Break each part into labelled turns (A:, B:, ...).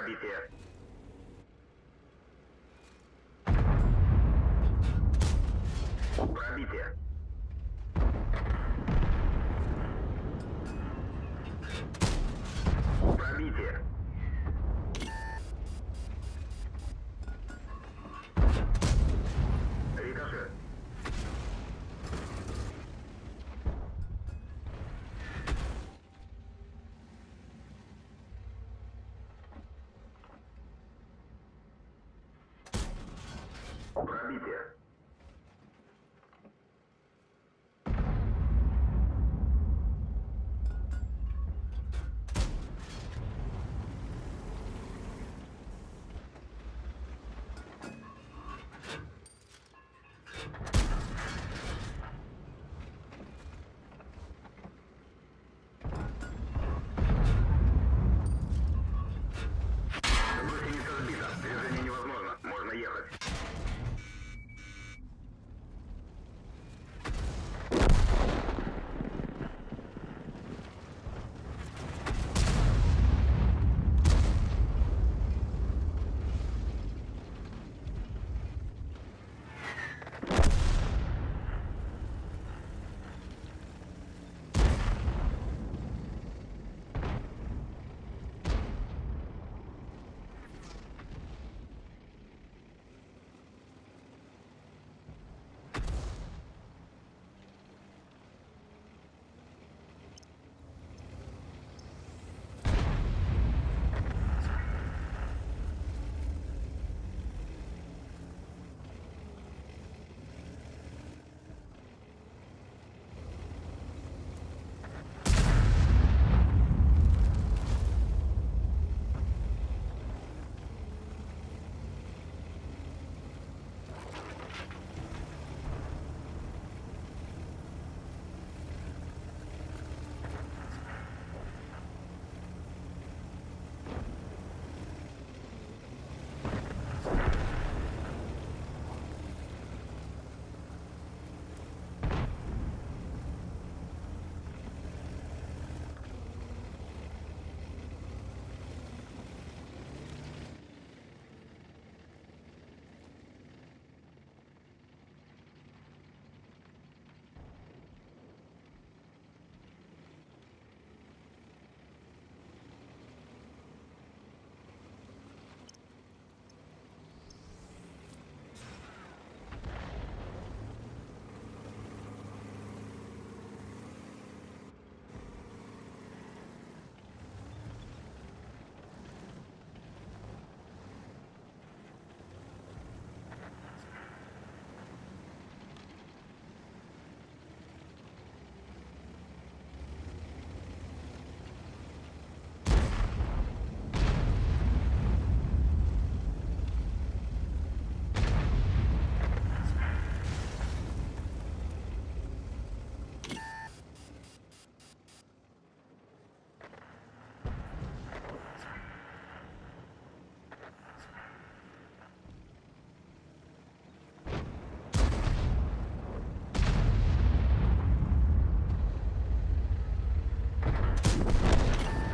A: Пробитие. Пробитие. Пробитие. Рикошет. Пробитие. Гусеница сбита. Движение невозможно. Можно ехать.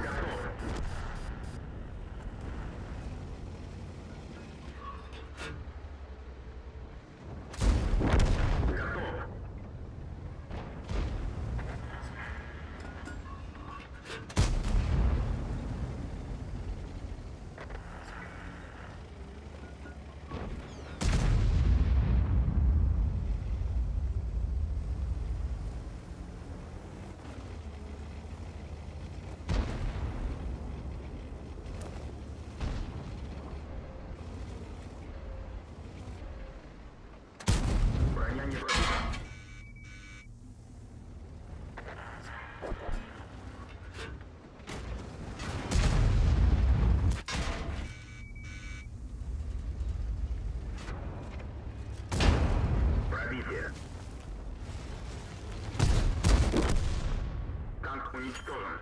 A: Готов. Готов. Броня не пробита. Пробитие. Танк уничтожен.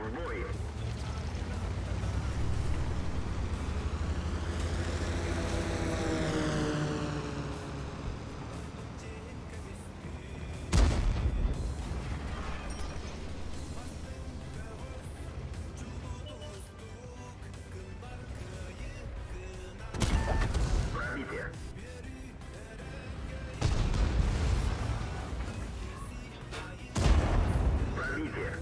A: В бой! Пробитие. Пробитие.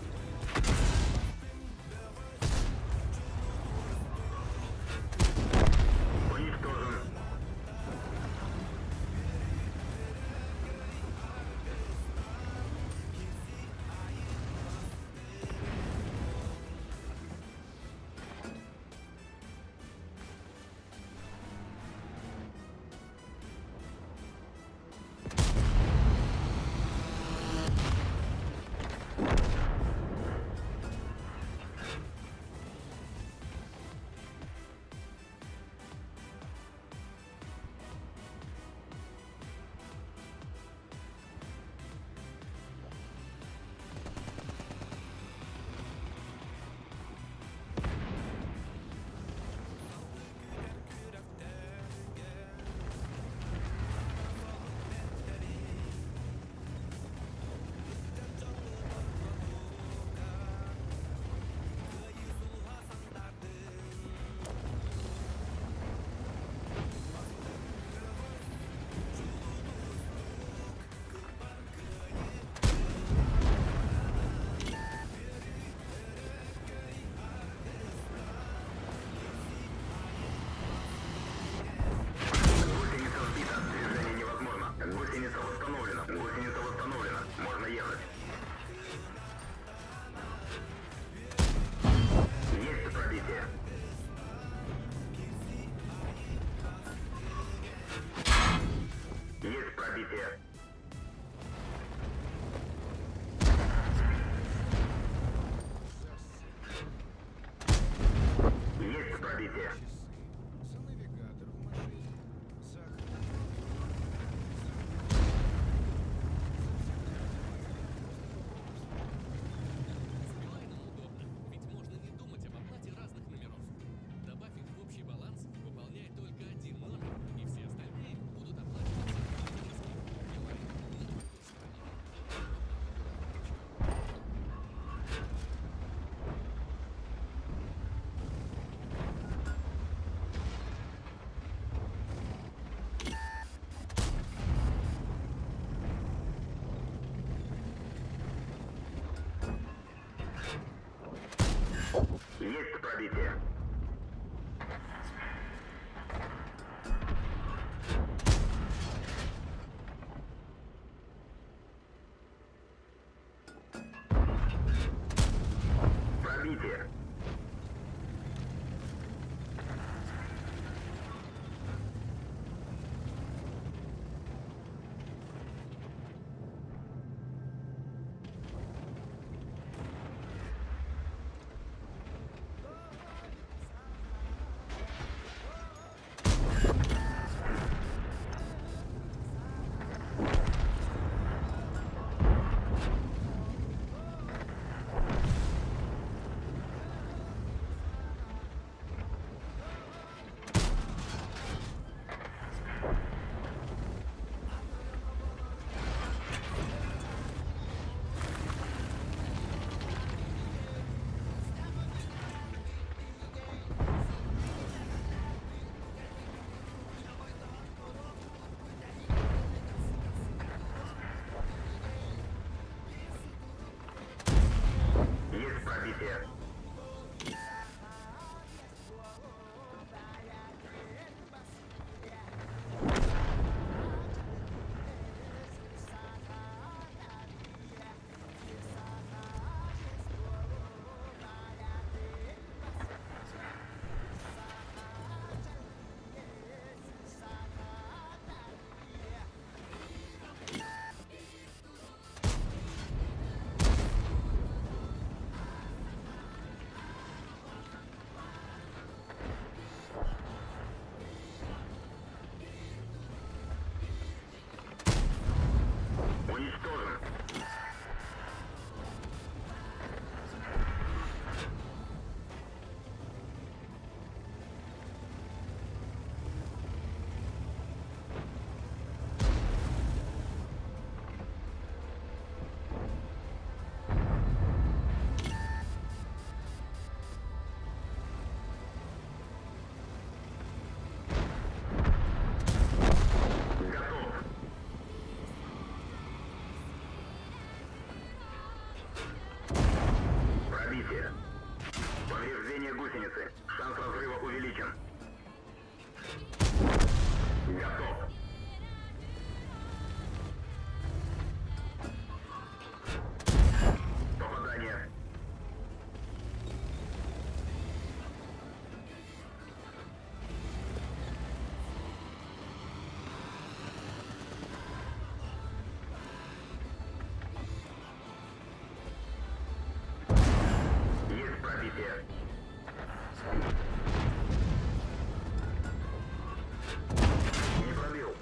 A: Уничтожен. Гусеница сбита. Движение невозможно. Гусеница восстановлена. Гусеница восстановлена. Можно ехать. Есть пробитие. Есть пробитие. Есть пробитие.
B: Навигатор в машине. Сахар.
C: С Билайном удобно, ведь можно не думать об оплате разных номеров. Добавь их в общий баланс, пополняй только один номер, и все остальные будут оплачиваться автоматически. Билайн на твоей стороне.
A: Есть пробитие. Пробитие. Есть пробитие. Восстановление гусеницы. Шанс разрыва увеличен. Готов. Попадание. Есть пробитие. Не пробил.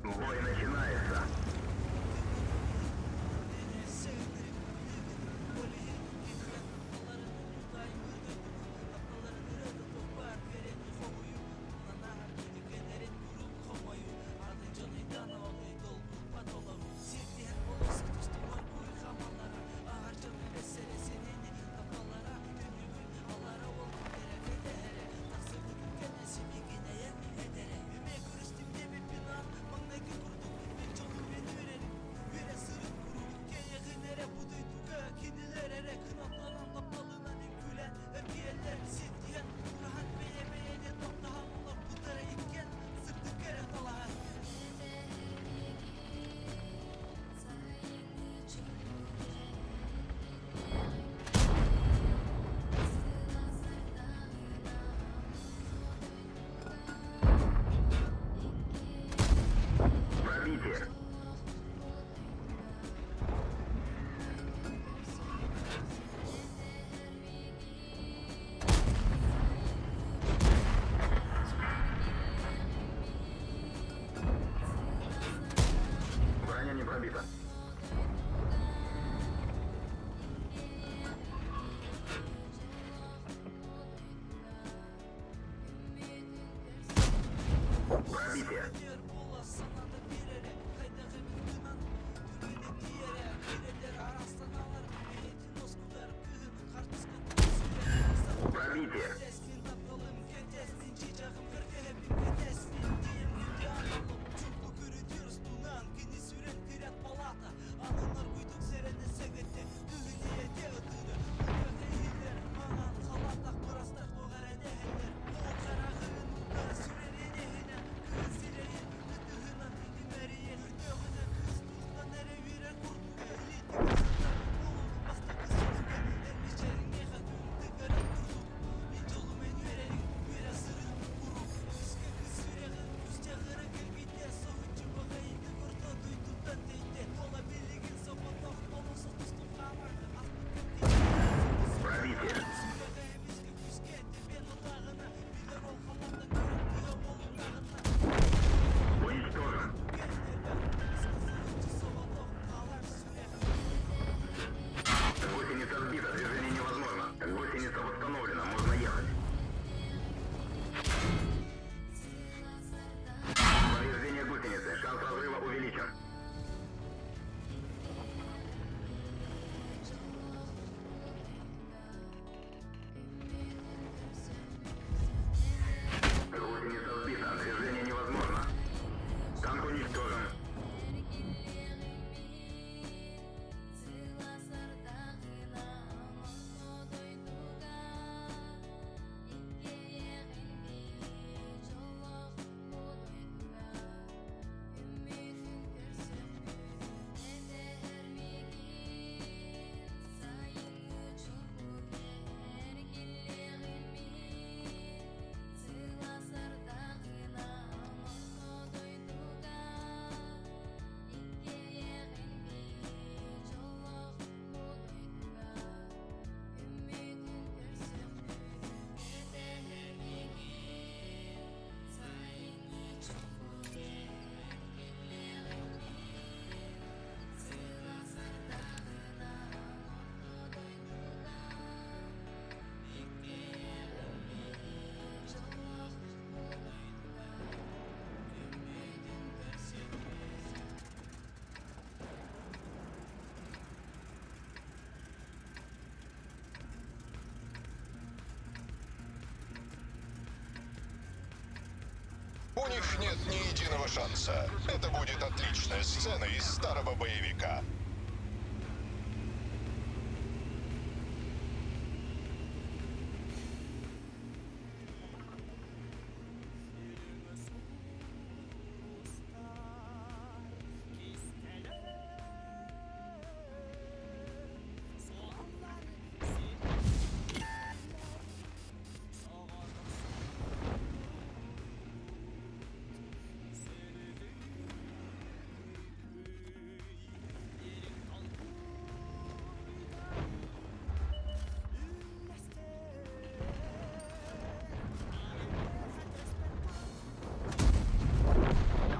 A: Бой начинается. Пробитие. Броня не пробита. Пробитие. Пробитие.
D: них нет ни единого шанса. Это будет отличная сцена из старого боевика.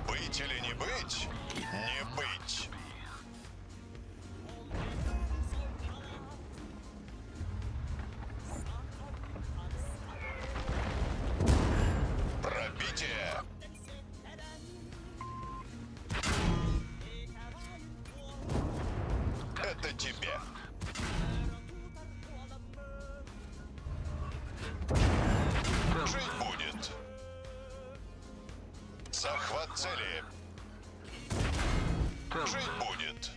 D: Быть или не быть? Не быть. Пробитие. Это тебе. Жить будет. Захват цели. Жить будет.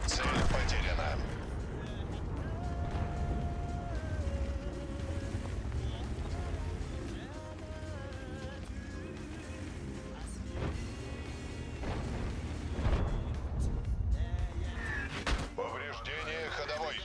D: Цель потеряна. Повреждение ходовой.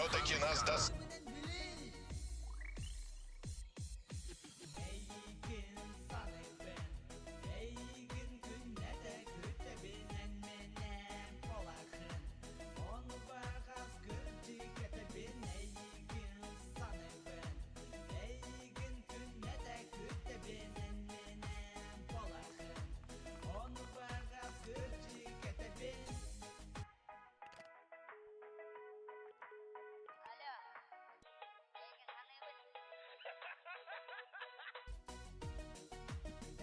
D: Все-таки нас дос...
E: Эйигин саныыбын, эйигин күннэтэ күтэбин эн мэнэн буолаҕын. Ону баҕас кырдьык этэбин эйигин саныыбын, эйигин күннэтэ күтэбин эн мэнэн буолаҕын. Ону баҕас кырдьык этэбин.
F: Алло, эйигин саныыбын.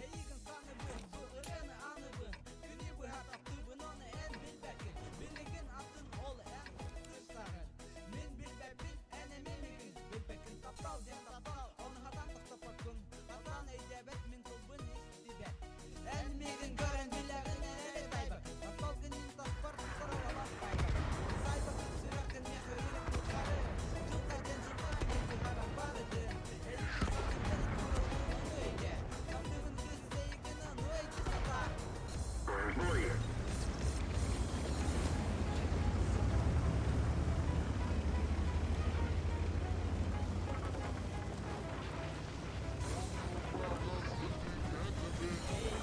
E: Эйигин саныыбын, бу ырыаны аныыбын, күнү быһа таптыыбын, ону эн билбэккин. Билигин атын ол эн сырсаҕын. Мин билбэппин, эн эмиэ миигин билбэккин. Таптал диэн таптал, ону хатан тохтоппоккун. Хатан өйдөөбөт мин тылбын истибэт. Эн миигин көрөн билэҕин эрэ тайбак. Тапталгын мин таспар саралабат байбак. Сайбакын сүрэххин миэхэ үрүт тухары. Дьылҕа диэн дьылҕа мин туһаран барытын. Эйигин саныыбын туралыын өйдө. Таптыыбын кыыс эйигин ону өйдө сатаа.
A: В бой!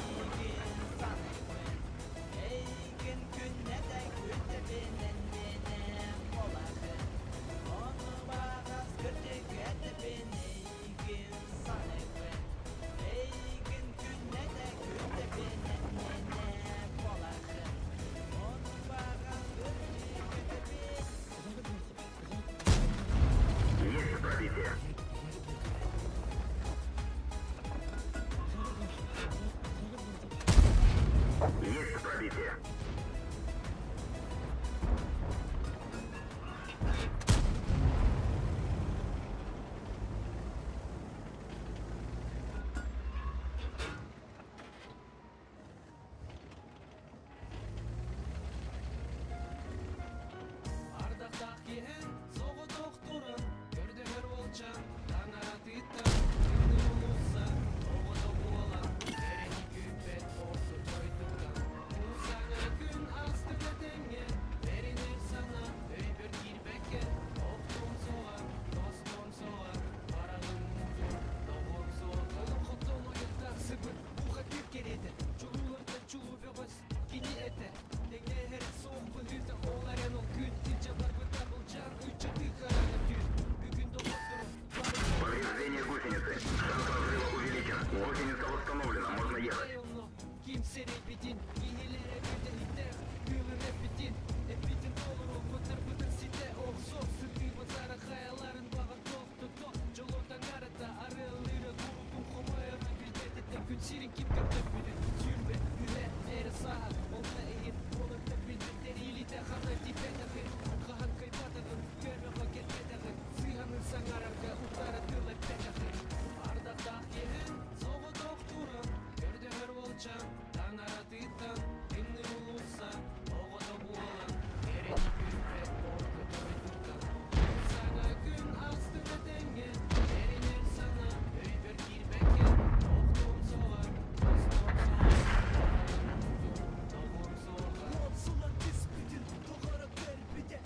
E: Эйигин саныыбын, эйигин күннэтэ күтэбин эн миэнэ буолаҕын. Ону баҕас кырдьык этэбин эйигин саныыбын, эйигин күннэтэ күтэбин эн миэнэ буолаҕын. Ону баҕас кырдьык этэбин.
A: Есть пробитие. Есть пробитие.
C: Ардахтаах киһи соҕотох туран көрдөһөр уолчаан таҥаратыттан тымныы уулусса оҕото буолан эрэни күүппэт орто дойдуттан бу саҥа күн астык этэҥҥэ бэринэр санаа өйбөр киирбэккэ охтуом суоҕа тостуом суоҕа бараҕым муҥур доҕуом суоҕа олоҥхоттон ойон тахсыбыт бухатыыр кэриэтэ чулуулартан чулуу бөҕөс Кини этэ, тэҥнээһэр суох быһыыта ол эрэн ол күн илдьэ барбыта былдьаан ыччаты хараҥа түүн бүгүн доҕотторум бары
A: Повреждение гусеницы. Шанс разрыва увеличен. Гусеница восстановлена. Можно ехать.
C: онно ким сэрэйбитин кинилэр эбитэһитэх тыылын эппитин эппитин толору батарбытын ситэ охсор сытыы базара хайаларын баҕар тохтото дьоло таҥарата арыаллыыра курутун хомойоро билбэт этэ күн сирин ким көрдөппүтүн сүүрбэ үһэ эрэ сааһа онно иһин уолаттар билбэттэр илиитэ ханна тиийбэтэҕин хаһан кыайбатаҕын көрөҕө кэлбэтэҕин сыыһаны саҥарарга утары тыл эппэтэҕин ардахтаах киһи соҕотох туран көрдөһөр уолчаан таҥаратыттан тымныы уулусса оҕото буолан эрэни күүппэт орто дойдуттан саҥа күн астык этэҥҥэ эрэнэр санаа өйбөр киирбэккэ охтуом суоҕа тостуом суоҕа барарым муҥур тоҕуом суоҕа
E: Уопсулар түспүтүн тоҕоро көрбүтэ.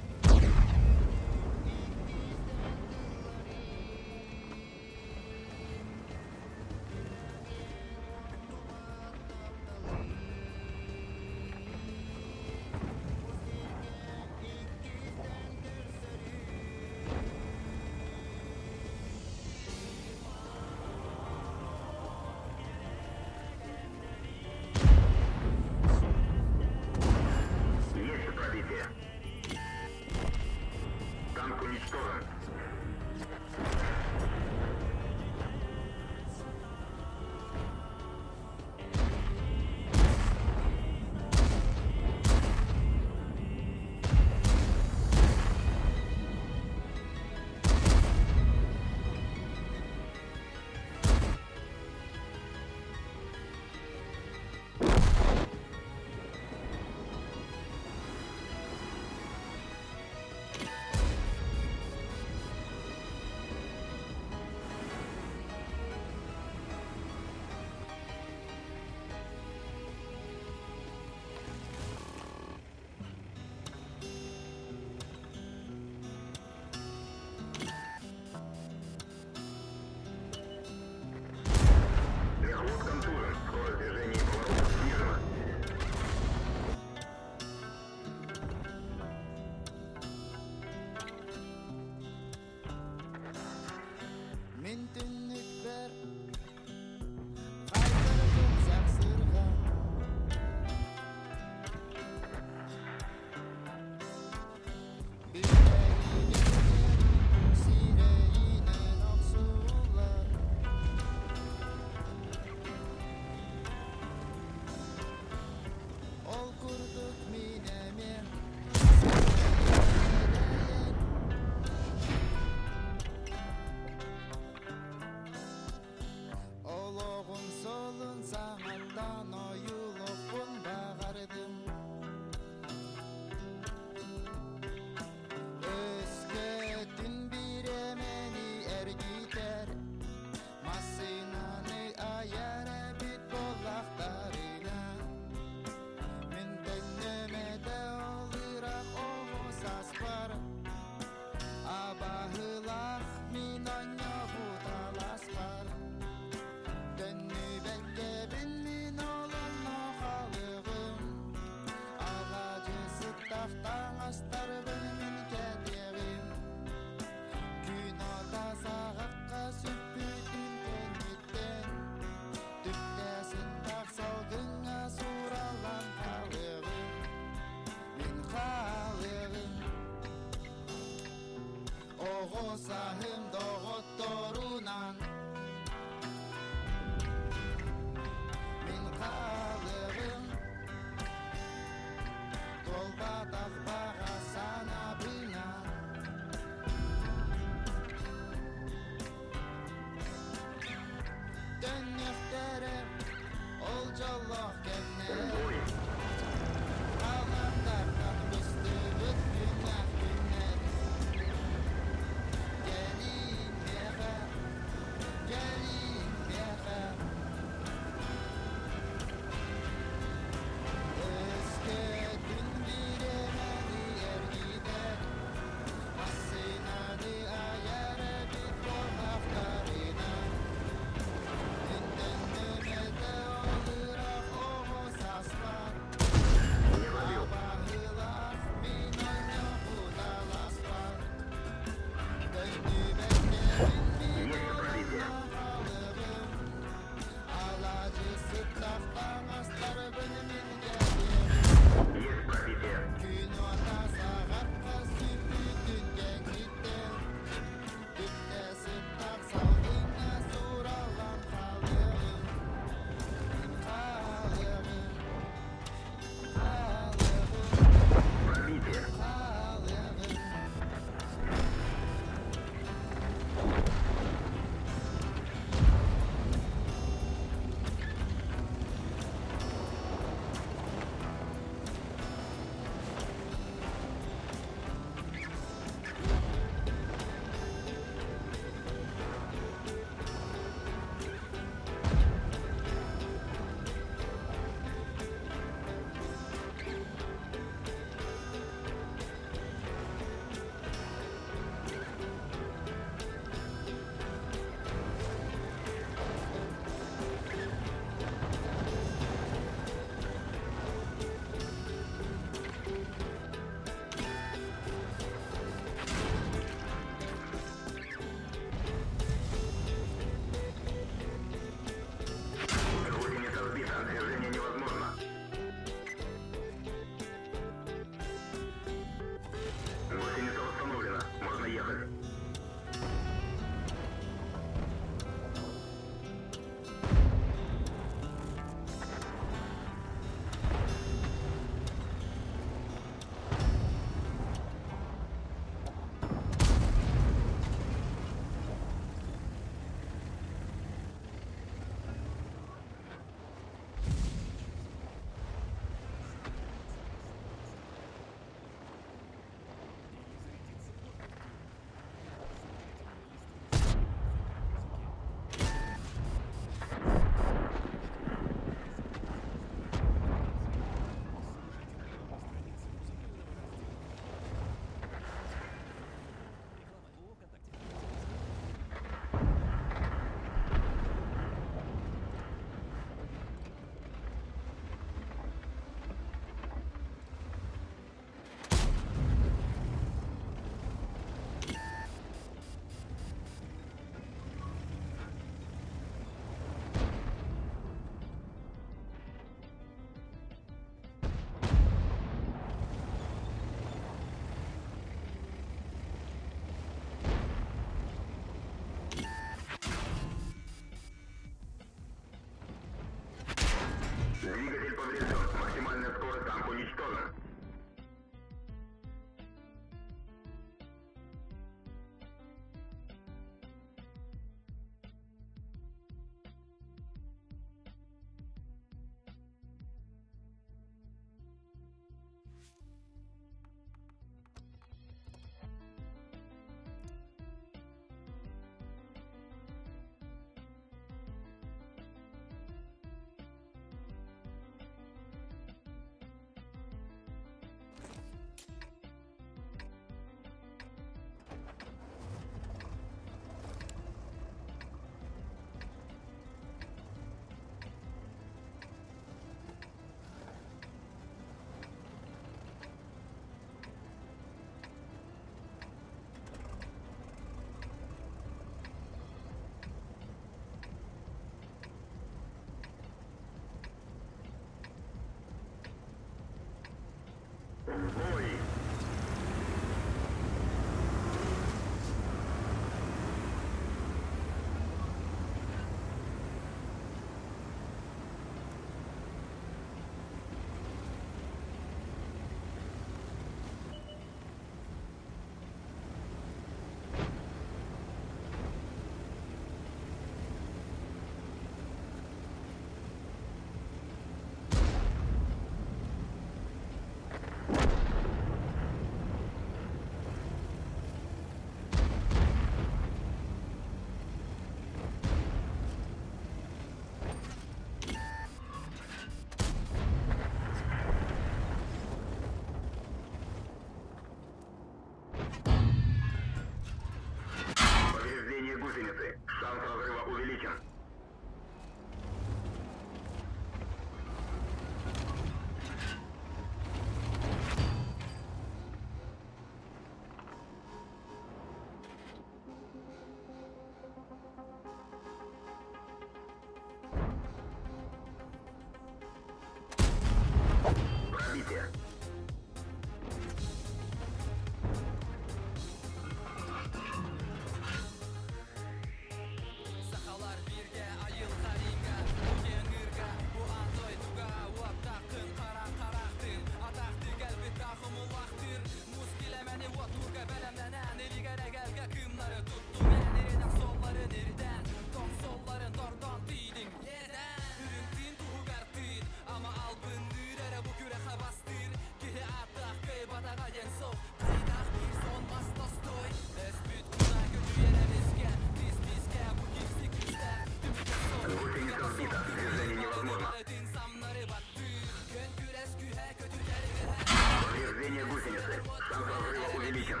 A: гусеницы. Шанс разрыва увеличен.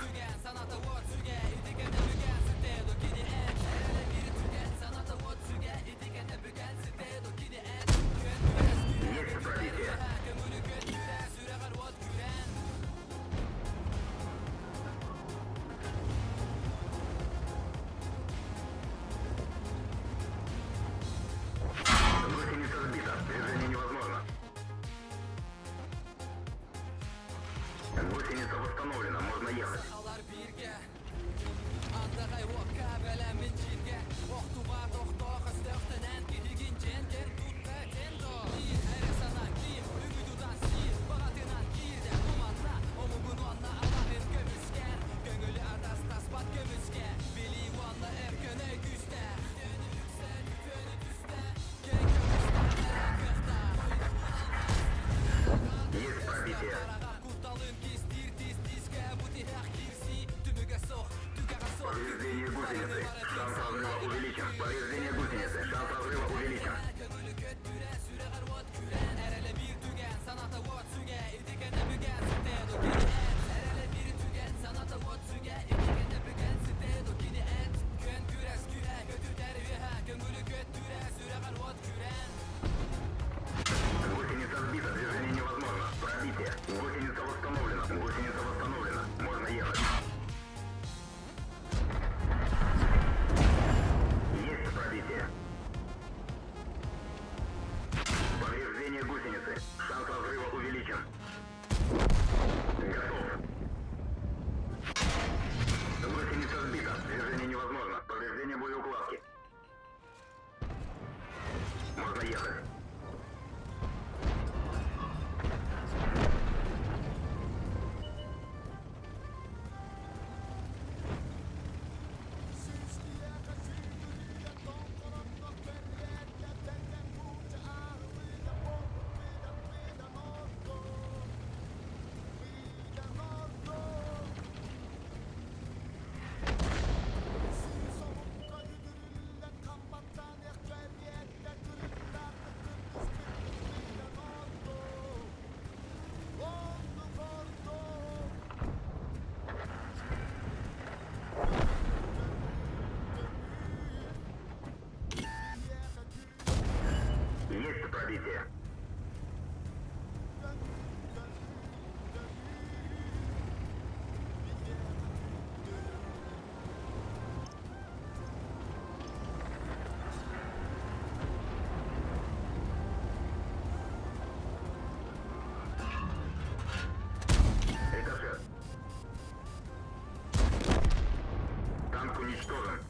A: Есть пробитие. Гусеница сбита. Движение невозможно. Гусеница восстановлена. Можно ехать. Есть пробитие. Повреждение гусеницы. Шанс разрыва увеличен. Повреждение гусеницы. Шанс разрыва увеличен. Гусеница сбита. Движение невозможно. Пробитие. Гусеница восстановлена. Гусеница восстановлена. Можно ехать. Есть пробитие. Повреждение гусеницы. Шанс разрыва увеличен. Готов. Гусеница сбита. Движение невозможно. Повреждение боеукладки. Можно ехать. Есть пробитие. Рикошет. Танк уничтожен.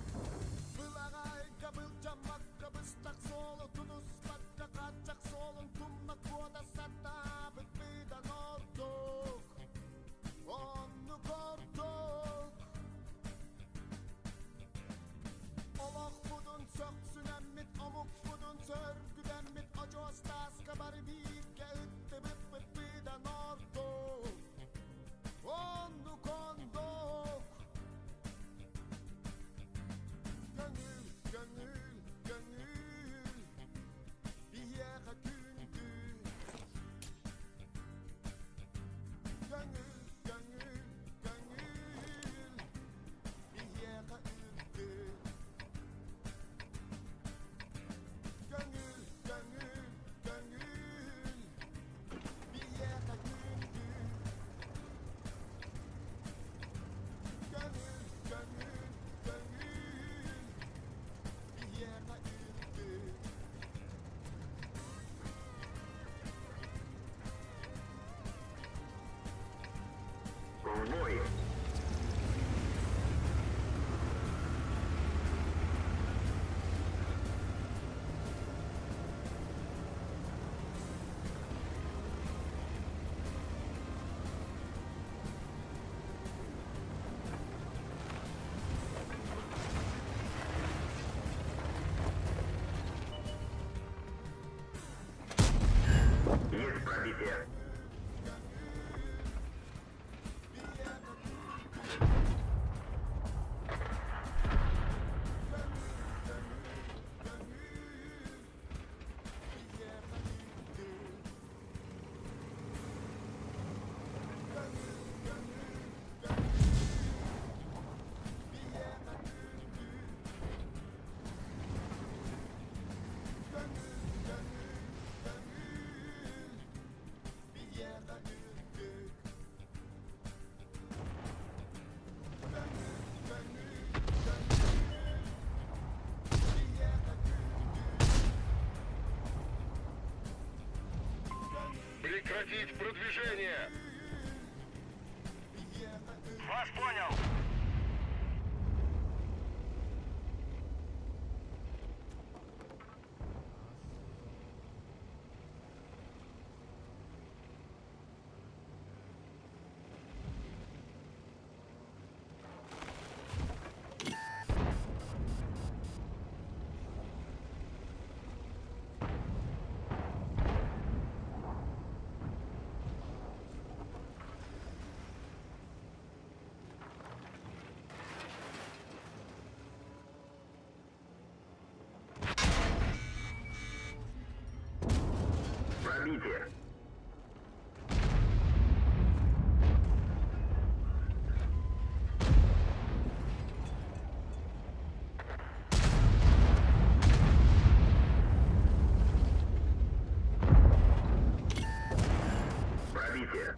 A: В бой. Есть пробитие.
D: Прекратить продвижение!
A: Вас понял! Пробитие. Пробитие.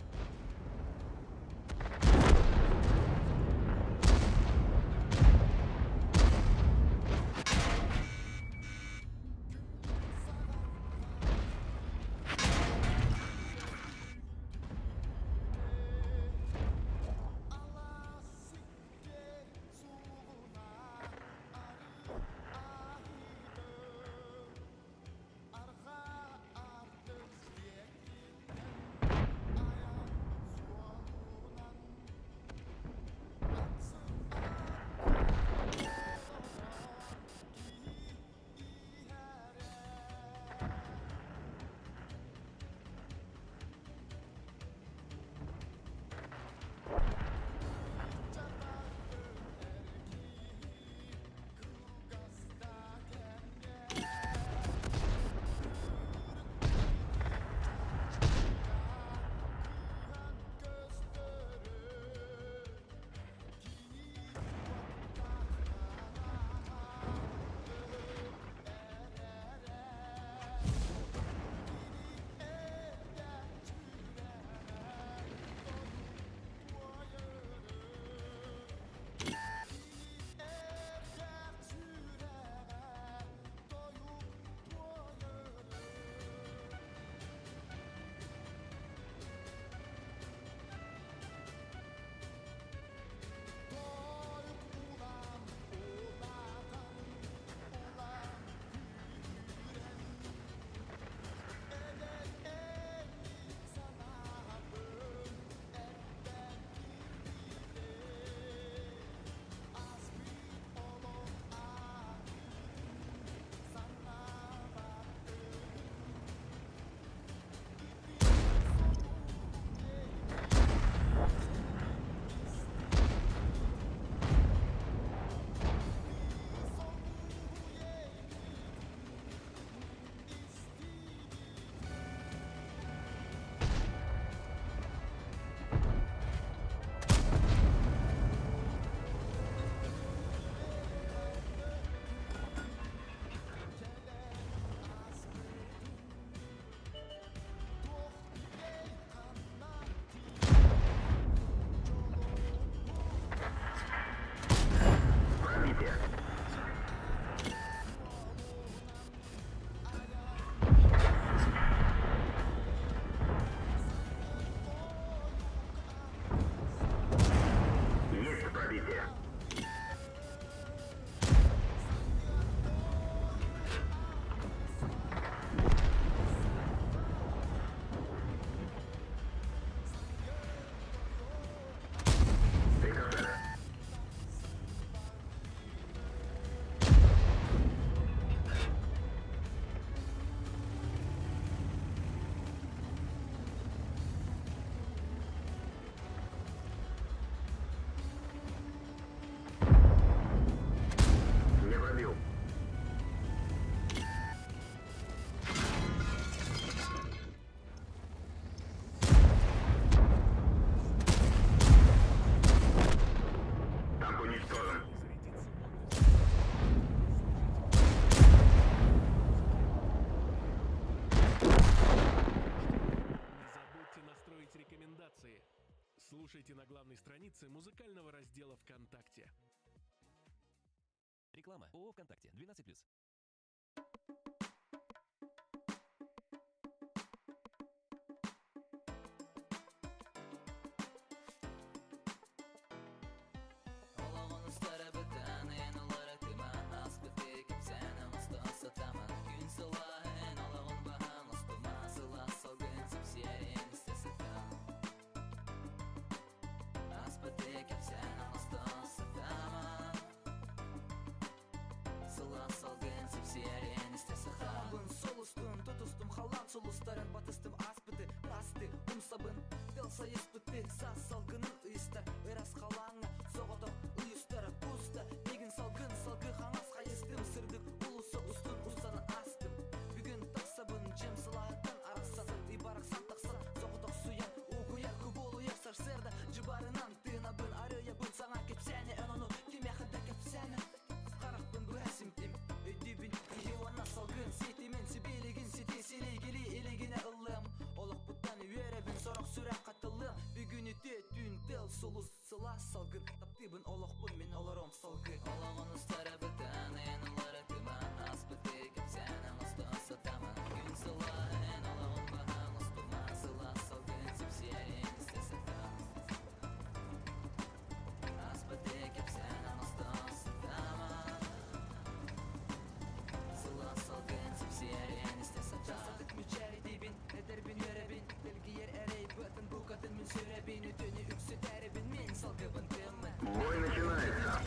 A: Пробитие. Есть пробитие. Рикошет. Не пробил. Танк уничтожен.
C: Не забудьте настроить рекомендации. Слушайте на главной странице музыкального раздела ВКонтакте.
G: Реклама. ООО «ВКонтакте». 12+.
E: сулус сылаас салгын Таптыыбын олохпун мин олором салгыы Олоҕун устара бытаан эн уларытыма Ааспыты кэпсээн оҥосто сатама Күн сылаа эн олоҕун баһаан устума Сылаас салгын сипсиэрин истэ сата Ааспыты кэпсээн оҥосто сатама Сылаас салгын сипсиэрин истэ сата Сатык мүчээритибин, эдэрбин үөрэбин Дэлгийэр эрэй быатын букатын мин сүрэбин Үтүөнү үксүтээрибин мин салгыбын тыаммын
A: Бой начинается.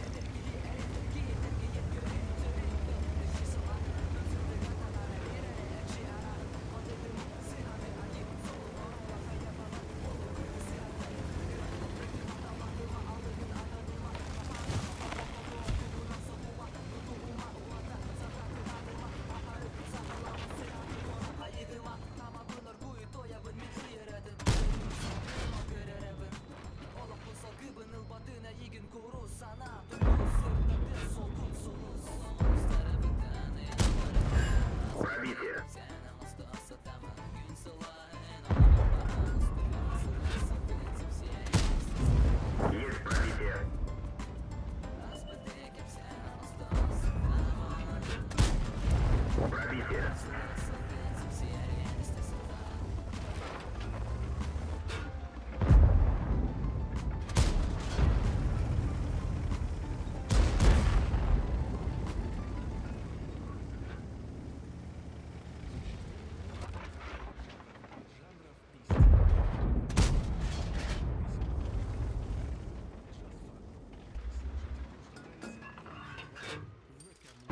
A: Пробитие. Есть пробитие. Пробитие.
C: Жанров и стилей. Джаз-фанк. Слушайте то, что нравится в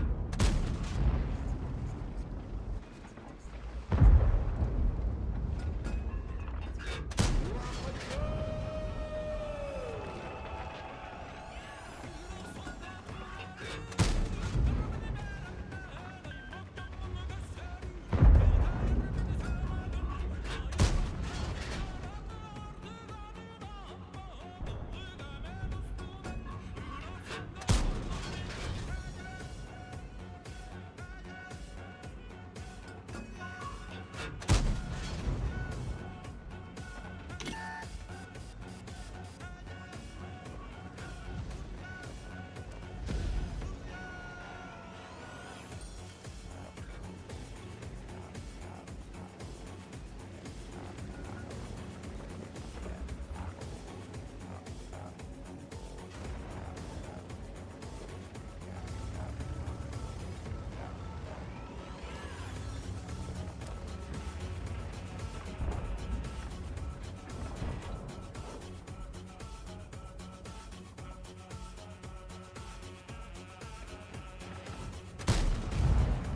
C: ВК-музыка.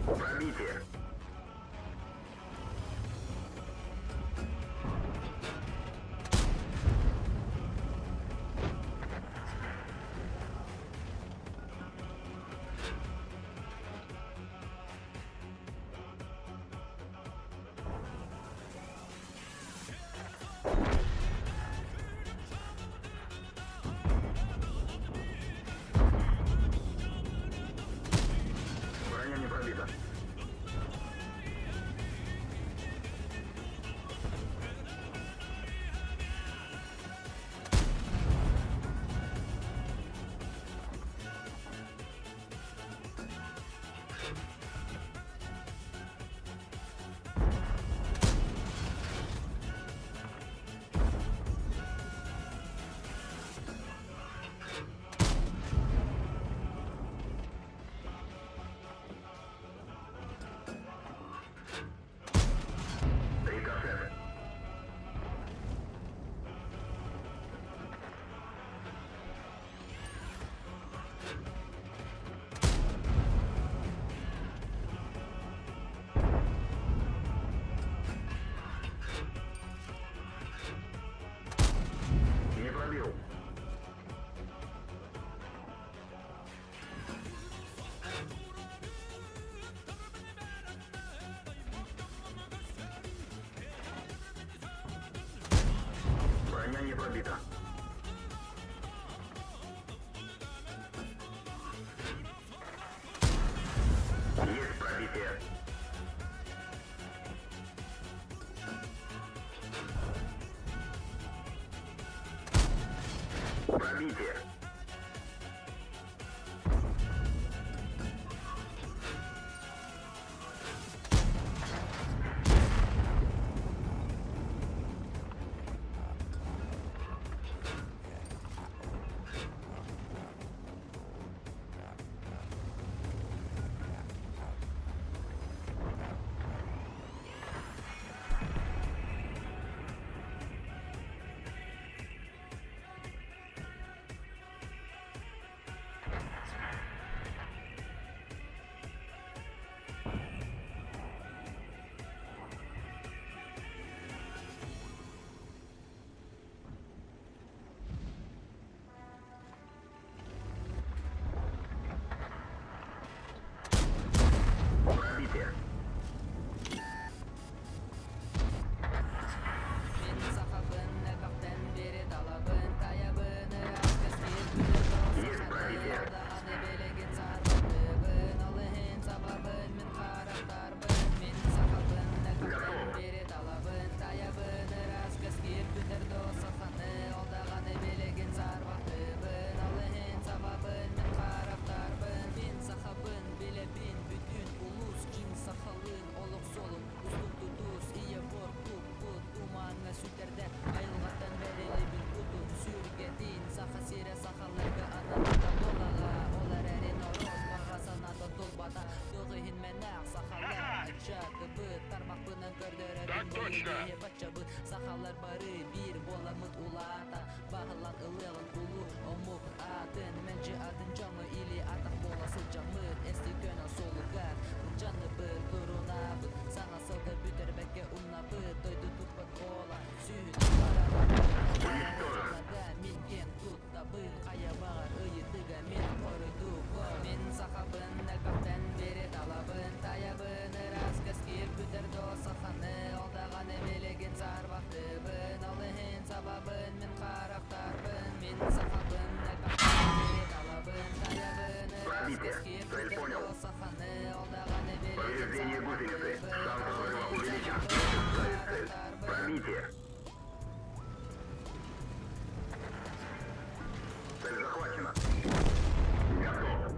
A: Пробитие. Броня не пробита. Рикошет. Не пробил. Броня не пробита. Есть пробитие. Пробитие. Пробитие.
H: Мин сахабын элбэхтэн биэри талабын тайабын ыраас кэскил бүтүн
A: Есть
H: саханы
A: пробитие.
H: алдаҕаны билигин саарбатыбын ол иһин сабабын мин харахтарбын мин сахабын элбэхтэн
A: Готово.
H: биэри талабын тайабын ыраас кэскил бүтэр доо саханы алдаҕаны билигин саарбатыбын ол иһин сабабын мин харахтарбын мин сахабын билэбин бүтүн улуус дьиҥ сахалыын олох суолун Устун тутус, ийэ бор куппут тумаҥҥа сүтэрдэ Айылҕаттан бэриллибит кутун сүргэтин Саха сирэ сахаларга анаммыта буоллаҕа Ол эрээри норуот баҕа санаата туолбата Туох иһин мэнээх сахалар аччатыбыт Тарбахпынан көрдөрөбүн биһиги баччабыт Сахалар бары биир буоламмыт улаатан Баһылаан ылыаҕын улуу омук аатын Мэлдьи атын дьоҥҥо илии-атах буола сылдьаммыт Эстии көнө суолугар Былдьанныбыт, турунабыт Саҥа сылга бүтэрбэккэ умнабыт Дойду туппат буола сүүһүнэн барабыт Ол эрээри
A: Уничтожен.
H: сахаларга мин киэн туттабын Хайа баҕар ыйытыга мин хоруйдуубун Мин сахабын элбэхтэн биэри талабын Тайабын ыраас кэскил бүтэр доо саханы Ол даҕаны билигин саарбахтыыбын Ол иһин сабабын мин харахтарбын Мин сахабын элбэхтэн биэри талабын Тайабын ыраас
A: Пробитие.
H: кэскил
A: Цель
H: бүтэр
A: понял.
H: доо саханы Ол даҕаны билигин
A: Повреждение гусеницы.
H: саарбахтыыбын
A: Шанс
H: Ол
A: разрыва
H: иһин
A: увеличен.
H: сабабын
A: Месяц
H: мин
A: ставит цель.
H: харахтарбын
A: Пробитие. Цель захвачена. Готов.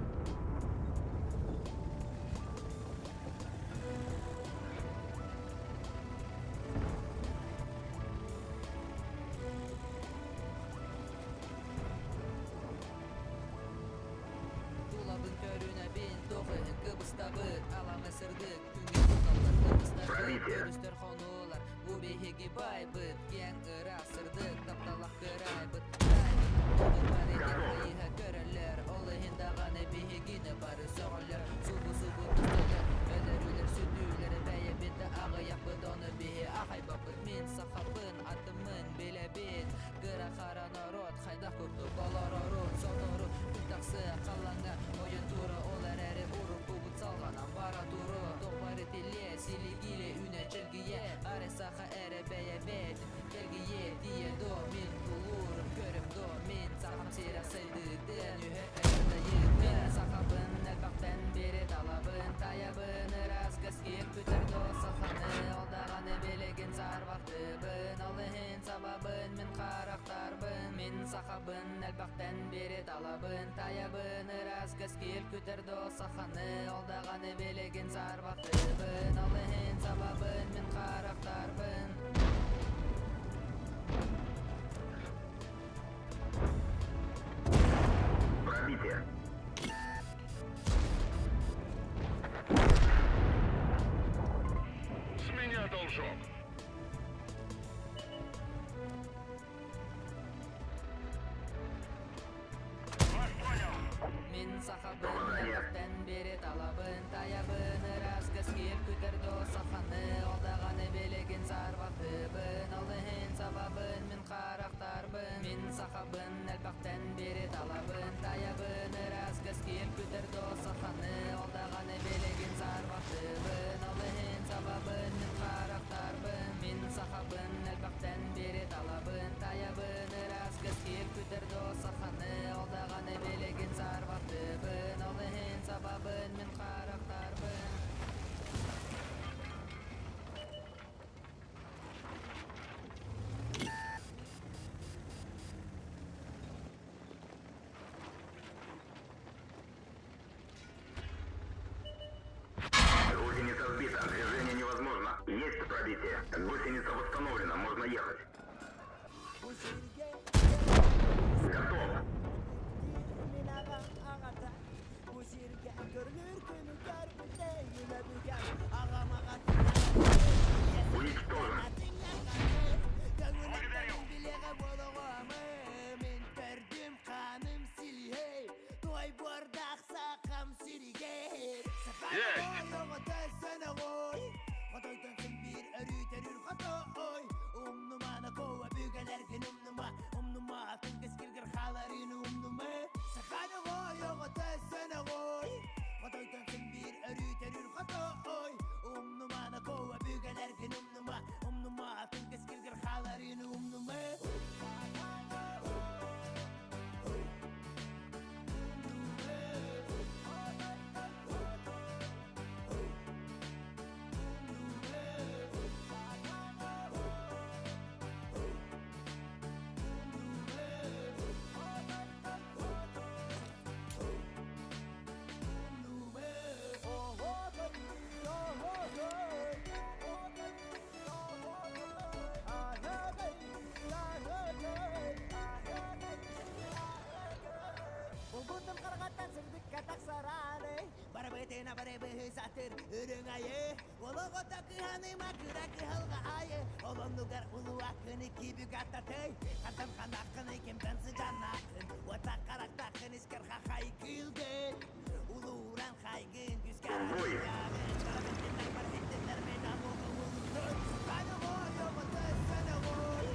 H: Тулабын көрүнэбин, туох иһин кыбыстабыт, Аламай сырдык, күҥҥэ туталлар кыбыстарбыт,
A: Пробитие.
H: Өрүстэр хонуулар, бу биһиги байбыт, Киэҥ ыраас сырдык, тапталлаах кырайбыт, Райбыт, кудук барытын
A: Готов.
H: ыйыһа көрөллөр, Ол иһин даҕаны биһигини бары сөҕөллөр, Субу-субу түстэллэр, өлөрүүлэр, сүтүүлэр, Бэйэбит да аҕыйахпыт, ону биһи аахайбаппыт Мин сахабын, атыммын билэбин, Кыра-хара норуот хайдах курдук олорорун сотору күн тахсыа халлааҥҥа ойон тура ол эрээри уруккубут салҕанан бара туруо туох бары тиллиэ силигилиэ үүнэ чэлгийэ арай саха эрэ бэйэ бэйэтин кэлгийиэ тиийэ дуо мин тулуурум көрүм дуо мин сахам сирэ сайдыытын үһэ мин сахабын элбэхтэн биэри талабын тайабын ыраас кэскил бүтэр дуо саханы ол даҕаны билигин саарбахтыыбын ол иһин сабабын мин харахтарбын мин сахабын элбэхтэн биэри талабын тайабын ыраас кэскил күтэр доо саханы ол даҕаны билигин саарбахтыыбын ол иһин сабабын мин харахтарбын
A: Пробитие.
D: С меня должок.
H: Мин сахабын элбэхтэн биэри талабын тайабын ыраас кэскил күтэр доо саханы ол даҕаны билигин саарбахтыыбын ол иһин сабабын мин харахтарбын мин сахабын элбэхтэн биэри талабын тайабын ыраас кэскил күтэр доо саханы ол даҕаны билигин саарбахтыыбын ол иһин сабабын мин харахтарбын мин сахабын элбэхтэн биэри талабын тайабын ыраас кэскил күтэр доо саханы ол даҕаны билигин саарбахтыыбын ол иһин сабабын мин харахтарбын
A: ехать.
E: Бу сиргэ
A: Готов.
E: Мин аҕам аҕата Бу сиргэ көрүлүр күнү көрбүтэ Өбүгэм аҕам аҕата
A: Уничтожен.
E: Көҥүлүн билиэҕэ буолуоҕум Мин төрдүм хааным силиһэй Той буордаах сахам сиригэр
D: Есть!
E: Хотойтон биир өрүү төрүүр хотой Умнума кова бүгэлэргин умнума Умнума атын кэскилгэр хааларын умнума Саханы ғой оҕото сөнөҕой Хотойтон биир өрүү төрүүр хотой Умнума кова бүгэлэргин умнума Умнума атын кэскилгэр хааларын умнума Булбутум каргаттан сырдыкка тахсараны Барабытына барыбыһы сатыр үрүҥ айы Олоҕото кыһаныма кыра кыһалҕа айы Олоннугар улуаккыны кибүк аттатай Хантан ханаххыны кимтэн сыдьаннаххын Уотах харахтаххын искэр хахай кыылгын Улууран хайгын күскэр
A: Бой!
E: арыйаагын Барабытыннар бархиттиннэр мен амугу улуттун Саханы ғой оҕото сөнөҕой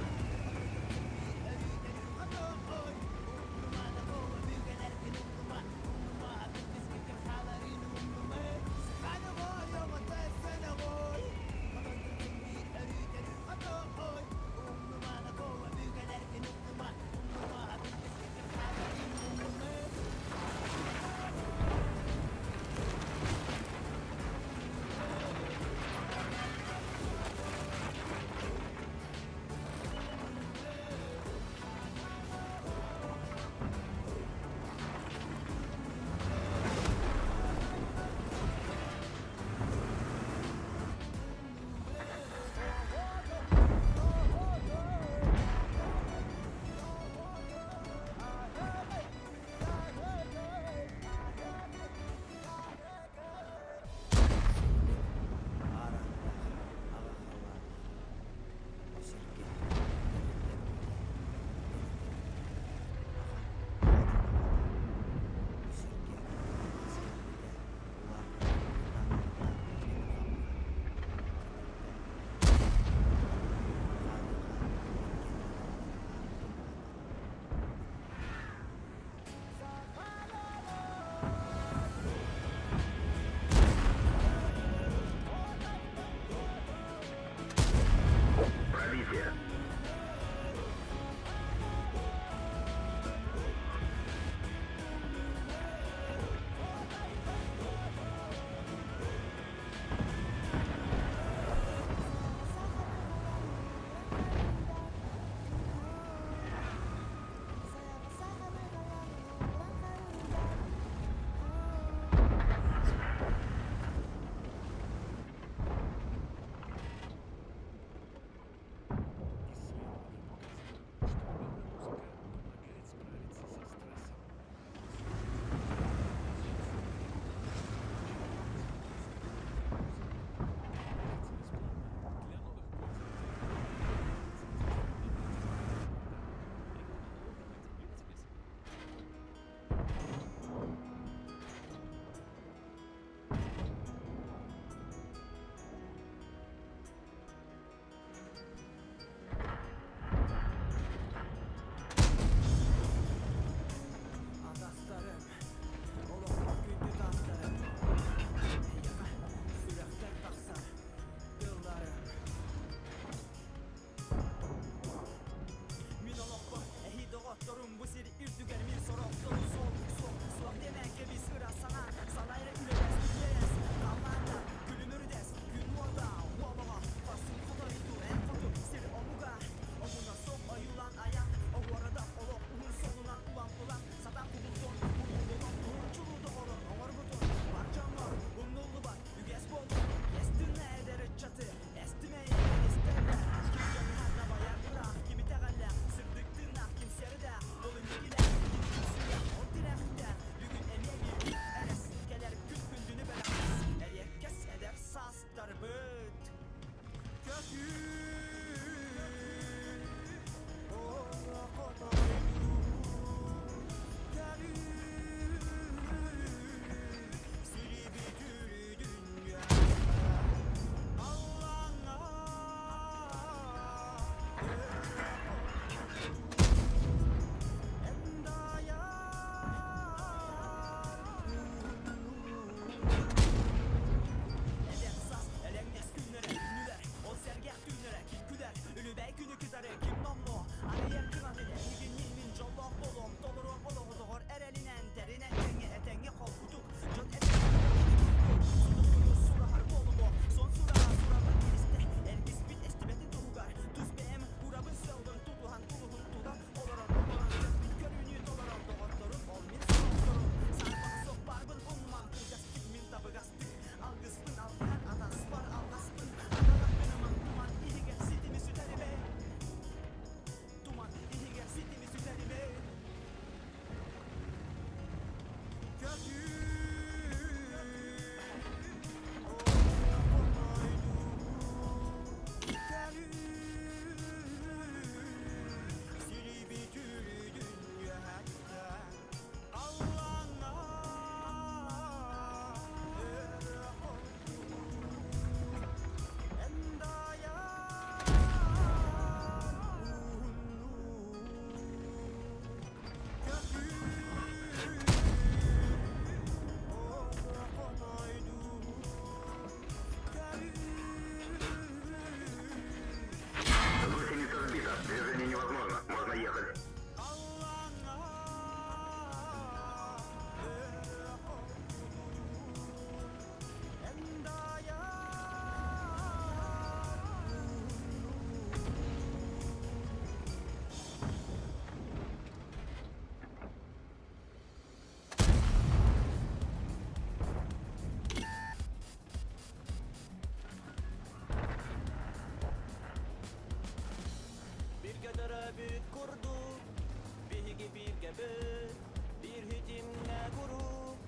E: Ситиһэбит Биир ситимҥэ куруук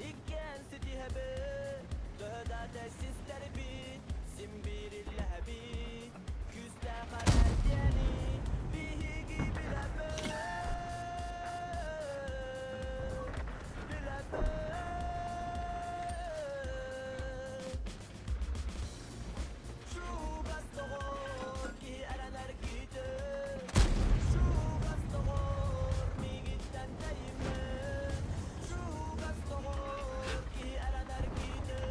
E: Иккиэн ситиһэбит Төһө да тэссистэрбит Син биир иллэһэбит Күүстээх эрэл диэни Биһиги билэбит Билэбит Чугас доҕор киһи эрэнэр киһитэ Чугас доҕор миигиттэн тэйимэ Чугас доҕор киһи эрэнэр киһитэ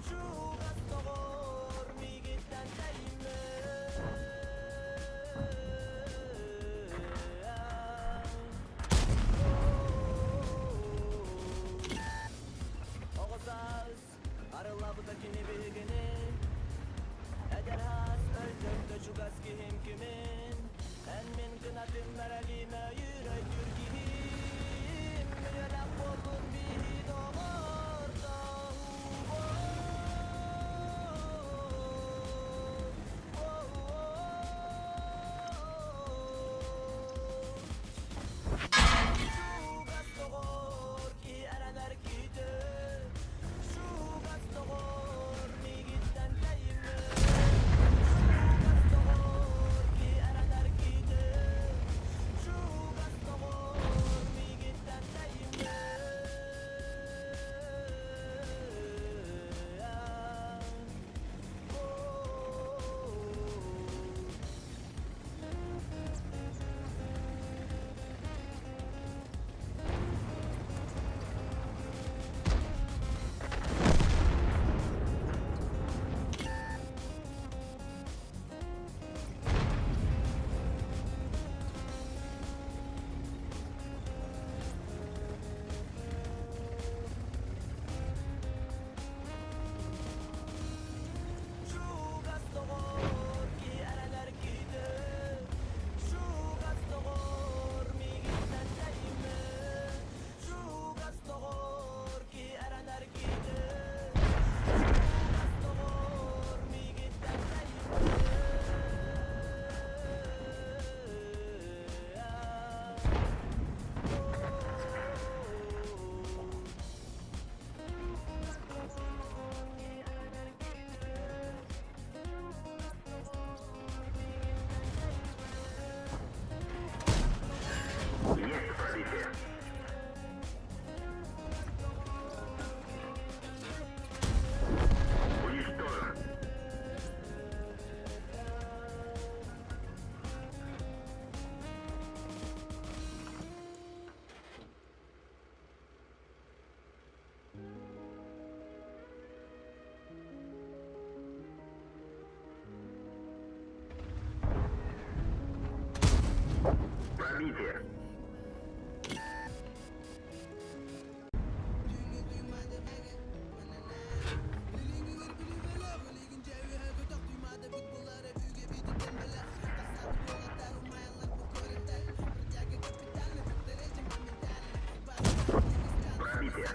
E: Чугас доҕор миигиттэн тэйимэ Оҕо саас Арыллабыта кини биһигини Эдэр хаас өлтөн чугас киһим кимин Эн мин кынатым мэрэлиим өйүүр өйдүүр киһим Мүрүөлэх буоллун биһи доҕордоһуу Чугас доҕор киһи эрэнэр киһитэ Чугас доҕор миигиттэн тэйимэ Чугас доҕор киһи эрэнэр киһитэ Чугас доҕор миигиттэн тэйимэ Чугас доҕор киһи эрэнэр киһитэ Чугас доҕор миигиттэн тэйимэ Чугас доҕор киһи эрэнэр киһитэ Чугас доҕор миигиттэн тэйимэ
A: Есть пробитие. Уничтожен. Пробитие. Пробитие.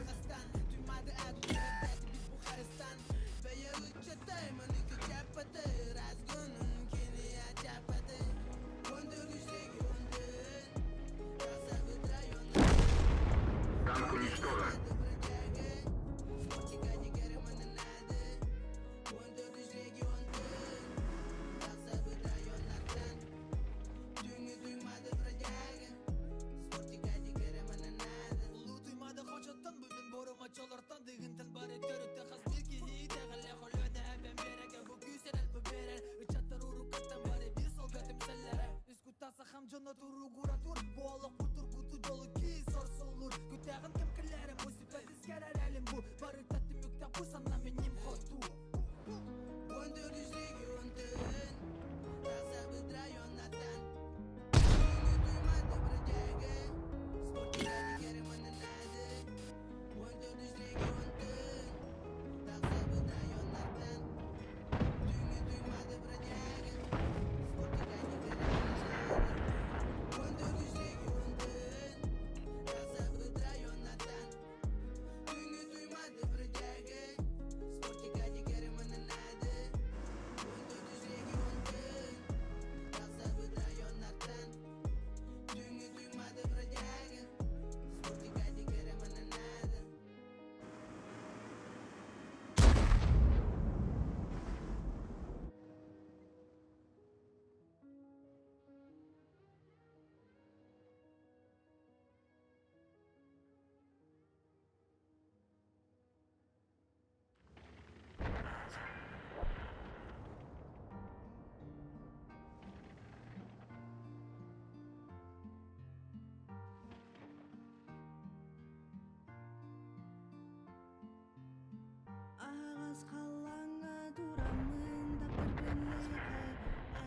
I: эйиэхэ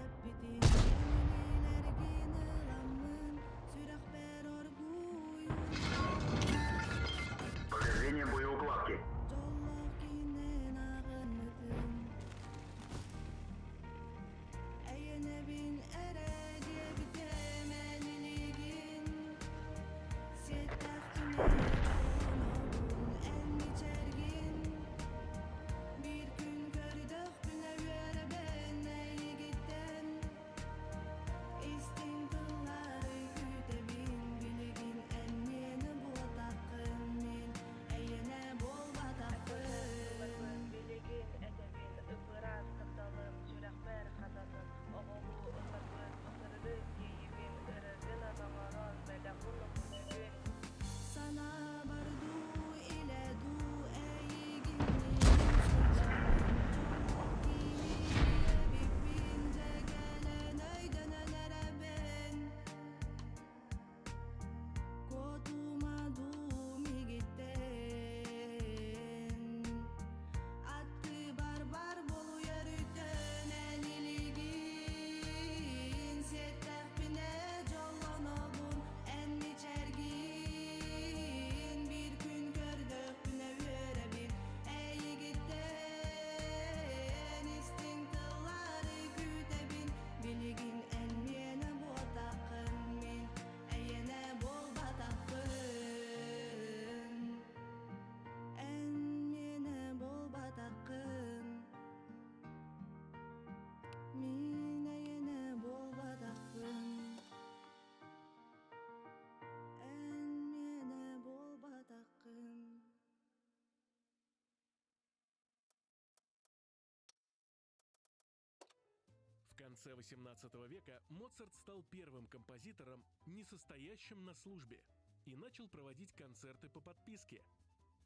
I: эппитим Кэнилэргин ыламмын сүрэхпэр оргууй
A: Повреждение боеукладки.
I: Дьоллоох киһинэн ааҕыммытым Эйэнэбин эрэ диэбитим эн илиигин Сиэттэхпинэ дьоллонобун эн мичээргин Биир күн көрдөхпүнэ үөрэбин эйигиттэн Истиҥ тыллары күүтэбин билигин эн миэнэ буолтаххын мин эйиэнэ буолбатахпын
J: Билигин этэбин ып-ыраас тапталым сүрэхпэр хатанын оҕолуу ылларбыт ытырыгы тиийибин ырыгынан оҥорон бэлэҕин угутугун
I: Санаабар дуу, илэ дуу эйигинниин сылдьабын Дьоллоох киһи эбиппин дьэ кэлэн өйдөнөн эрэбин Куотума дуу мигиттэн Аттыбар бар болуйар өйтөн эн илигин Сиэттэхпинэ дьоллонобун эн мичээргин Биир күн көрдөхпүнэ үөрэбин эйигиттэн Истиҥ тыллары күүтэбин билигин эн миэнэ буотаххын мин эйиэнэ буолбатахпын Эн миэнэ буолбатаххын Мин эйиэнэ буолбатахпын Эн миэнэ буолбатаххын
C: В конце XVIII века Моцарт стал первым композитором, не состоящим на службе, и начал проводить концерты по подписке.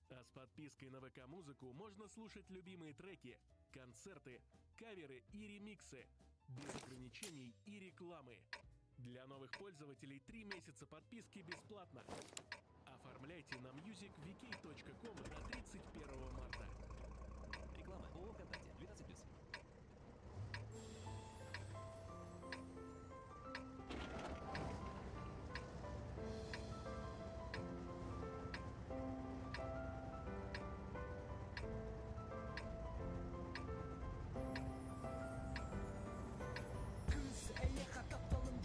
C: А с подпиской на ВК-музыку можно слушать любимые треки, концерты, каверы и ремиксы, без ограничений и рекламы. Для новых пользователей 3 месяца подписки бесплатно. Оформляйте на musicvk.com до 31 марта.
G: Реклама. ООО «ВКонтакте». 12+.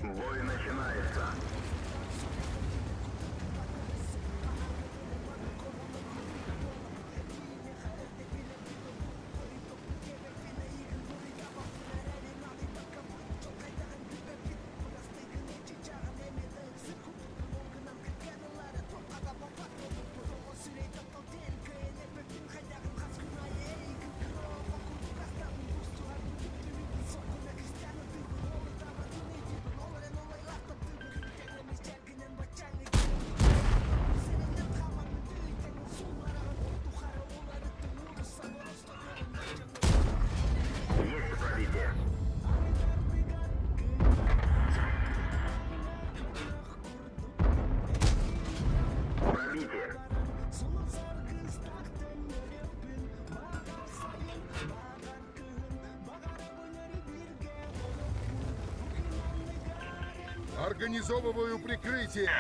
A: Бой начинается. Есть пробитие. Пробитие.
D: Организовываю прикрытие.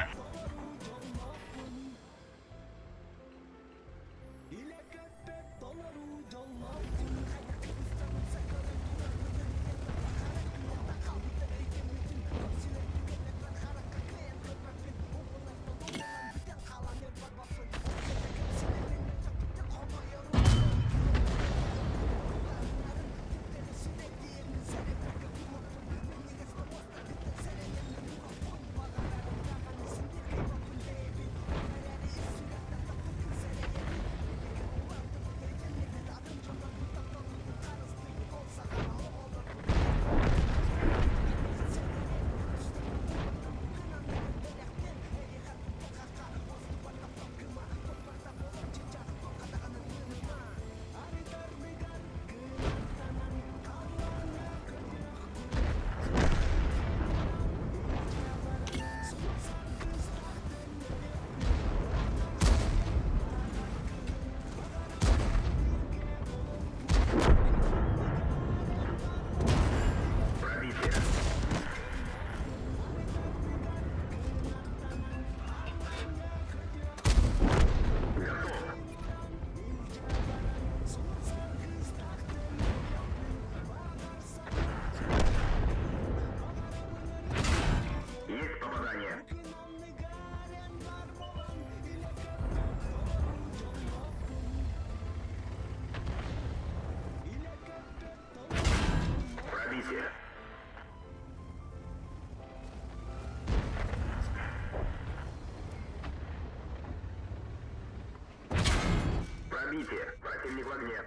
A: Пробитие. Противник в огне.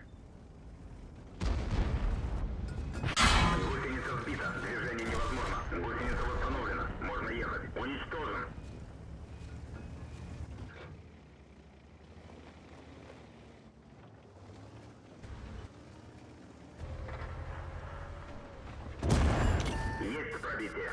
A: Гусеница сбита. Движение невозможно. Гусеница восстановлена. Можно ехать. Уничтожен. Есть пробитие.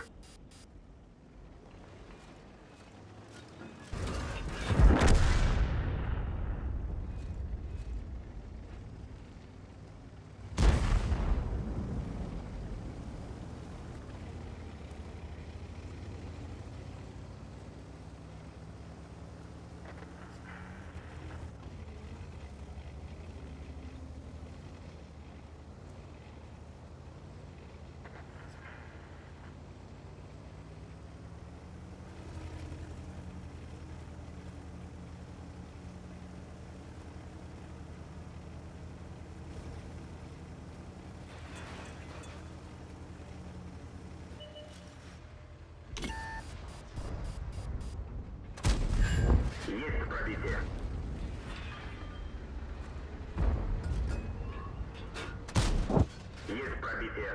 A: Есть пробитие. Есть пробитие.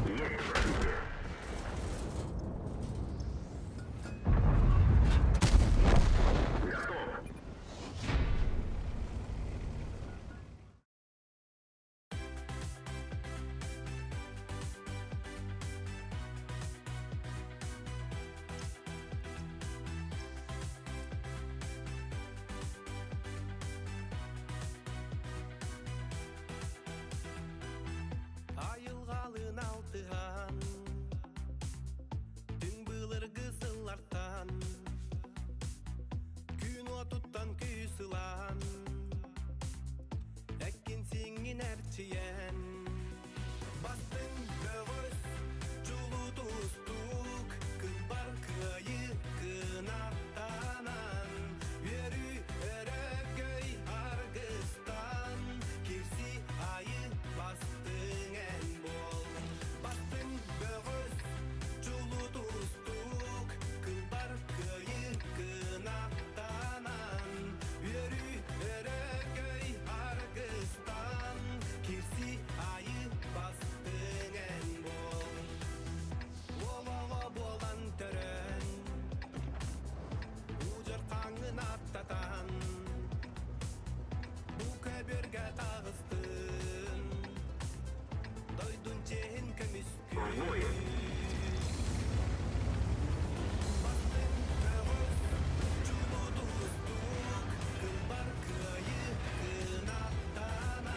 A: Есть пробитие. Готов.
K: Айылҕалыын алтыһан, түҥ былыргы сыллартан, күн уотуттан күүс ылан, эккин сиҥҥин эрчийэн, бастыҥ бөҕөс, чулуу тустуук, кылбар кыайыы кынаттанан, үөрүү өрөгөй аргыстан, кирси айы бастыҥ эн буол. Бастыҥ бөҕөс, чулуу тустуук, кылбар кыайыы кынаттанан, үөрүү өрөгөй аргыстан, кирси айы бастыҥ эн буол. Уол буолан төрөөн, удьурхаҥҥын аттатан, бу көбүөргэ таҕыстын, дойдун чиэһин
A: В бой.
K: көмүскүү. Бастыҥ көҕүс, чулуу тустуук, кылбар кыайыы кынаттанан,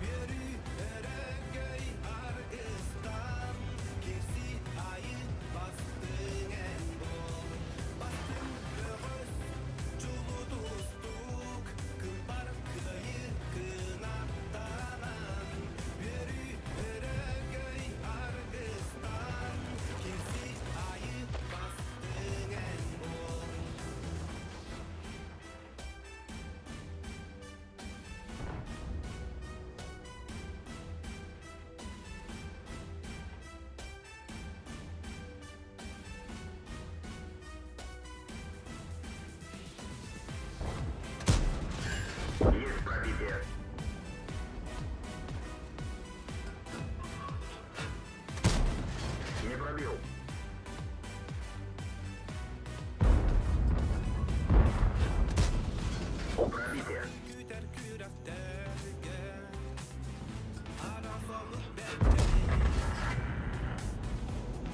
K: үөрүү өрөгөй аргыстан, кирси айы бастыҥ эн буол. Бастыҥ көҕүс, чулуу тустуук, кылбар кыайыы кынаттанан, үөрүү өрөгөй аргыстан, кирси айы бастыҥ эн буол.
A: Есть пробитие. Не пробил. Пробитие.
K: Күтэр күрэхтэргэ араас омук бэртэрин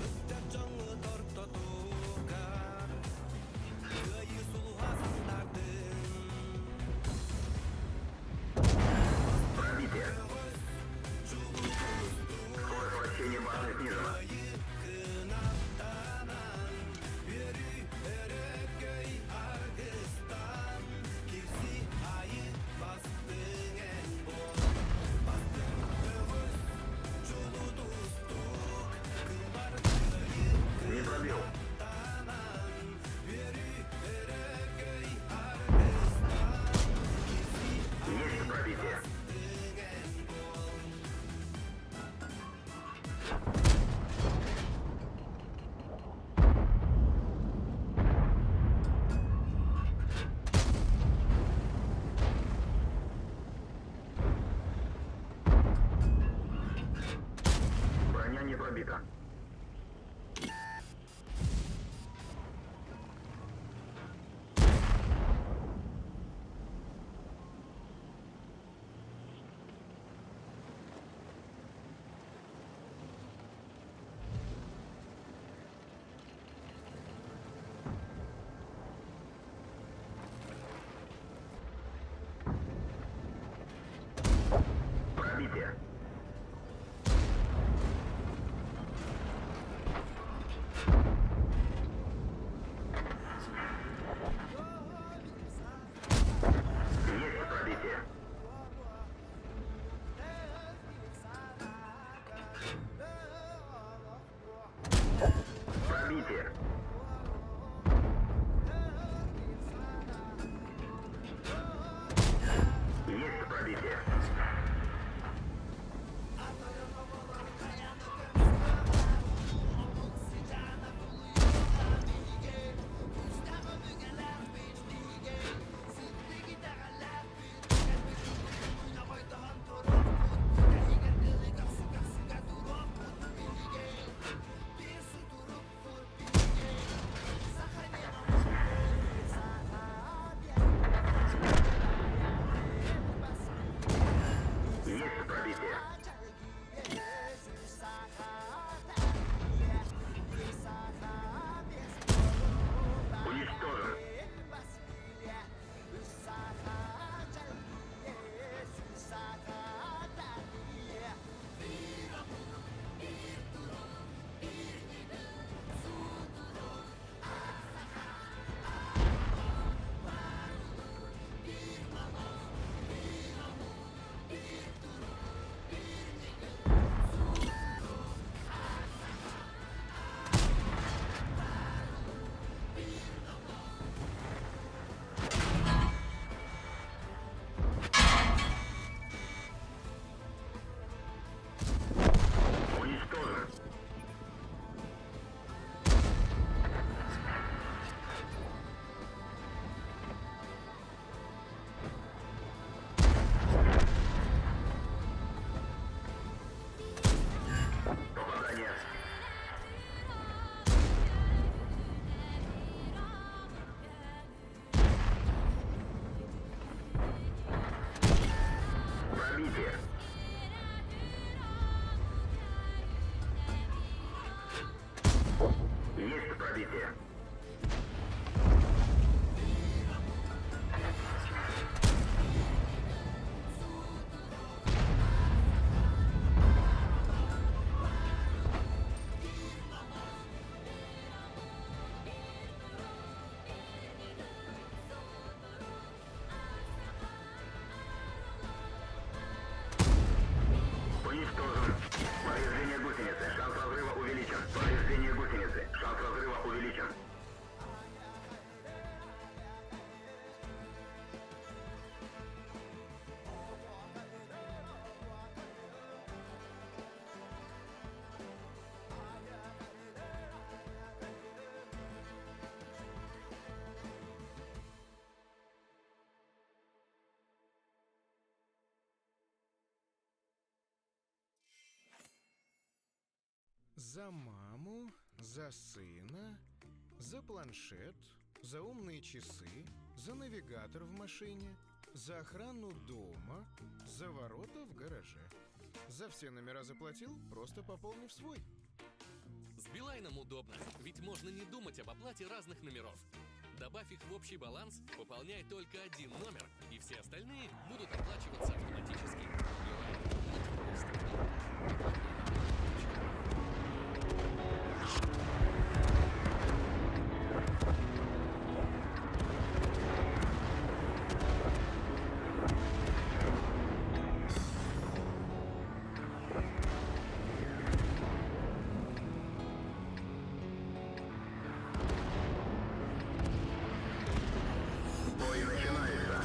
K: ыччат дьоҥҥу тортотугар кыайыы сулуһа сандардын.
A: Пробитие. Есть пробитие. Уничтожен. Уничтожен. Попадание. Пробитие. Есть пробитие. Уничтожен. Повреждение гусеницы. Шанс разрыва увеличен. Повреждение гусеницы. Шанс разрыва увеличен.
B: За маму, за сына, за планшет, за умные часы, за навигатор в машине, за охрану дома, за ворота в гараже. За все номера заплатил, просто пополнив свой.
C: С Билайном удобно, ведь можно не думать об оплате разных номеров. Добавь их в общий баланс, пополняй только один номер, и все остальные будут оплачиваться автоматически. Билайн на твоей стороне.
A: Бой начинается.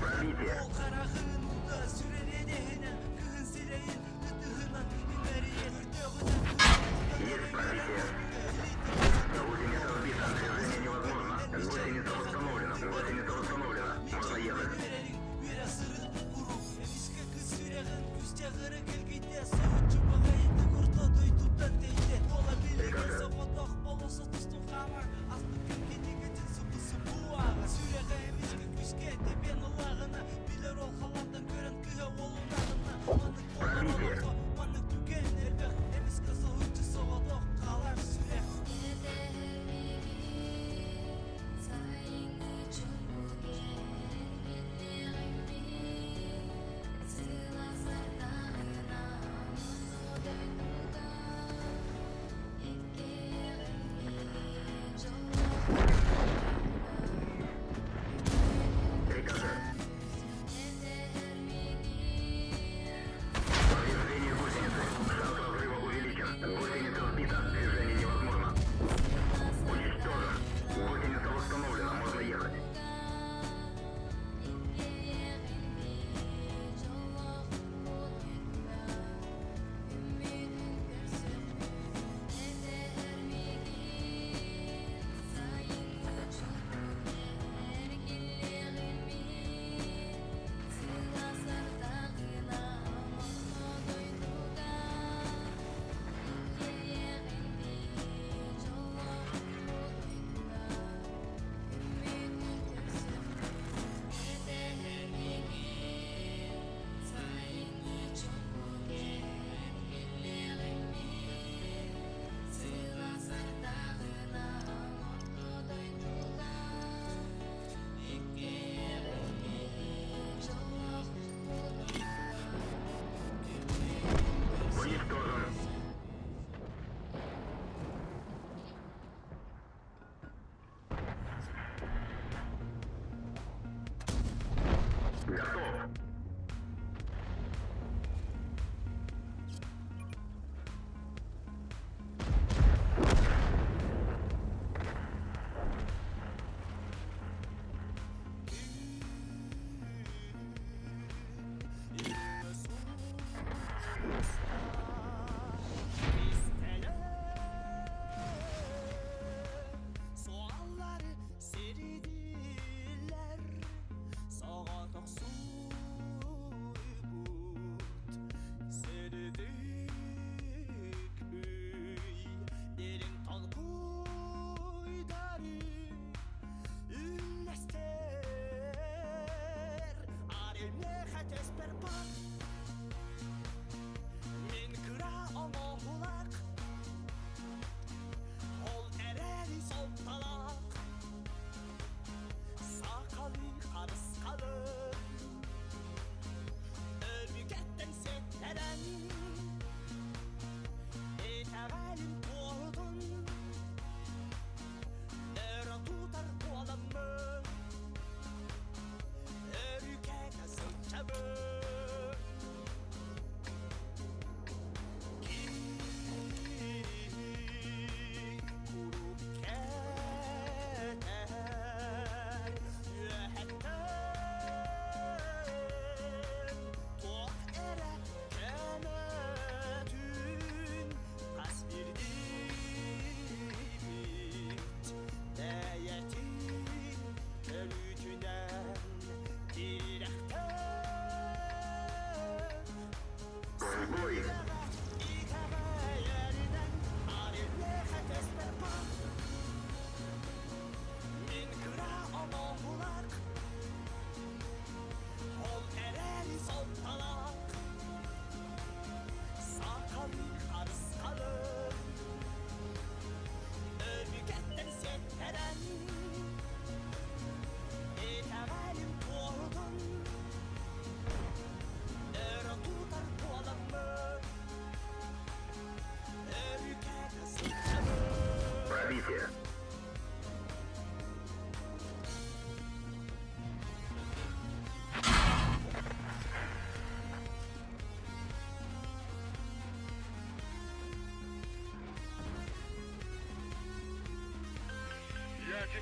A: Пробитие. Есть пробитие. Гусеница сбита. Движение невозможно. Гусеница восстановлена. Гусеница восстановлена. Можно ехать.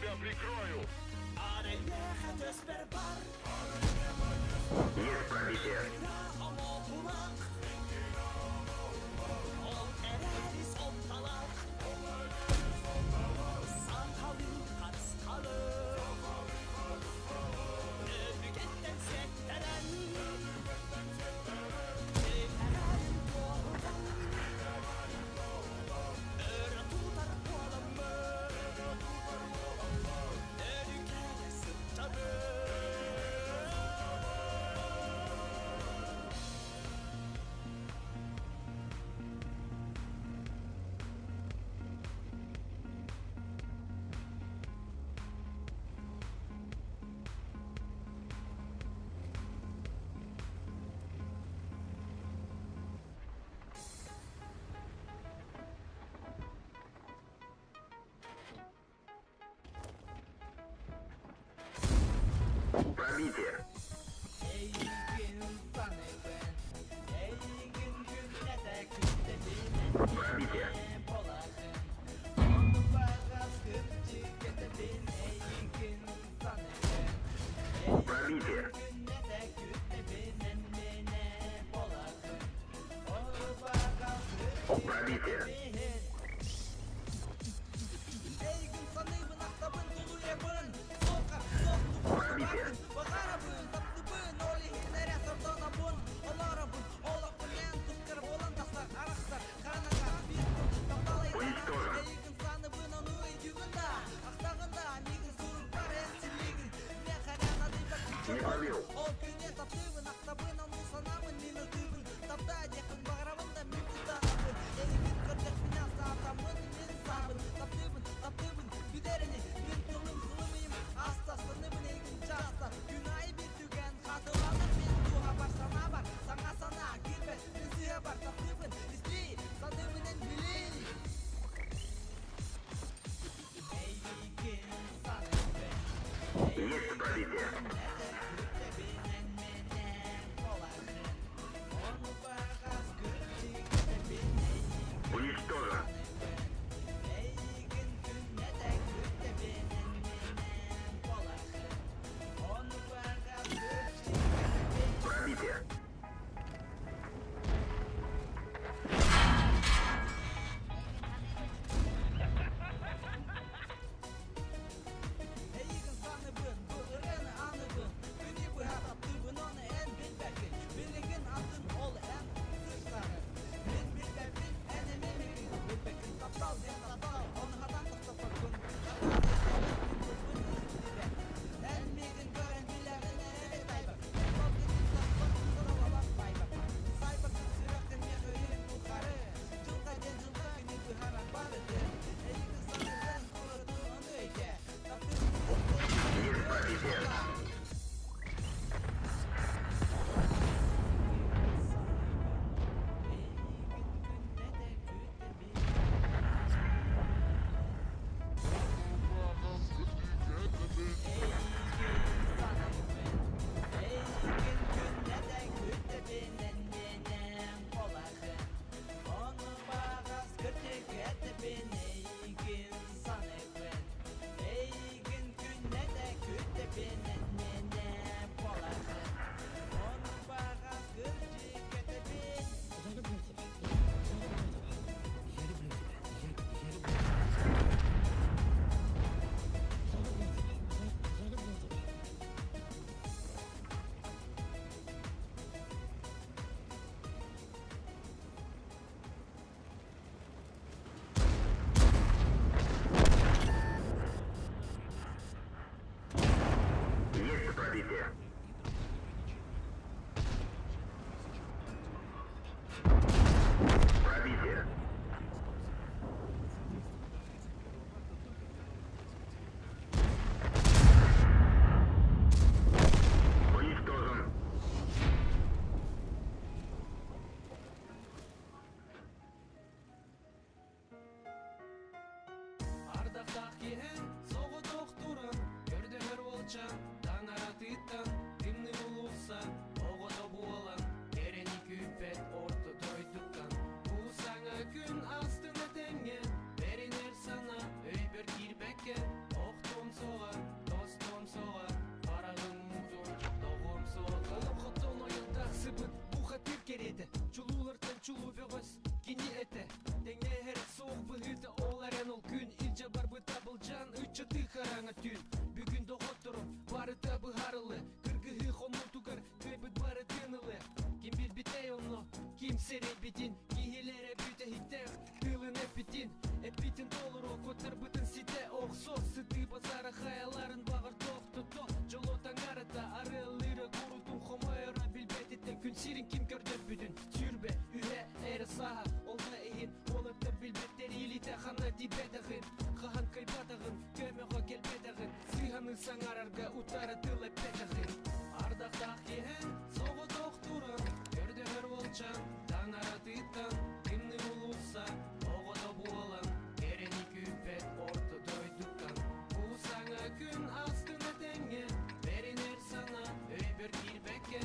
A: тебя прикрою. Есть пробитие. Пробитие.
E: Эйигин саныыбын, эйигин күннэтэ күүтэбин, эн
A: Пробитие.
E: миэнэ буолаҕын. Ону баҕас кырдьык этэбин, эйигин саныыбын, эйигин
A: Пробитие.
E: күннэтэ күүтэбин, эн миэнэ буолаҕын. Ону баҕас кырдьык
A: Пробитие.
E: этэбин. Эйигин саныыбын, ахтабын, тулуйабын Суохха, суох
A: Пробитие.
E: туппаккын Баҕарабын, таптыбын, ол иһин эрэ сордонобун Олоробун, олохпун эн тускар буолан тахсар Арахсар, хараҥаҕа биир тыл таптал айдаана
A: Уничтожен.
E: Эйигин саныбын, ону өйдүүгүн да Ахтаҕын да, миигин сурукпар эн силлиигин Миэхэ эрэ наадыйбат
A: Не
E: кичэбин
A: пробил.
E: Ол күнү таптыыбын, ахтабын, ону санаабын, мин ытыыбын Таптаа диэхпин баҕарабын да мин куттанабын Эйигин көрдөхпүнэ саатаммын мин саабын Таптыыбын, таптыыбын, бүтэр ини Мин тылым сылымыйым Астастаныбын эйигин чааста Күн аайы биир түгэн хатыланар Мин дууһабар санаабар Саҥа санаа киирбэт Мин сыыһабар таптыыбын истиий Саныыбын эн билиий Эйигин саныыбын
A: Есть
E: Эйигин
A: пробитие.
E: күннэтэ күүтэбин Эн мэнэ буолаҕын Ону баҕас кырдьык этэбин Эйигин
A: Уничтожен.
E: саныыбын Эйигин күннэтэ күүтэбин Эн мэнэ буолаҕын Ону баҕас кырдьык этэбин
A: Пробитие.
E: Эйигин саныыбын, бу ырыаны аныыбын.
L: саҥа түүн Бүгүн доҕотторум барыта быһаарыллы Кыргыһыы хонуутугар кыайбыт бары тыынылы Ким билбитэй онно, ким сэрэйбитин Киһилэрэ бүтэһиктээх тылын эппитин Эппитин толору куттарбытын ситэ охсо Сытыы базара хайаларын баҕар тохтото Дьоло таҥарата арыаллыыра курутун хомойоро билбэтиттэн Күн сирин ким көрдөрбүтүн Сүүрбэ үһэ эрэ сааһа Ол да иһин уолаттар билбэттэр илиитэ ханна тиийбэтэҕин Хаһан кыайбатаҕын, көмөҕө кэлбэтэҕин Сыыһаны саҥарарга утары тыл эппэтэҕин Ардахтаах киэһэ соҕотох туран Көрдөһөр уолчаан таҥаратыттан Тымныы уулусса оҕото буолан Кэрэни күүппэт орто дойдуттан Бу саҥа күн астына тэҥҥэ Бэринэр санаа өйбөр киирбэккэ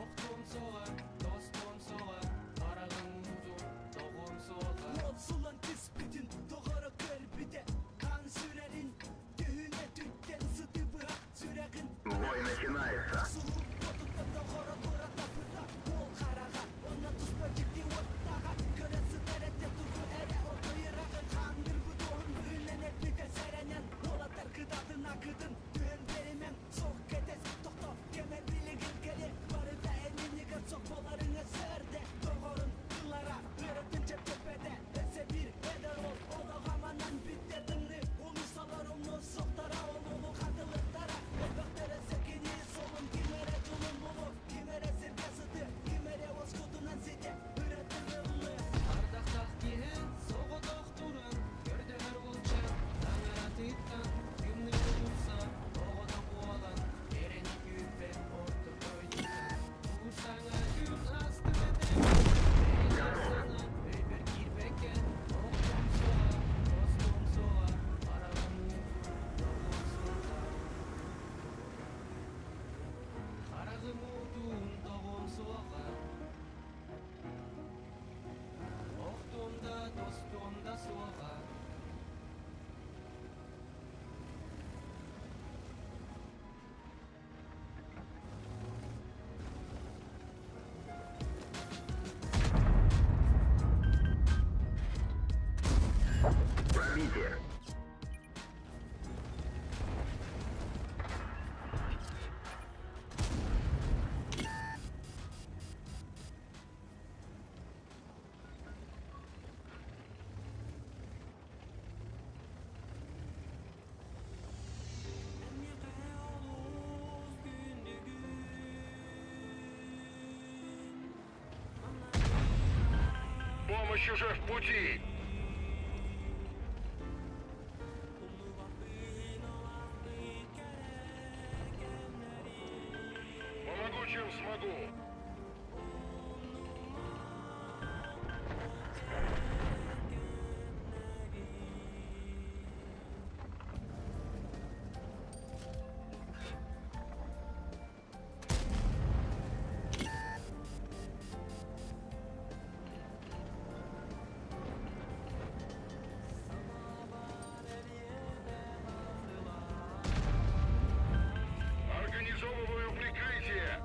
L: Охтуом суоҕа, тостуом суоҕа Хараҕым уутун тоҕуом суоҕа
E: Уол сулан түспүтүн доҕоро көрбүтэ Хаан сүрэрин түһүнэ түттэн сыты быһах сүрэҕин
A: Бой начинается.
E: Сулук хотуттан доҕоро тура тапыта Уол хараҕа онно туспа дьикти уоттаҕа Көрө сытар этэ тугу эрэ ордуйраҕын Хаандырбыт уоһун быһынан эппитэ сэрэнэн Уолаттар кытаатын акытын түһэн биэримэҥ Суох кэтэс тохто кэмэ билигин кэлиэ Барыта энинигэр сох буоларыҥа сэрдэ Доҕорун тыллара ыарытын чэпчэппэтэ Өссө биир эдэр уол олох аманан бүттэ Тымныы уулуссалар умну сохтора Олуолу хатылыктара Элбэхтэрэ сэкини солун Ким эрэ дьолун булу Ким эрэ сиргэ сыты Ким эрэ уоскутунан ситэ Ырытын ыллы
L: Ардахтаах киэһэ соҕотох туран Көрдөһөр уолчаан таҥаратыттан Тымныы уулусса оҕото буолан Кэрэни күүппэт орто дойдуттан Бу саҥа күн астын этэҥҥэ Бэринэр санаа өйбөр киирбэккэ Охтуом суоҕа, тостуом суоҕа Хараҕым уутун тоҕуом суоҕа Хараҕым уутун тоҕуом суоҕа Охтуом да, тостуом да суоҕа
A: Пробитие.
D: Помощь уже в пути! Помогу, чем смогу. Организовываю прикрытие.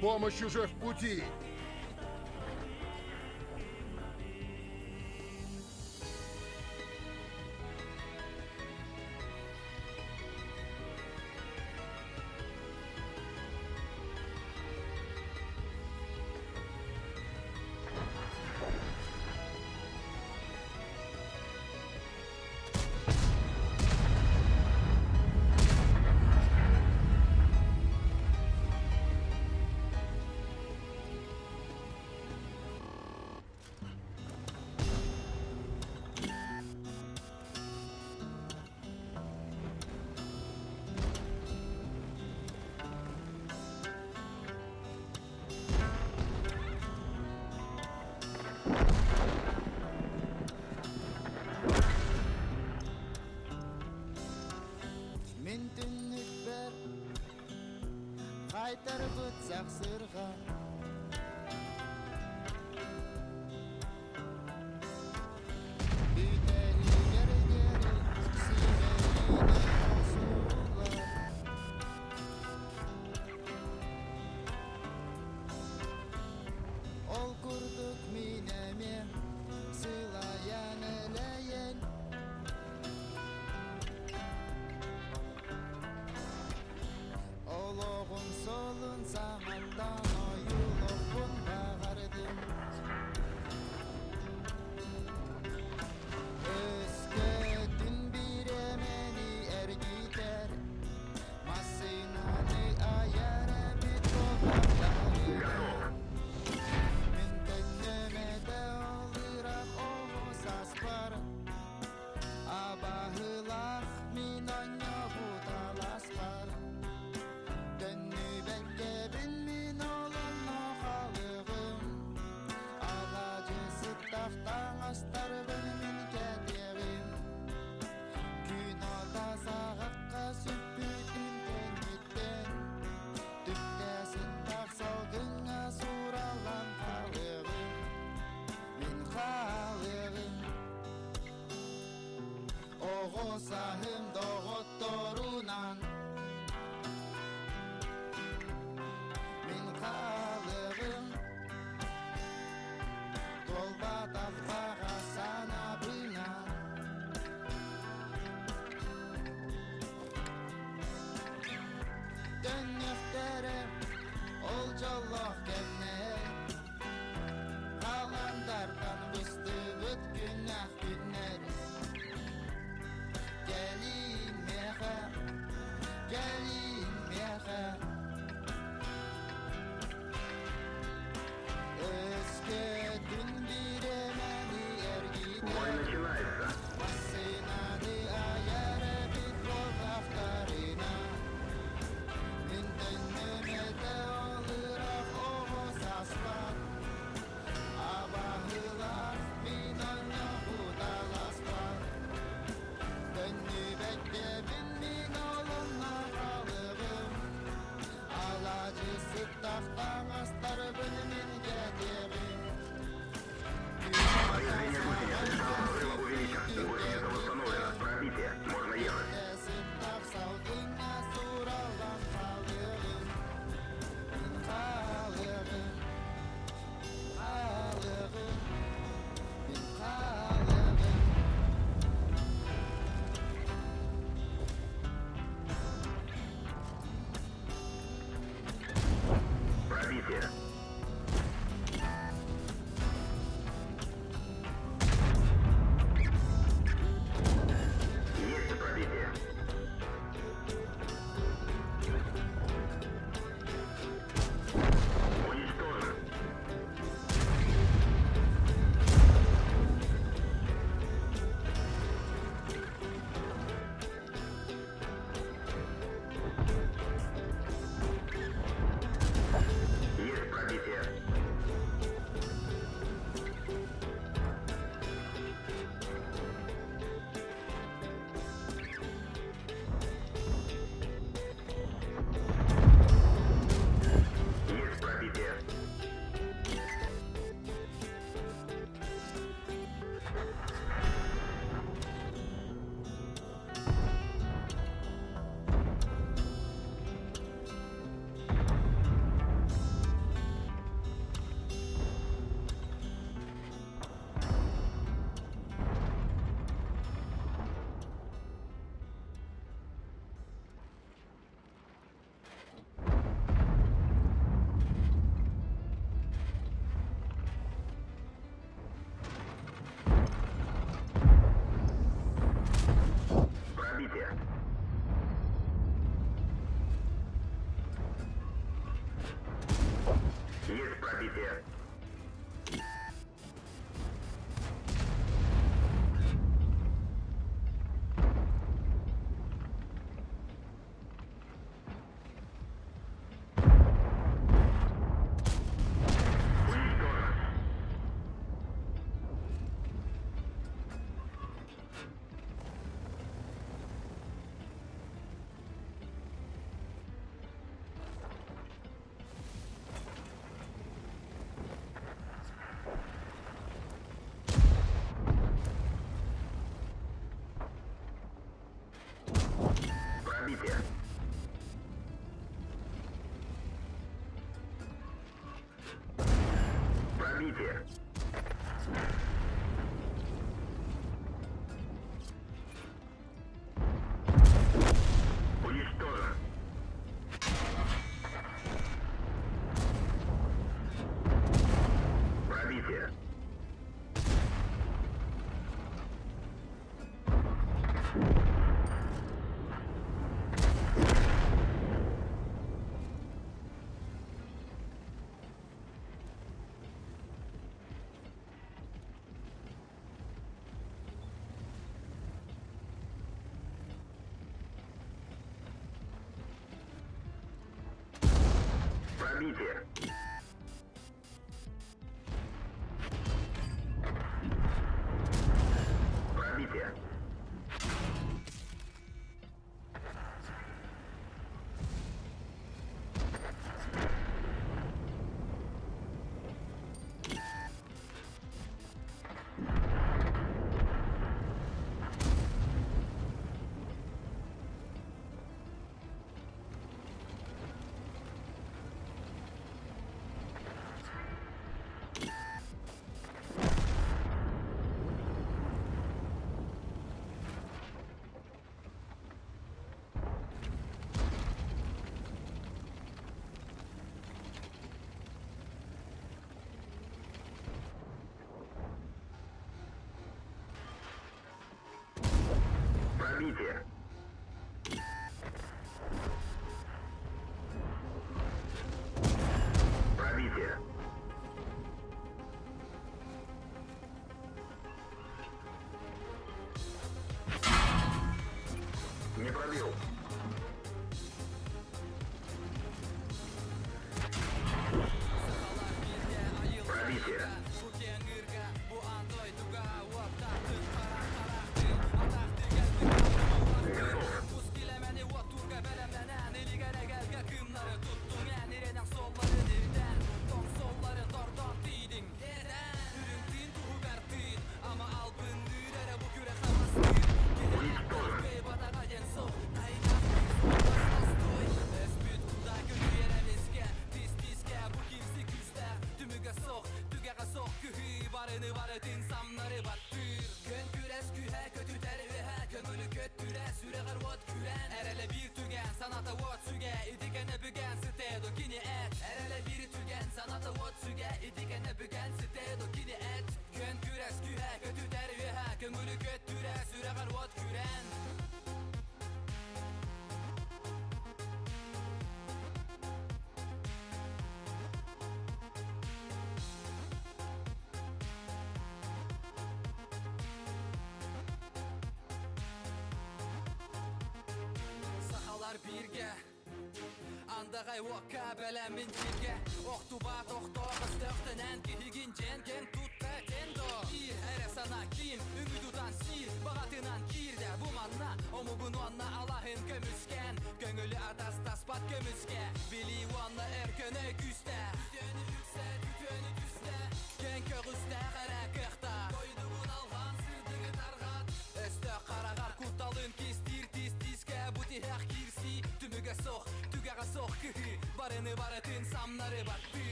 M: Помощь уже в пути!
N: Мин түннүкпэр хайтарбыт сахсырҕа Бүтэһигэр диэри сирэйинэн охсуллар Ол курдук мин эмиэ сылайан элэйэн Олоҕун солун саҥаттан ойуулаан.
A: Пробитие. Уничтожен. Пробитие. Пробитие. Уничтожен. Пробитие. Пробитие. Пробитие. Пробитие. Пробитие. Не пробил. Пробитие. Готов. Уничтожен.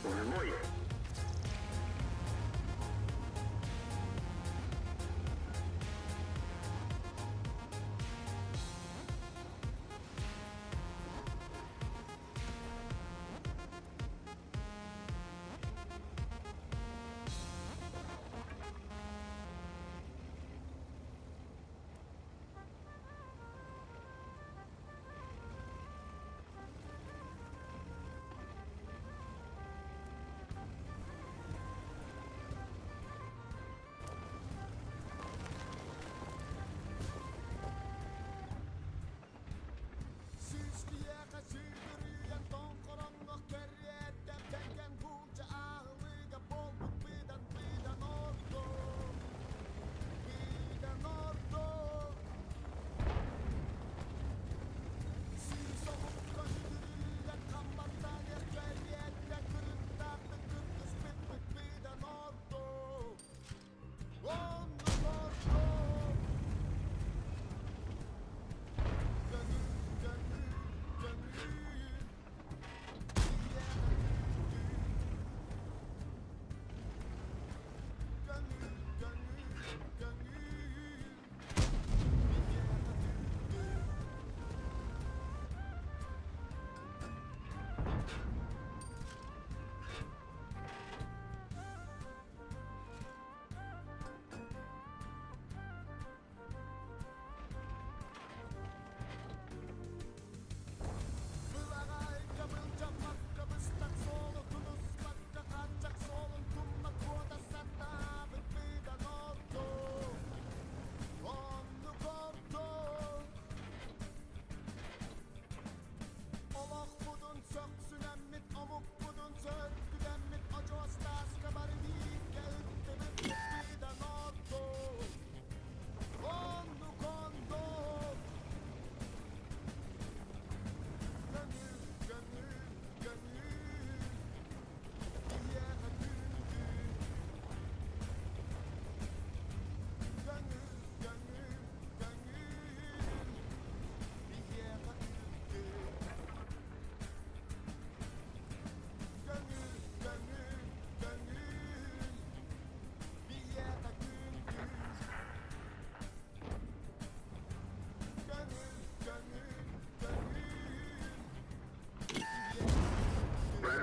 A: В бой.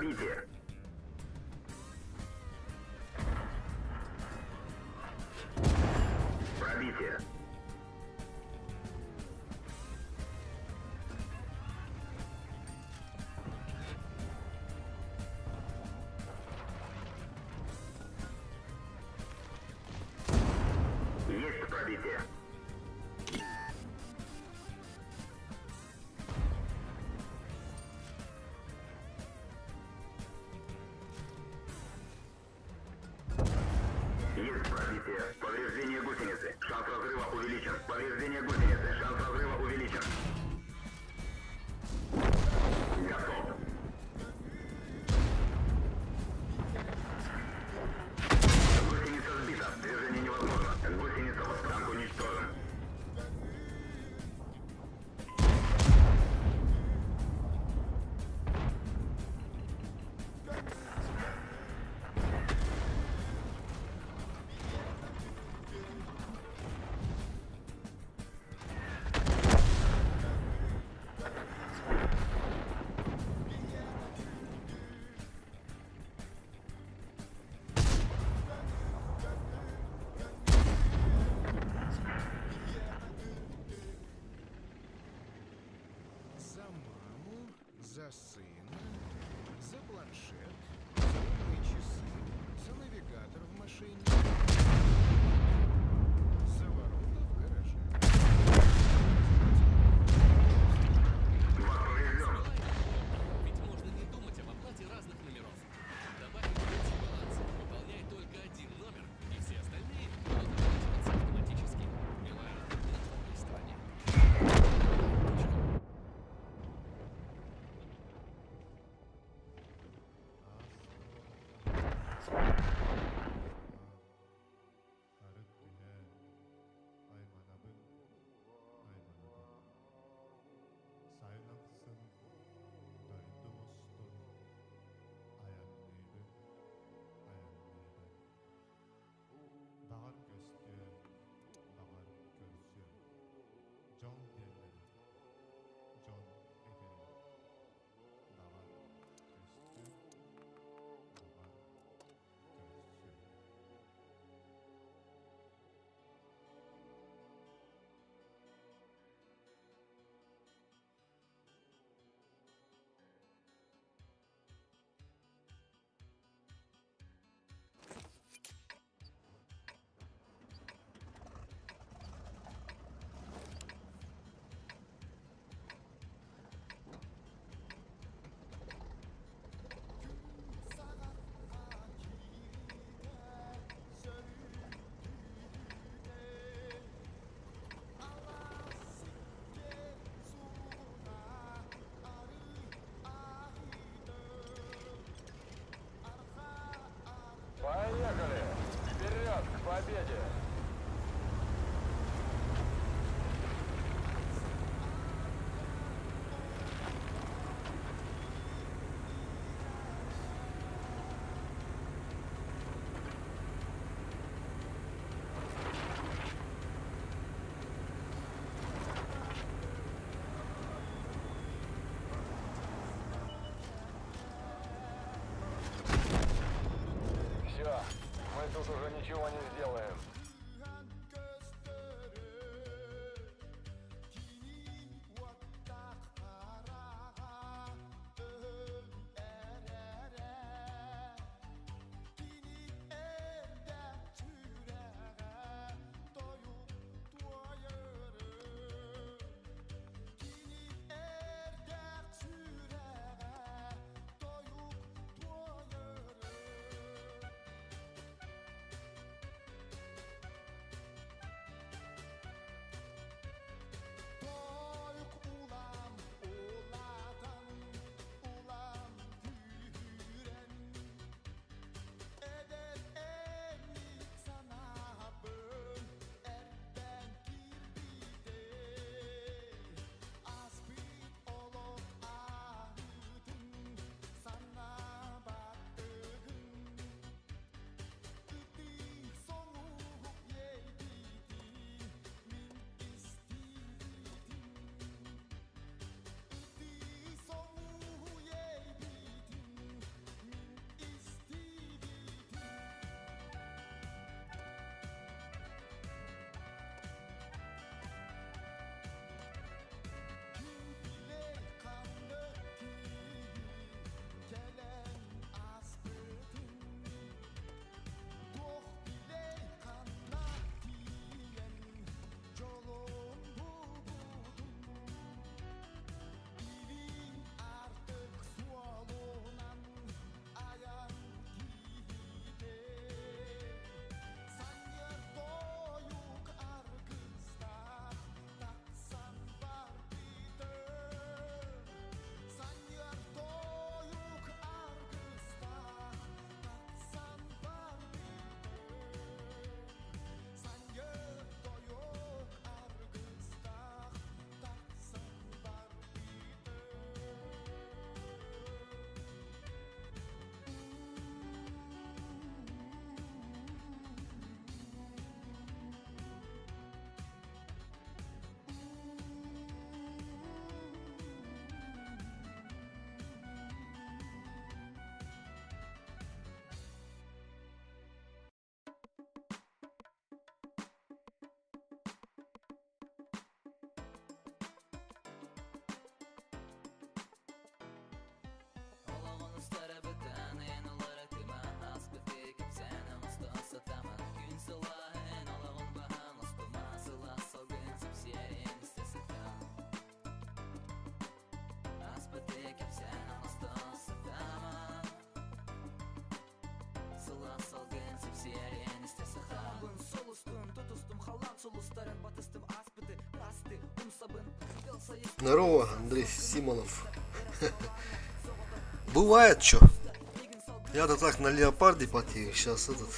A: Пробитие. Пробитие. Есть пробитие. Есть пробитие. Повреждение гусеницы. Шанс разрыва увеличен. Повреждение гусеницы. Шанс разрыва увеличен. Готов. Гусеница сбита. Движение невозможно. Гусеница вот танк уничтожен.
B: За маму, за сына, за планшет, за умные часы, за навигатор в машине, за ворота в гараже.
A: Вас поврежден.
C: Ведь можно не думать об оплате разных номеров. Добавь их в общий баланс, выполняй только один номер, и все остальные будут оплачиваться автоматически. Билайн на твоей стороне. Билайн.ру.
M: Арыт түһэн, айманабын, айманабын. Сайын ахсын дойдум устун айанныыбын, айанныыбын. Баҕар көстүө, баҕар көрсүөм. Дьол диэллэри, дьон этэрин. Баҕар көстүө, баҕар көрсүөм.
N: Саҕахха кииритэ сөрүүтүүтэ Алаас сиккиэр суугуна арыы аһыыта Арҕаа
O: Поехали! Вперед, к победе! Все, мы тут уже ничего не сделаем.
N: Көстөрө кини уоттаах хараҕа өһөн эрэрэ Кини эрдээх сүрэҕэ тойук туойары Кини эрдээх сүрэҕэ тойук туойары.
P: Здорово, Андрей Симонов. Бывает что. Я-то так на леопарде потею. Сейчас этот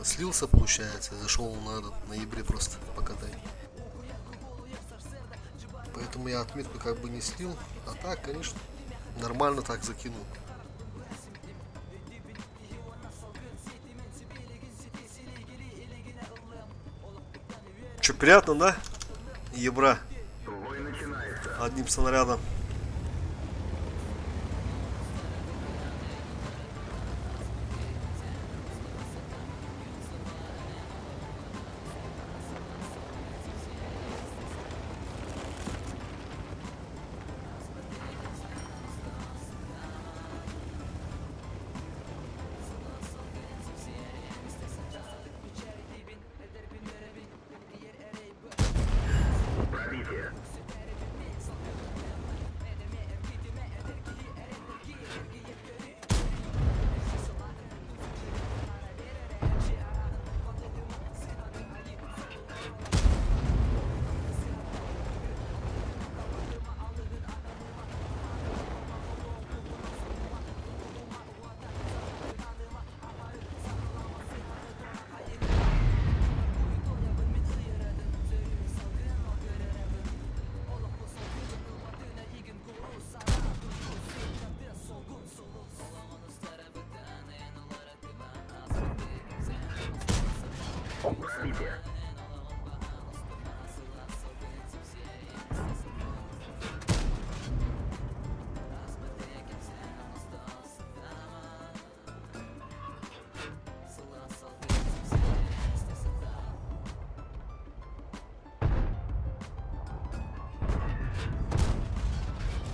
P: слился, получается. Зашел на этот, на ебре просто покатать. Поэтому я отметку как бы не слил. А так, конечно, нормально так закинул. Че, приятно, да? Ебра. Одним снарядом.
A: Пробитие. Пробитие.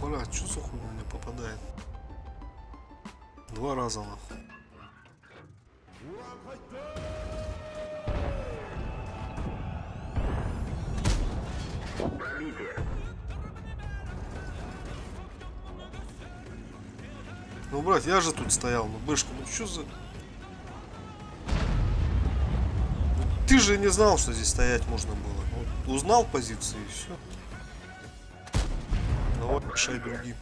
P: Бля, что за хуйня не попадает? Два раза нахуй.
A: Пробитие.
P: Ну, брат, я же тут стоял, ну, бышка, ну что за... Ну, ты же не знал, что здесь стоять можно было. Вот, узнал позиции и все. Давай, решай другим.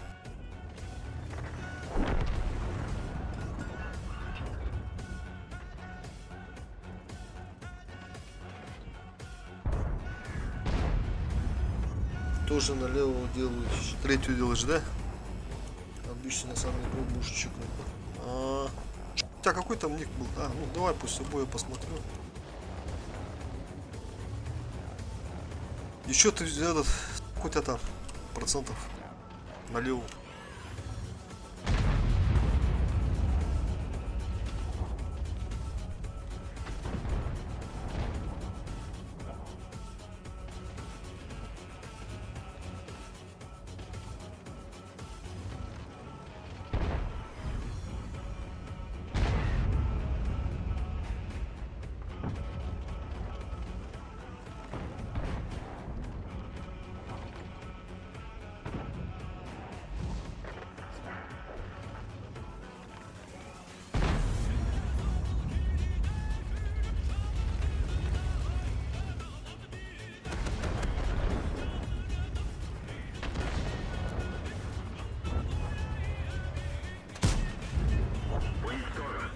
P: Тоже налево делаешь. Третью делаешь, да? Обычно на самом пробую чекнуть. А, у тебя какой там ник был? А, ну давай после боя посмотрю. Еще ты этот, сколько у тебя там процентов налево?
A: Уничтожен.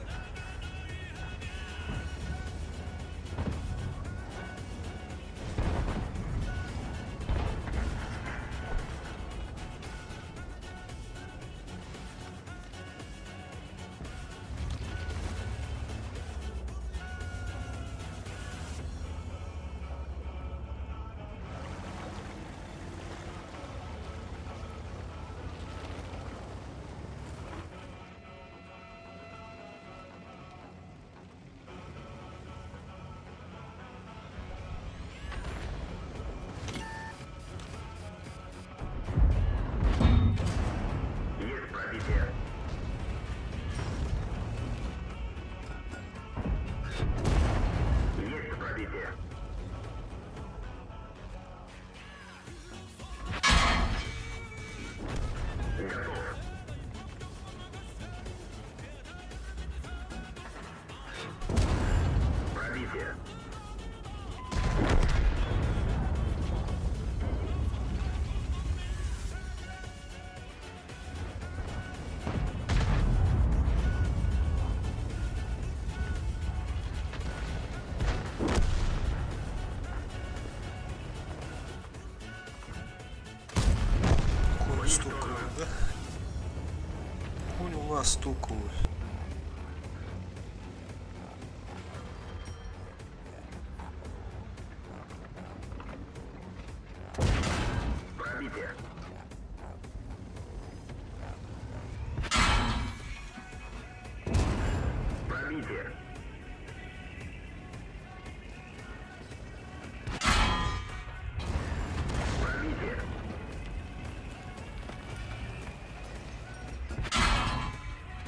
A: Есть пробитие. Есть пробитие. Готов. Пробитие.
P: У нас туку.
A: Пробитие. Пробитие. Пробитие.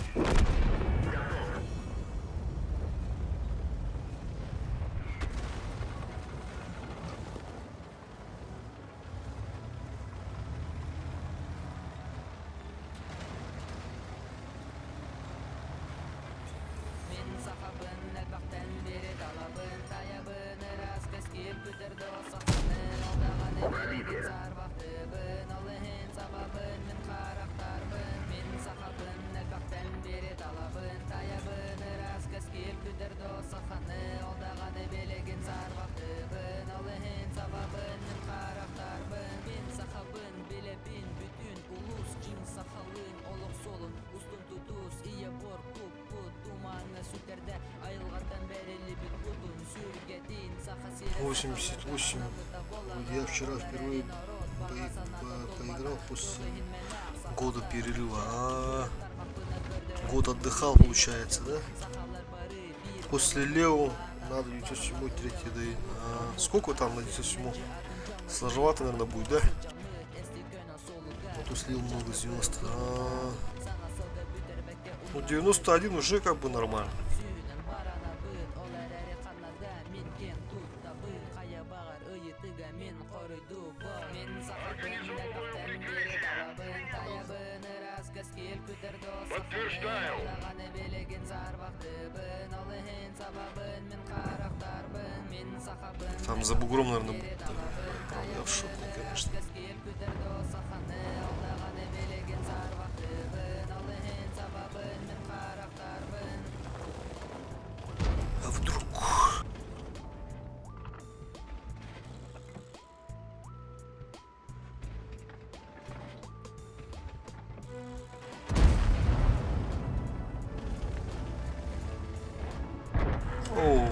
A: Готов.
H: Мин сахабын элбэхтэн бири талабын Тайабын ыраас кэскил күтэрдэ саханы Алдаҕаны билигин саарбахтыыбын Ол иһин сабабын мин харахтарбын Мин сахабын элбэхтэн бири талабын Тайабын ыраас кэскил күтэрдэ саханы Алдаҕаны билигин саарбахтыыбын Ол иһин сабабын мин харахтарбын Мин сахабын билэбин бүтүн улус Дьиҥ сахалыын олох суолун устун тутус Ийэ буор куппут тумаҥҥа сүтэрдэ Айылҕаттан бэриллибит кутун сүргэтин Саха сирэ
P: 88. Я вчера впервые поиграл после года перерыва. А, -а, -а. Год отдыхал, получается, да? После Лео надо 907 третий да. А, сколько там на 907? Сложновато, наверное, будет, да? Вот услил много звезд. А -а -а. Ну, 91 уже как бы нормально.
D: Подтверждаю.
P: Там за бугром, наверное, будет. Правда, я в шоке, конечно. А вдруг... О,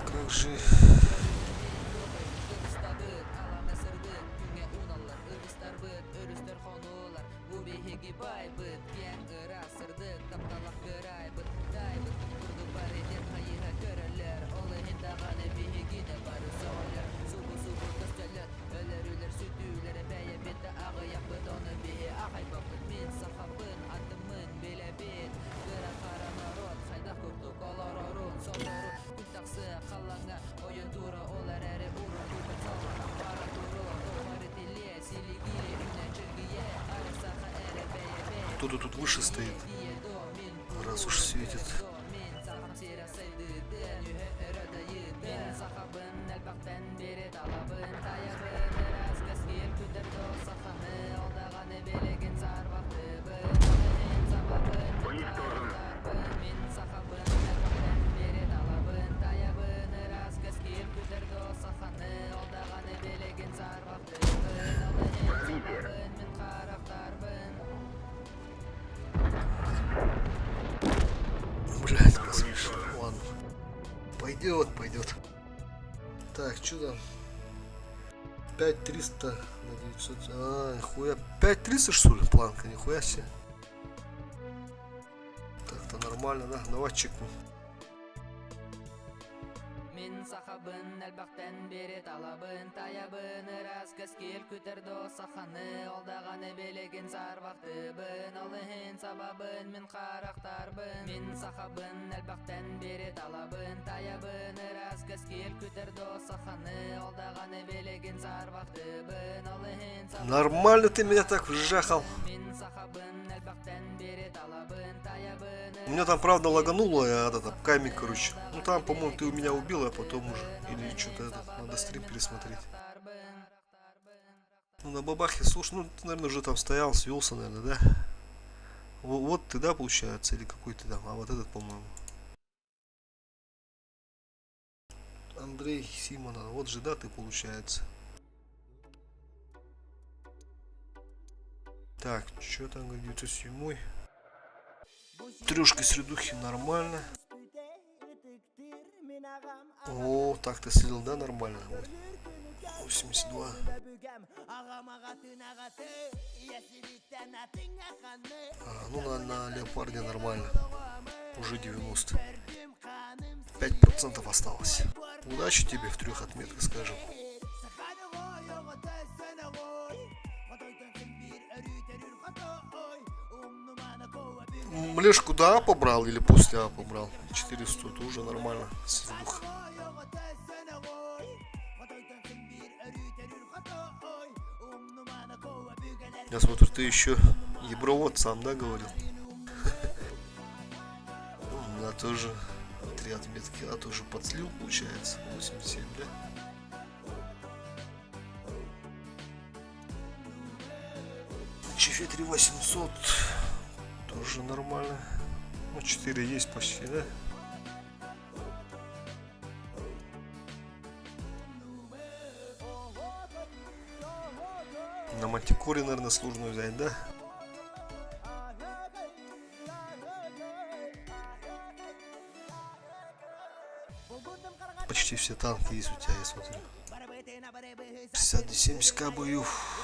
P: как же... Кто-то тут выше стоит, раз уж светит.
A: Уничтожен. Пробитие.
P: Блять, посмешно. Ладно. Пойдет, пойдет. Так, что там? 5300 на 900. А, нихуя. 5300 что ли планка? Нихуя себе. Так-то нормально, да? Давай чекну.
H: Мин сахабын элбэхтэн бири талабын Тайабын ыраас кэскил күтэр до саханы Ол даҕаны билигин саарбахтыыбын Ол иһин сабабын мин харахтарбын Мин сахабын элбэхтэн бири талабын Тайабын ыраас кэскил күтэр до саханы Ол даҕаны билигин саарбахтыыбын Ол иһин
P: Нормально ты меня так вжахал.
H: Мин сахабын элбэхтэн бири талабын Тайабын
P: У меня там, правда, лагануло, я этот, камень, короче. Ну там, по-моему, ты у меня убил, а потом уже. Или что-то этот, надо стрим пересмотреть. Ну на бабахе, слушай, ну ты, наверное, уже там стоял, свелся, наверное, да? Вот, вот ты, да, получается, или какой ты там, а вот этот, по-моему. Андрей Симона, вот же, да, ты, получается. Так, что там, 907 Трешка средухи нормально. О, так ты слил, да, нормально? 82. А, ну, на, на леопарде нормально. Уже 90. 5% осталось. Удачи тебе в трех отметках, скажем. Млешку до апа брал или после апа брал? 400, это уже нормально. С двух. Я смотрю, ты еще ебровод сам, да, говорил? У меня тоже три отметки, а тоже подслил, получается, 87, да? Чефе 3800 тоже нормально. Ну, 4 есть почти, да? На мантикоре, наверное, сложно взять, да? Почти все танки есть у тебя, я смотрю. 50 70к боев.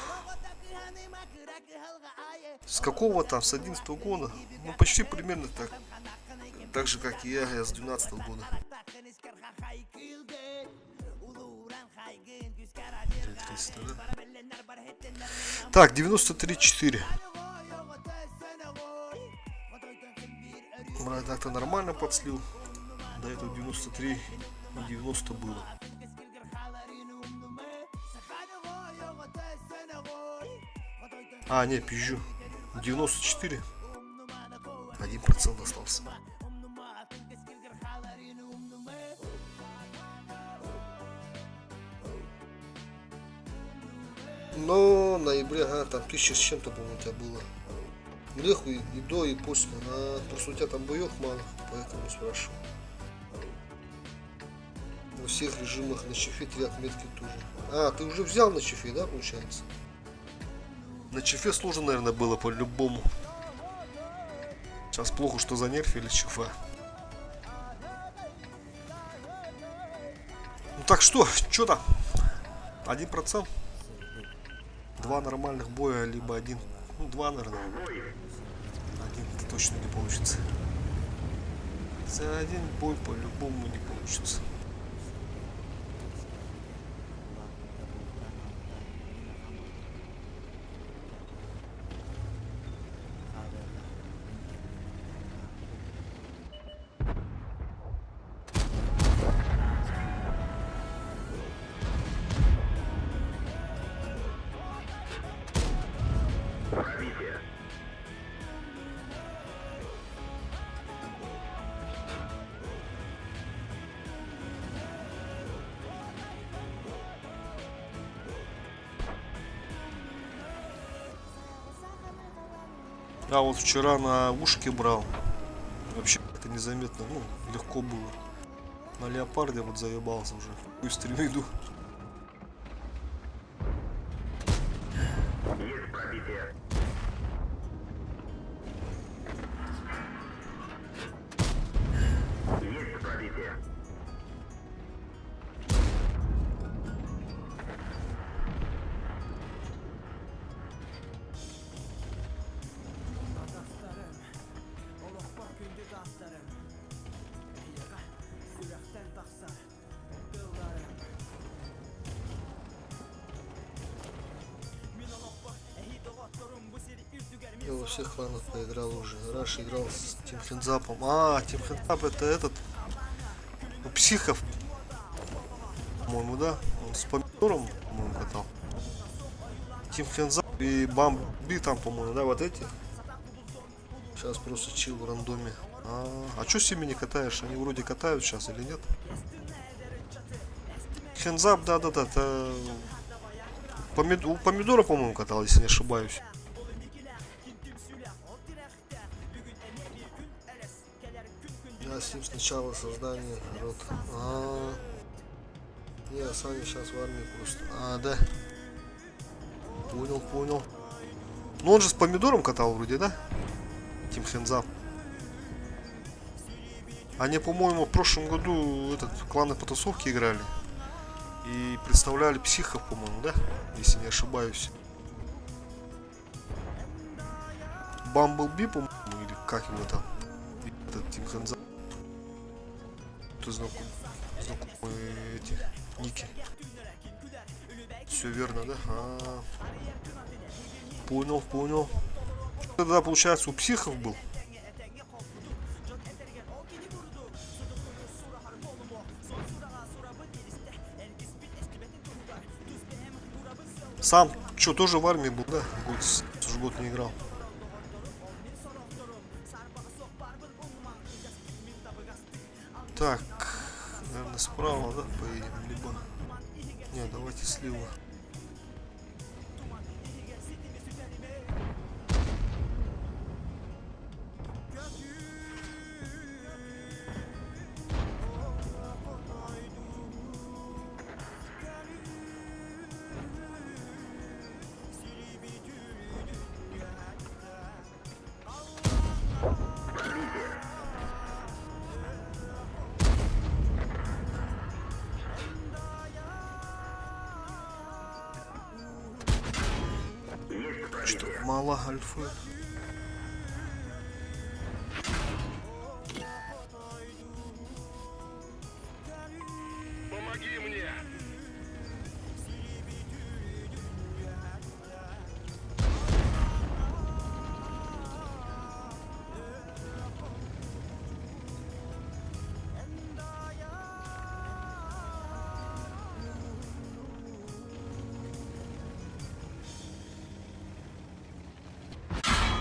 P: С какого там? С 11 года? Ну, почти примерно так. Так же, как и я, я с 12 года. 300, да? Так, 93,4. Брат, так-то нормально подслил. До этого 93 и 90 было. А, не, пизжу. 94. 1% остался. Но ноябре, ага, там тысяча с чем-то, по-моему, у тебя было. Леху и, и до, и после. А, просто у тебя там боев мало, поэтому спрашиваю. Во всех режимах на чефе три отметки тоже. А, ты уже взял на чефе, да, получается? На чефе сложно, наверное, было по-любому. Сейчас плохо, что занерфили чефа. Ну так что, что там? 1%? Два нормальных боя, либо один. Ну, два, наверное. Один это точно не получится. За один бой по-любому не получится.
A: Пробитие.
P: А вот вчера на ушке брал. Вообще это незаметно, ну, легко было. На леопарде вот заебался уже. Хуй стрим иду.
A: Есть пробитие. Есть пробитие.
E: Атастарым, олохпор күндү таастарым, Эһиэхэ сүрэхтэн тахсар тылларым. Мин олохпор эһи доҕотторум бу сир үрдүгэр мин
P: Я во всех
E: соҕотох
P: кланах
E: суох
P: поиграл
E: суох
P: уже. Раш
E: суох
P: играл
E: кэлэр
P: с Тим
E: сүрэх
P: Хензапом. А, Тим Хензап это этот, у психов, по-моему, да? Он с помидором, по-моему, катал. Тим Хензап и Бамби там, по-моему, да, вот эти. Сейчас просто чил в рандоме. А, а чё с ними не катаешь? Они вроде катают сейчас или нет? Хензап, да-да-да, это помид... у помидора, по-моему, катал, если не ошибаюсь. Я с ним сначала создание рот. А, -а, -а. Не, Саня сейчас в армии просто. А, да. Понял, понял. Ну он же с помидором катал вроде, да? Тим Хензап. Они, по-моему, в прошлом году этот кланы потасовки играли. И представляли психов, по-моему, да? Если не ошибаюсь. Бамблби, по-моему, или как его там. Этот Тим Хензап. Ты знаком, знакомые эти ники. Все верно, да? А -а -а. Понял, понял. Тогда, получается, у психов был. Сам, что, тоже в армии был, да? Год, уже год не играл. Так, наверное, справа, да, поедем, либо... Не, давайте слева. Что мало альфы.
A: Помоги мне!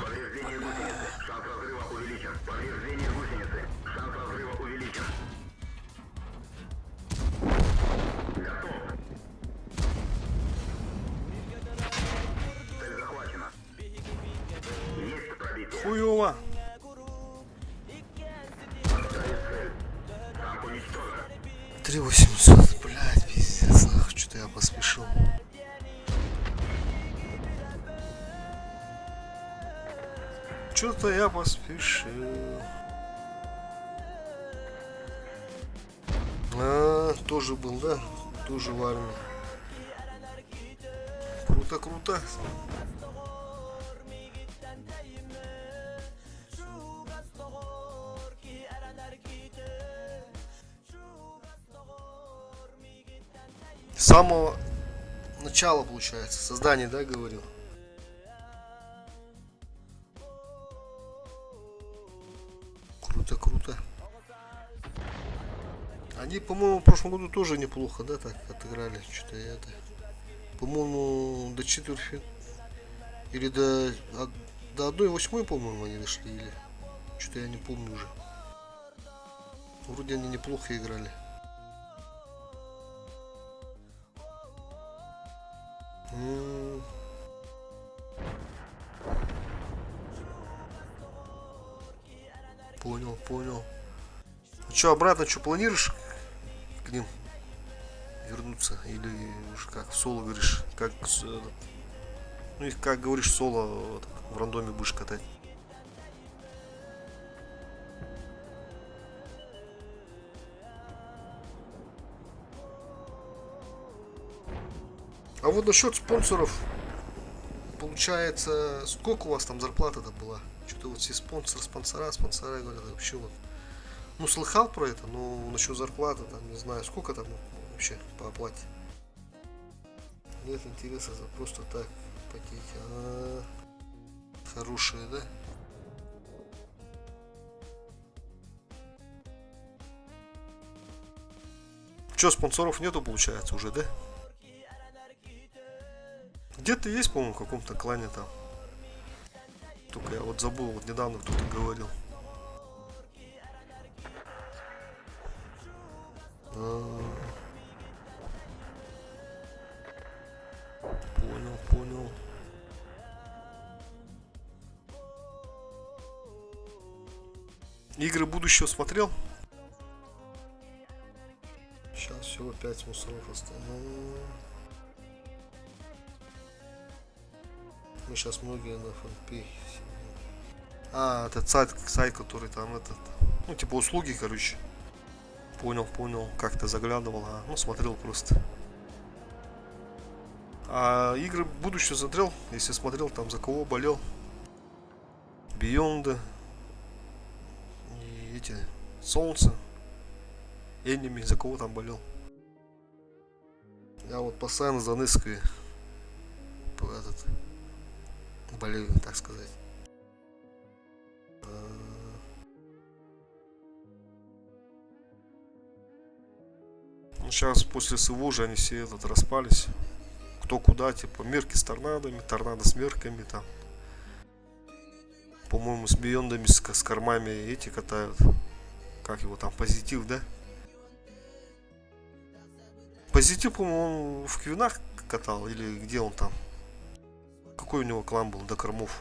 A: Повреждение гусеницы. Шанс разрыва увеличен. Повреждение гусеницы. Шанс разрыва увеличен. Готов. Цель захвачена. Есть пробитие.
P: Хуёво.
A: Танк уничтожен.
P: 3800, блядь, пиздец, нахуй, что-то я поспешил. Что-то я поспешил. А, тоже был, да? Тоже в армии. Круто, круто. С самого начала, получается, создание, да, говорил? Круто, круто. Они, по-моему, в прошлом году тоже неплохо, да, так отыграли. Что-то я это... По-моему, до четверти... Или до, до 1-8, по-моему, они дошли. Или... Что-то я не помню уже. Вроде они неплохо играли. М. Понял, понял. Ну что, обратно что, планируешь к ним вернуться? Или уж как в соло говоришь, как с, ну и как говоришь, соло вот, в рандоме будешь катать? А вот насчет спонсоров, получается, сколько у вас там зарплата-то была? Что-то вот все спонсоры, спонсора, спонсора говорят, вообще вот. Ну, слыхал про это, но насчет зарплаты, там, не знаю, сколько там вообще по оплате. Нет интереса за просто так потеть. А, хорошие, да? Че, спонсоров нету, получается, уже, да? Где-то есть, по-моему, в каком-то клане там. Только я вот забыл, вот недавно кто-то говорил. А. Понял, понял. Игры будущего смотрел? Сейчас всего 5 мусоров осталось. Мы сейчас многие на фанпе А, этот сайт, сайт, который там этот, ну типа услуги, короче. Понял, понял, как-то заглядывал, а, ну смотрел просто. А игры будущее смотрел, если смотрел, там за кого болел. Beyond и эти Солнце, Enemy, за кого там болел. Я вот постоянно за Ныской этот, болею, так сказать. Сейчас ну, после СВО же они все этот распались. Кто куда, типа мерки с торнадами, торнадо с мерками там. По-моему, с биондами, с, с кормами эти катают. Как его там, позитив, да? Позитив, по-моему, он в Квинах катал или где он там? Какой у него клан был до кормов?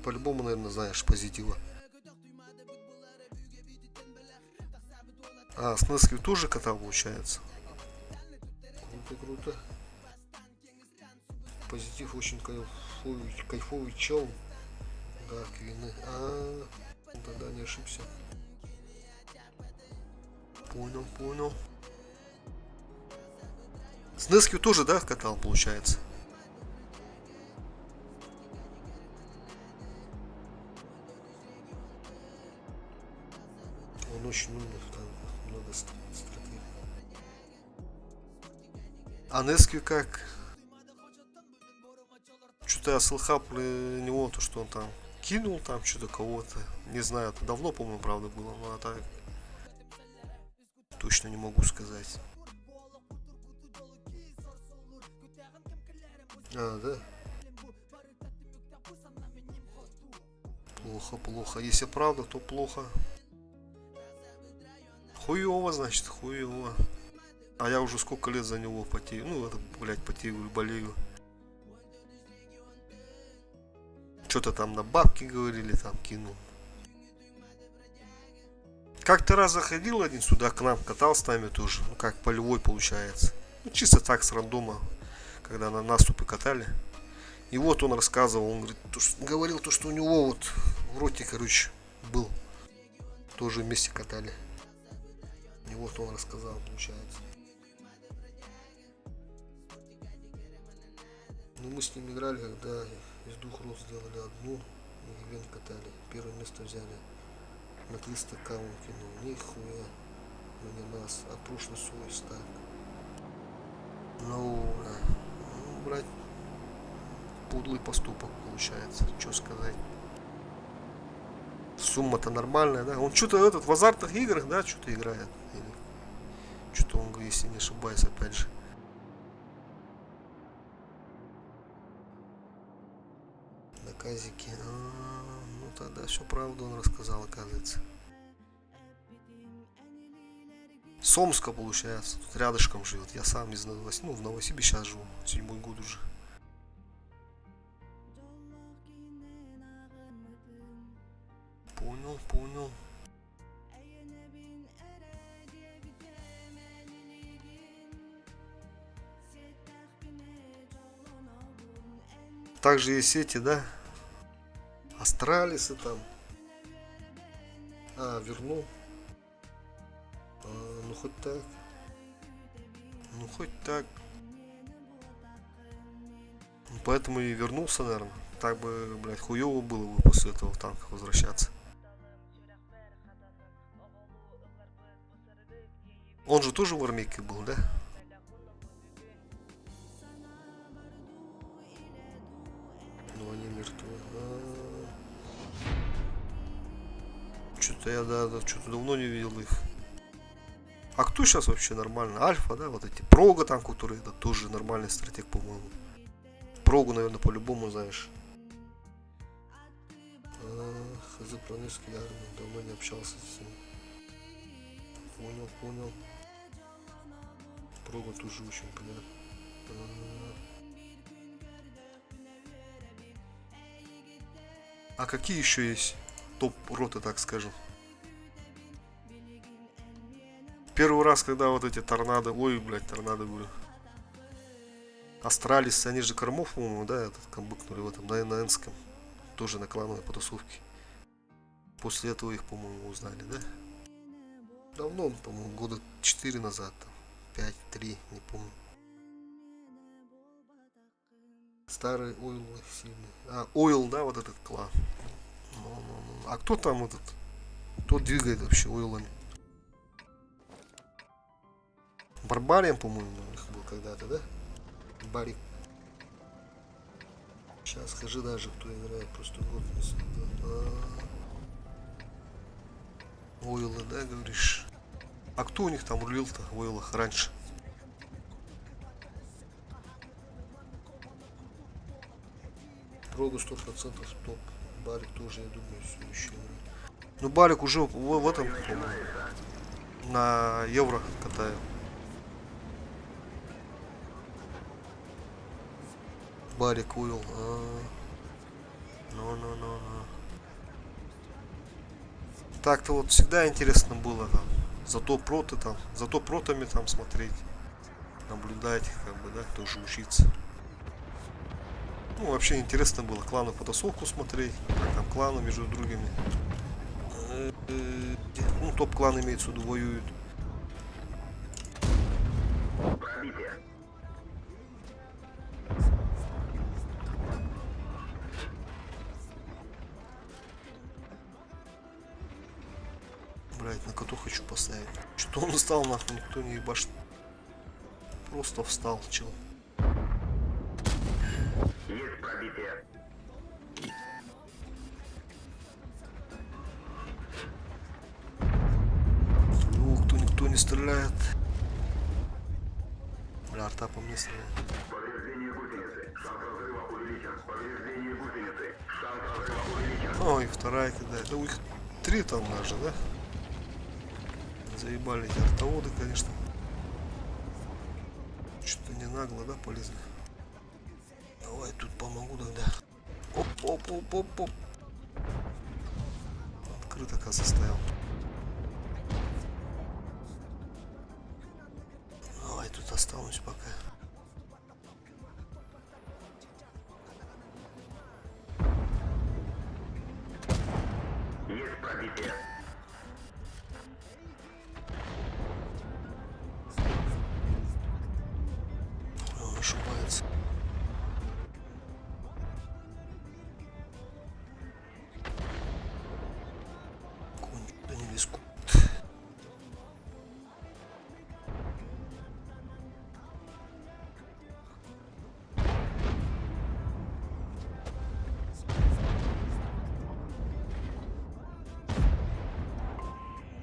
P: По-любому, наверное, знаешь позитива. А, с Нескви тоже катал, получается. Круто, круто. Позитив очень кайфовый, кайфовый чел. Да, квины. А, да, да, не ошибся. Понял, понял. С Нескви тоже, да, катал, получается? Он очень умный, там много стратегий. А Нескви как? Что-то я слыхал про него, то что он там кинул там что-то кого-то. Не знаю, это давно, по-моему, правда было, но а так точно не могу сказать. А, да? Плохо, плохо. Если правда, то плохо. Хуево, значит, хуево. А я уже сколько лет за него потею. Ну, это, блядь, потею, болею. Что-то там на бабки говорили, там кинул. Как-то раз заходил один сюда к нам, катал с нами тоже. Ну, как полевой получается. Ну, чисто так, с рандома, когда на наступы катали. И вот он рассказывал, он говорит, то, что, говорил то, что у него вот в роте, короче, был. Тоже вместе катали. И вот он рассказал, получается. Ну, мы с ним играли, когда из двух рот сделали одну, и ивент катали. Первое место взяли. На 300 к он кинул. Нихуя. Ну не нас, а прошлый свой стак. Ну, бля. Ну, брать подлый поступок получается. Что сказать. Сумма-то нормальная, да? Он что-то этот в азартных играх, да, что-то играет. Или что-то он, если не ошибаюсь, опять же. На казике. А -а -а, ну тогда все правду он рассказал, оказывается. Сомска, получается, тут рядышком живет. Я сам из Новосибирска, ну, в Новосибе сейчас живу, седьмой год уже. Понял, понял. Также есть эти, да? Астралисы там. А, вернул. А, ну хоть так. Ну хоть так. Ну, поэтому и вернулся, наверное. Так бы, блядь, хуёво было бы после этого в танках возвращаться. Он же тоже в армейке был, да? Ну они мертвы. А -а -а. Что-то я, да, да, что-то давно не видел их. А кто сейчас вообще нормально? Альфа, да, вот эти. Прога там, который, это тоже нормальный стратег, по-моему. Прогу, наверное, по-любому знаешь. А, хз Пронырский армию, давно не общался с ним. Понял, понял. Прога тоже очень понятно. А какие еще есть топ-роты, так скажем? Первый раз, когда вот эти торнадо... Ой, блядь, торнадо были. Астралис, они же кормов, по-моему, да, этот камбэкнули в этом, на, на Энском. Тоже на клановой потасовке. После этого их, по-моему, узнали, да? Давно, по-моему, года 4 назад, там, 5, 3, не помню. Старый Ойл сильный. А, Ойл, да, вот этот клан. Ну, ну, ну. А кто там этот? Кто двигает вообще Ойлами? Барбариан, по-моему, у них был когда-то, да? Барик. Сейчас скажи даже, кто играет, просто год не смотрел. А. Ойлы, да, говоришь? А кто у них там рулил-то в Ойлах раньше? Прогу 100% топ. Барик тоже, я думаю, все еще играет. Ну, Барик уже в, в этом, по-моему, на Евро катает. Барик Уилл. А. Ну, ну, ну, ну. Так-то вот всегда интересно было там. Зато проты там, зато протами там смотреть, наблюдать, как бы, да, тоже учиться. Ну, вообще интересно было клану потасовку смотреть, как там кланы между другими. Ну, топ-клан имеется в виду, воюют.
A: Пробитие.
P: Блять, на коту хочу поставить. Что он встал, нахуй, никто не ебашит. Просто встал, чел.
A: Есть пробитие.
P: Ну, кто никто не стреляет. Бля, арта по мне стреляет.
A: Повреждение гусеницы. Шанс разрыва увеличен. Повреждение гусеницы. Шанс разрыва увеличен.
P: Ой, вторая кидает. Да у них три там даже, да? Заебали эти артоводы, конечно. Что-то не нагло, да, полезли? Давай тут помогу тогда. Оп, оп, оп, оп, оп. Открыто, оказывается, стоял. Давай тут останусь пока.
A: Есть пробитие.
P: Он ошибается. Конь, да не рискует.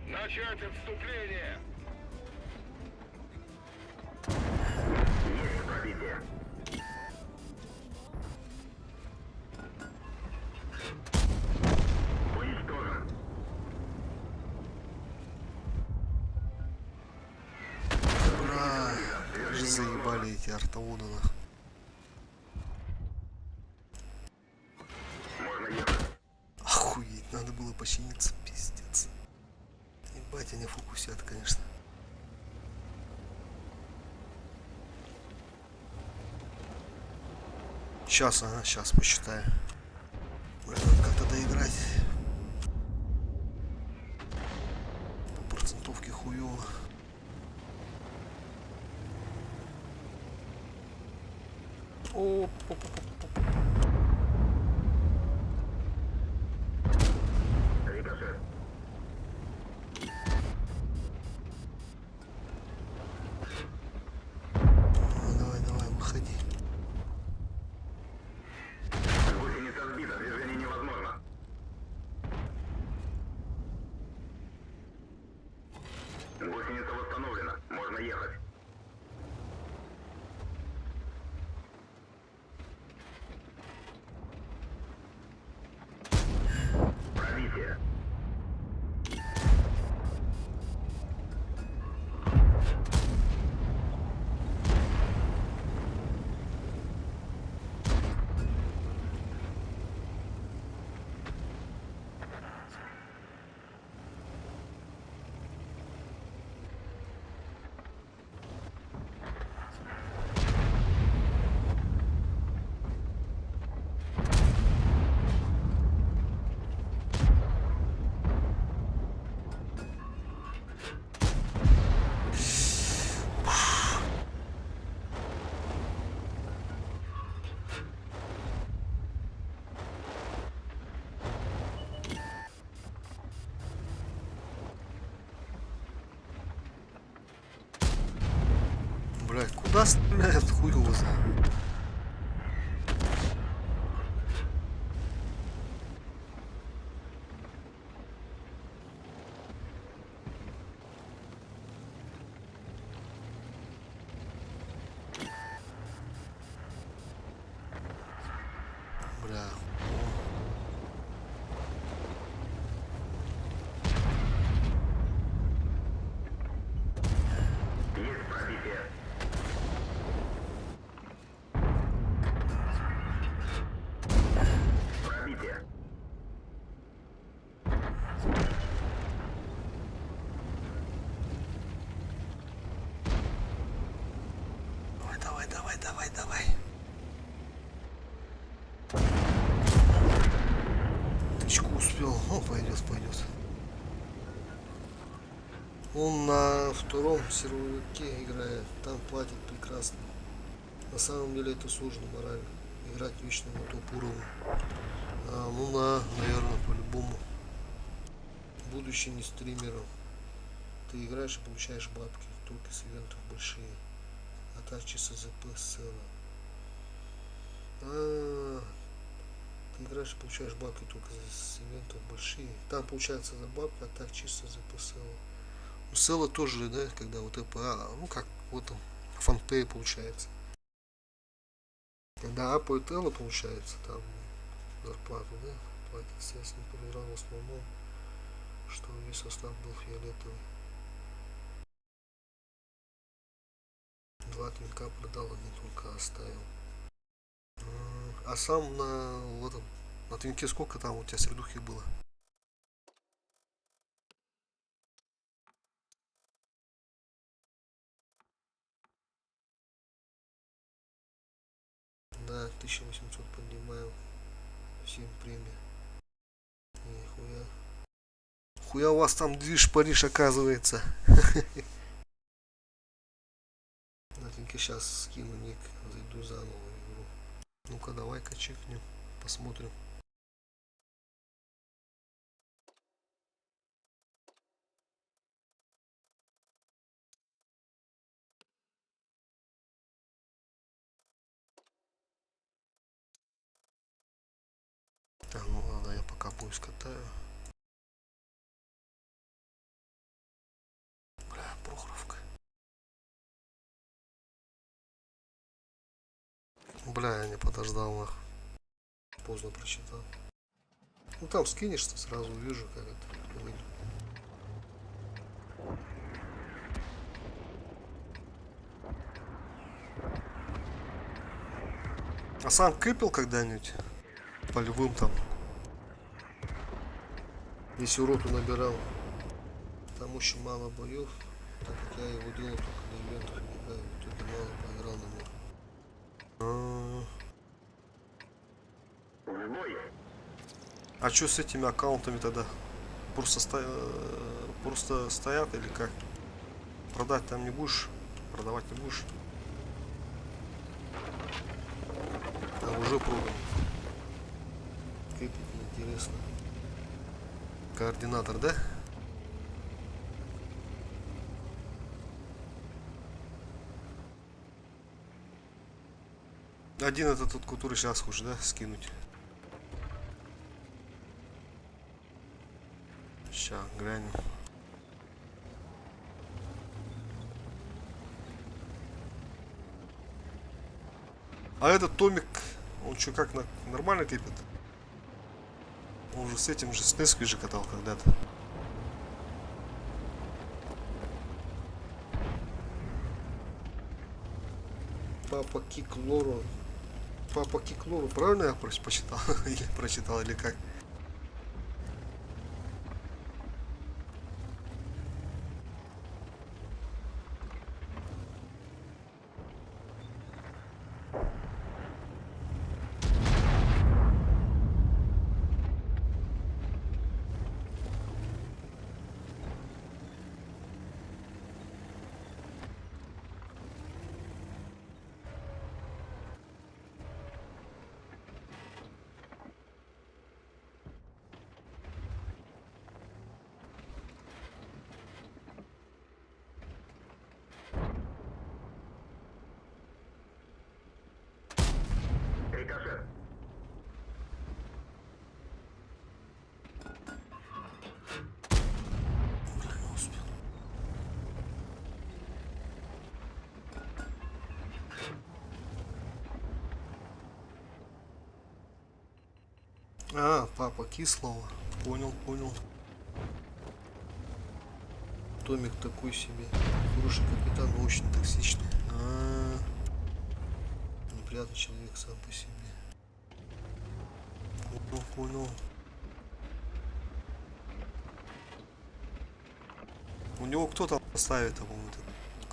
O: Начать отступление!
A: Есть пробитие. Уничтожен.
P: Бра, как же заебали эти артоводы нахуй.
A: Можно ехать.
P: Охуеть, надо было починиться, пиздец. Ебать, они фокусят, конечно. Сейчас, ага, сейчас посчитаю. Бля, надо как-то доиграть. По процентовке хуёво. Оп, оп, оп, оп, оп.
A: Рикошет.
P: Давай, давай, давай, выходи.
A: Гусеница сбита. Движение невозможно. Гусеница восстановлена. Можно ехать. Пробитие.
P: Куда стреляют, хуй его знает. Бля.
A: Есть пробитие. Пробитие.
P: Давай, давай, давай, давай, давай. Тычку успел. О, пойдет, пойдет. Он на втором серваке играет. Там платит прекрасно. На самом деле это сложно морально. Играть вечно на топ уровне. А, ну на, наверное, по-любому. Будучи не стримером. Ты играешь и получаешь бабки. Только с ивентов большие. А так чисто ЗП сцена. А, ты играешь и получаешь бабки только с ивентов большие. Там получается за бабки, а так чисто ЗП села. Ну, села тоже, да, когда вот ЭПА, ну как вот там, фанпей получается. Когда апают Элла, получается, там зарплату, да, платят, естественно, проиграл в основном, что весь состав был фиолетовый. Два твинка продал, один только оставил. А сам на в этом, на твинке сколько там у тебя средухи было? Да, 1800 поднимаем. Всем премия. Нихуя. Хуя у вас там движ Париж оказывается. На твинке сейчас скину ник, зайду заново в игру. Ну-ка, давай-ка чекнем, посмотрим. Так, ну ладно, я пока бой скатаю. Бля, Прохоровка. Бля, я не подождал нахуй. Поздно прочитал. Ну там скинешься, сразу увижу, как это выйду. А сам кипел когда-нибудь? Полевым там. Если роту набирал. Там очень мало боев, так как я его делал только на ивентах, играю, в итоге мало поиграл на нем. А. А что с этими аккаунтами тогда? Просто, сто... Просто стоят или как? Продать там не будешь? Продавать не будешь? А уже продал. Кэпить неинтересно. Координатор, да? Один это тот, который сейчас хочешь, да, скинуть? Сейчас глянем. А этот Томик, он что, как на, нормально кипит? Он же с этим же, с Неской же катал когда-то. Папа Киклору. Папа Киклору, правильно я прочитал? или прочитал, или как? А, папа кислого. Понял, понял. Томик такой себе. Хороший капитан, но очень токсичный. А -а -а. Неприятный человек сам по себе. Понял, понял. У него кто там ставит, по-моему,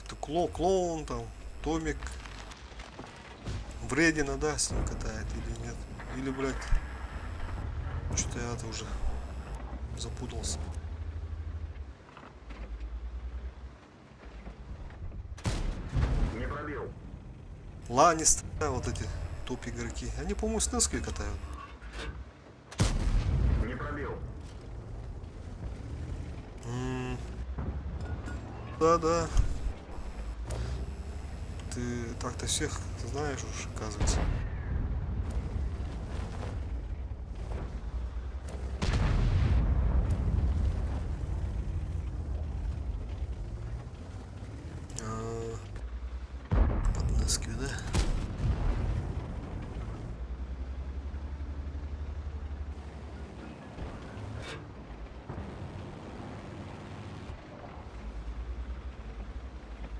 P: это кло, клоун там, Томик. Вредина, да, с ним катает или нет? Или, блядь, что-то я это уже запутался.
A: Не пробил.
P: Ланниста, вот эти топ игроки. Они, по-моему, с Неской катают.
A: Не пробил.
P: Да, да. Ты так-то всех знаешь уж, оказывается. А, под Нескви, да?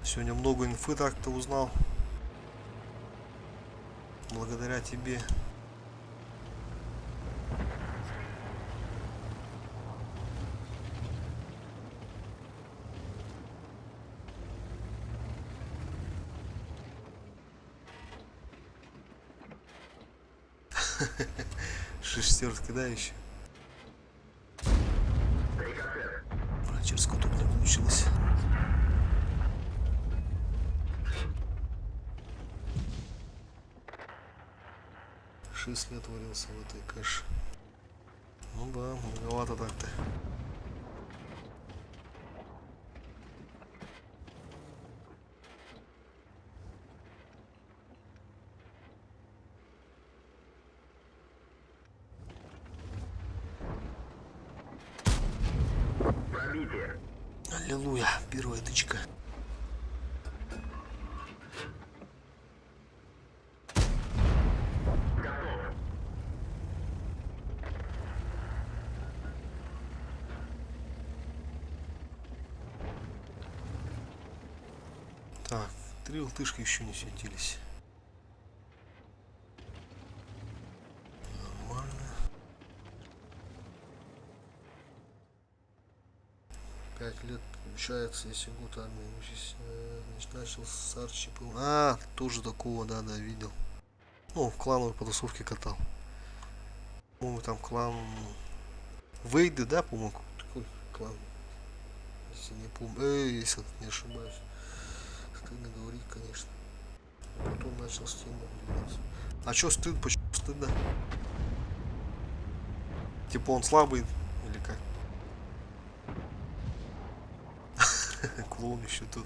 P: Сегодня много инфы так-то узнал. Благодаря тебе. Шестерки, да, еще? Бля, через куток не получилось. Шесть лет варился в этой каше. Ну да, многовато так-то.
A: Пробитие.
P: Аллилуйя, первая тычка.
A: Готов.
P: Так, три лтышки еще не светились. Нормально. Пять лет получается, если год армии учись, значит, начал с Арчи. А, тоже такого, да, да, видел. Ну, в клановой потасовке катал. По-моему, там клан Вейды, да, по-моему, такой клан. Если не помню, если не ошибаюсь. Стыдно говорить, конечно. Потом начал с Тимом двигаться. А чё стыд? Почему стыдно? Типа он слабый или как? Клоун еще тут.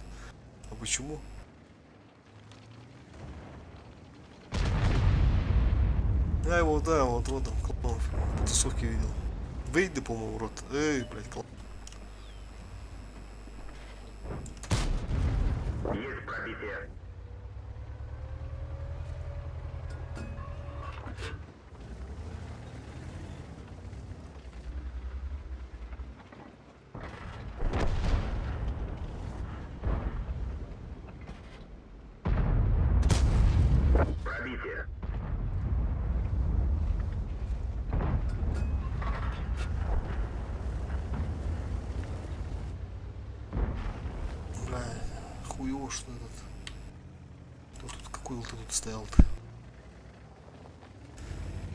P: А почему? Я его, да, вот, вот он, клоун в потасовке видел. Вейды, по-моему, в рот. Эй, блядь, клоун.
A: Есть пробитие. Пробитие.
P: Бля, хуёво, что этот. Кто тут, какой ты тут стоял-то?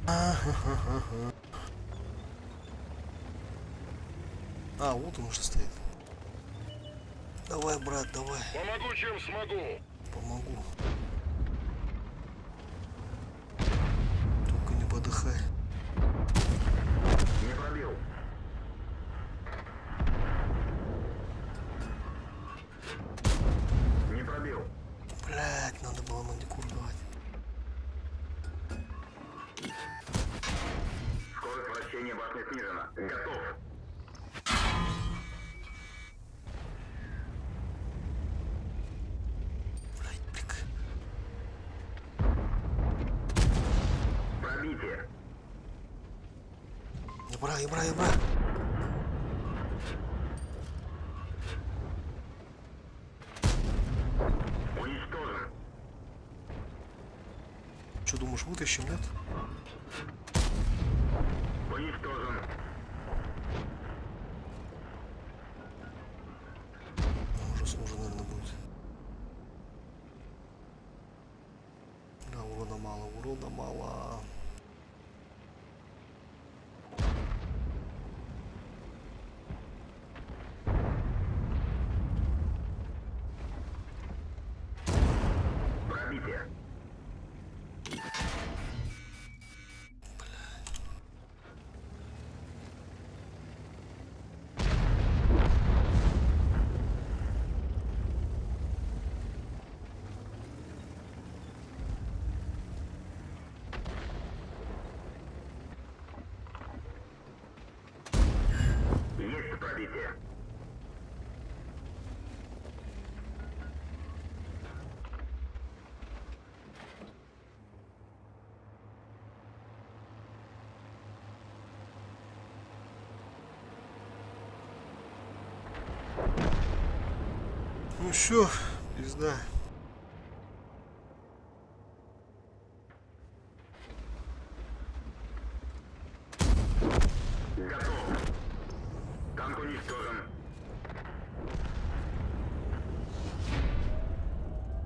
P: А, А, вот он уже стоит. Давай, брат, давай.
O: Помогу, чем смогу.
P: Помогу. Только не подыхай.
A: Не пробил. Не пробил.
P: Блять, надо было мандикур давать.
A: Скорость вращения башни снижена. Готов. Пробитие.
P: Ыбыра, ыбыра, ыбыра.
A: Уничтожен.
P: Что думаешь, вытащим, нет?
A: Уничтожен.
P: Уже сложно, наверное, будет. Да, урона мало, урона мало.
A: Пробитие. Есть пробитие.
P: Ну все, пизда.
A: Готов. Танк уничтожен.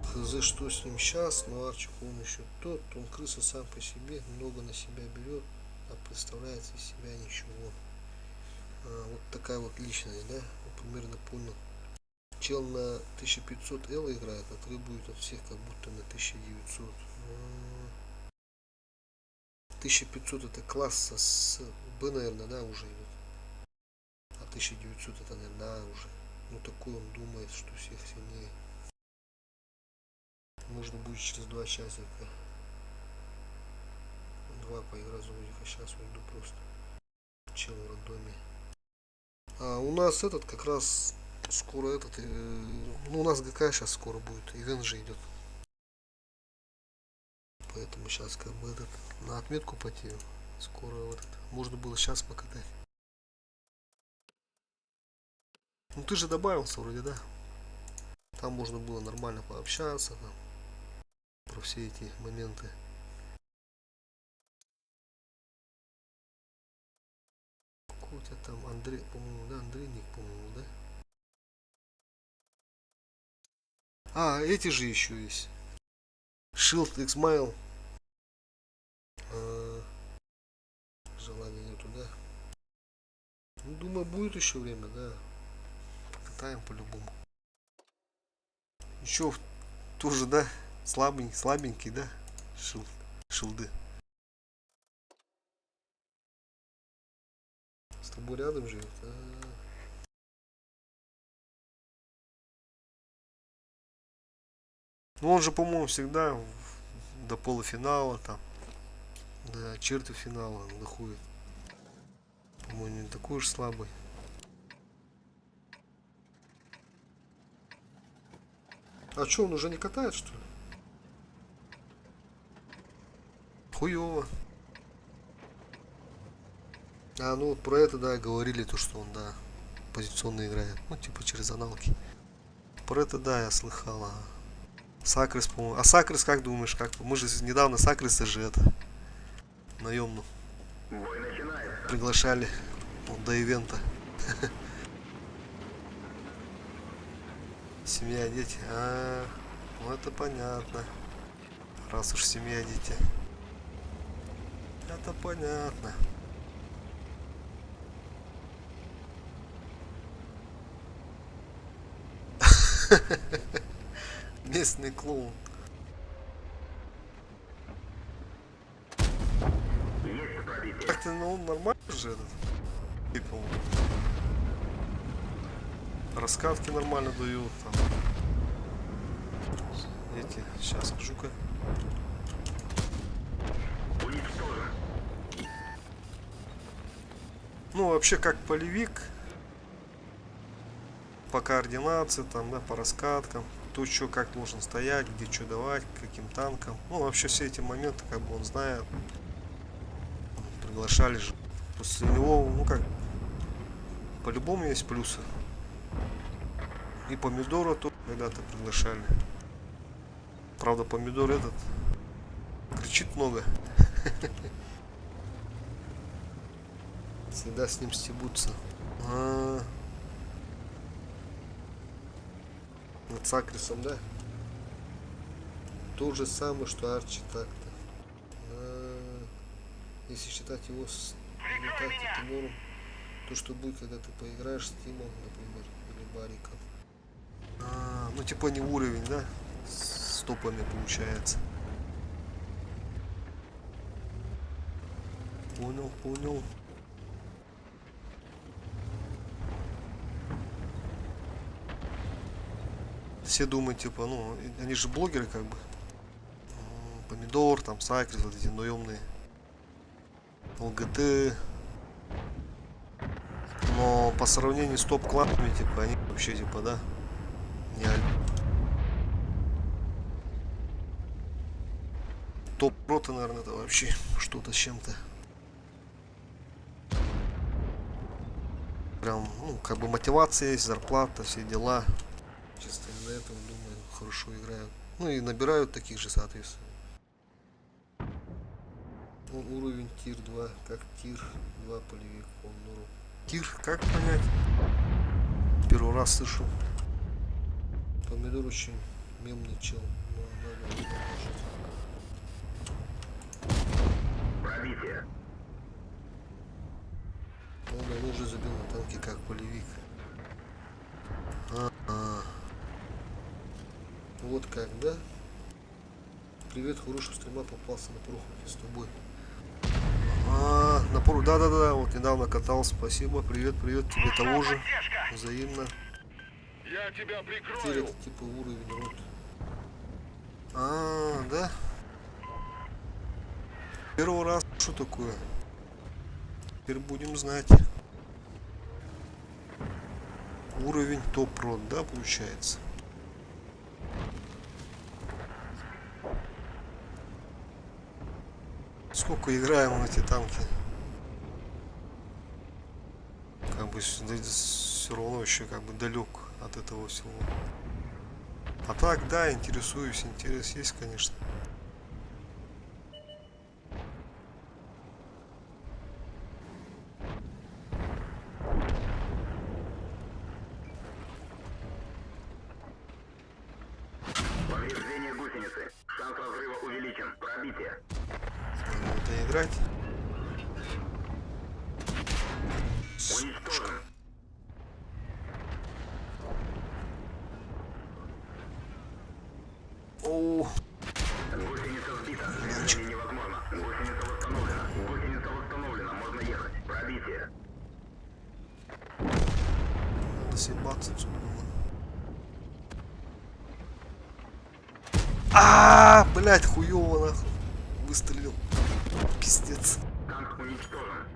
P: Хз, что с ним сейчас, но Арчик он еще тот, он крыса сам по себе, много на себя берет, а представляет из себя ничего. А, вот такая вот личность, да? Ну, примерно понял. Чел на 1500 L играет, а требует от всех как будто на 1900. 1500 это класса с Б, наверное, да, уже идет. А 1900 это, наверное, А уже. Ну, такой он думает, что всех сильнее. Можно будет через два часика. Два поиграть за Узика. Сейчас уйду просто. Чел в рандоме. А у нас этот как раз скоро этот... Э, ну, у нас ГК сейчас скоро будет. Ивент же идет. Поэтому сейчас как бы этот на отметку пойти. Скоро вот этот. Можно было сейчас покатать. Ну ты же добавился вроде, да? Там можно было нормально пообщаться там, про все эти моменты. Какой у тебя там Андрей, по-моему, да, Андрей ник, по-моему, да? А, эти же еще есть. Shield X-Mail. А, желания нету, да? Ну, думаю, будет еще время, да. Покатаем по-любому. Еще тоже, да, слабенький, слабенький, да, шил, шилды. С тобой рядом живет? А -а -а. Ну он же, по-моему, всегда до полуфинала там, до четвертьфинала доходит. По-моему, не такой уж слабый. А что, он уже не катает, что ли? Хуёво. А, ну вот про это, да, говорили, то, что он, да, позиционно играет. Ну, типа через аналки. Про это, да, я слыхала. Сакрис, по-моему. А Сакрис, как думаешь, как? Мы же недавно Сакриса же это, наемну приглашали вот, до ивента. Семья, дети. А, ну это понятно. Раз уж семья, дети. Это понятно. Местный клоун. Так-то, ну, он нормально же этот. Типа, раскатки нормально дают. Там. Эти, сейчас скажу-ка. Ну, вообще, как полевик, по координации, там, да, по раскаткам, кто что, как должен стоять, где что давать, каким танком. Ну, вообще все эти моменты, как бы он знает. Приглашали же. После него, ну как, по-любому есть плюсы. И помидора тоже когда-то приглашали. Правда, помидор этот кричит много. Всегда с ним стебутся. А -а -а. Над Сакрисом, да? То же самое, что Арчи так-то. А если считать его с тактики норм, то что будет, когда ты поиграешь с Тимом, например, или Бариком. А, ну типа не уровень, да? С топами получается. Понял, понял. Все думают, типа, ну, они же блогеры как бы. Помидор, там, Сайкрис, вот эти наемные. ЛГТ. Но по сравнению с топ-кланами, типа, они вообще, типа, да, не Топ-рота, наверное, это вообще что-то с чем-то. Прям, ну, как бы мотивация есть, зарплата, все дела. Чисто из-за этого, думаю, хорошо играют. Ну и набирают таких же, соответственно. Ну, уровень tier 2, как tier 2 полевик, он норм. Tier, как понять? Первый раз слышу. Помидор очень мемный чел, но надо продолжить.
A: Пробитие.
P: Он давно уже забил на танке как полевик. А -а -а. Вот как, да? Привет, хороший стрима попался на Прохорке с тобой. А, на Прохорке, да-да-да, вот недавно катался, спасибо, привет, привет, тебе того же, взаимно.
D: Я тебя прикрою.
P: Теперь это типа уровень рот. А, да? Первый раз, что такое? Теперь будем знать. Уровень топ-рот, да, получается? Сколько играем в эти танки? Как бы все равно еще как бы далек от этого всего. А так, да, интересуюсь, интерес есть, конечно.
A: Повреждение гусеницы. Шанс разрыва увеличен. Пробитие.
P: Надо играть.
A: Уничтожен.
P: О.
A: Гусеница сбита. Движение невозможно. Гусеница восстановлена. Гусеница восстановлена. Можно ехать. Пробитие.
P: Надо съебаться отсюда было. А, блять, хуёво нахуй. Выстрелил. Пиздец.
A: Танк уничтожен.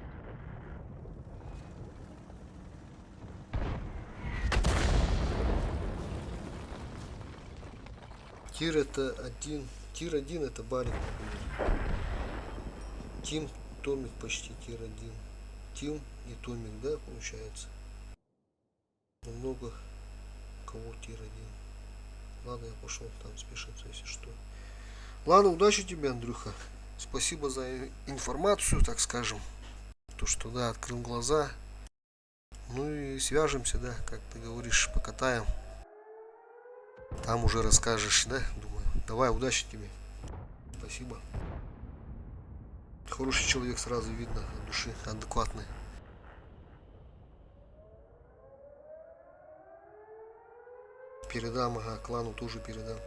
P: Tier это один. Tier 1 это барик, например. Тим, Томик почти tier 1. Тим и Томик, да, получается? Много кого tier 1. Ладно, я пошел там спешиться, если что. Ладно, удачи тебе, Андрюха. Спасибо за информацию, так скажем. То, что, да, открыл глаза. Ну и свяжемся, да, как ты говоришь, покатаем. Там уже расскажешь, да, думаю. Давай, удачи тебе. Спасибо. Хороший человек сразу видно от души, адекватный. Передам, ага, клану тоже передам.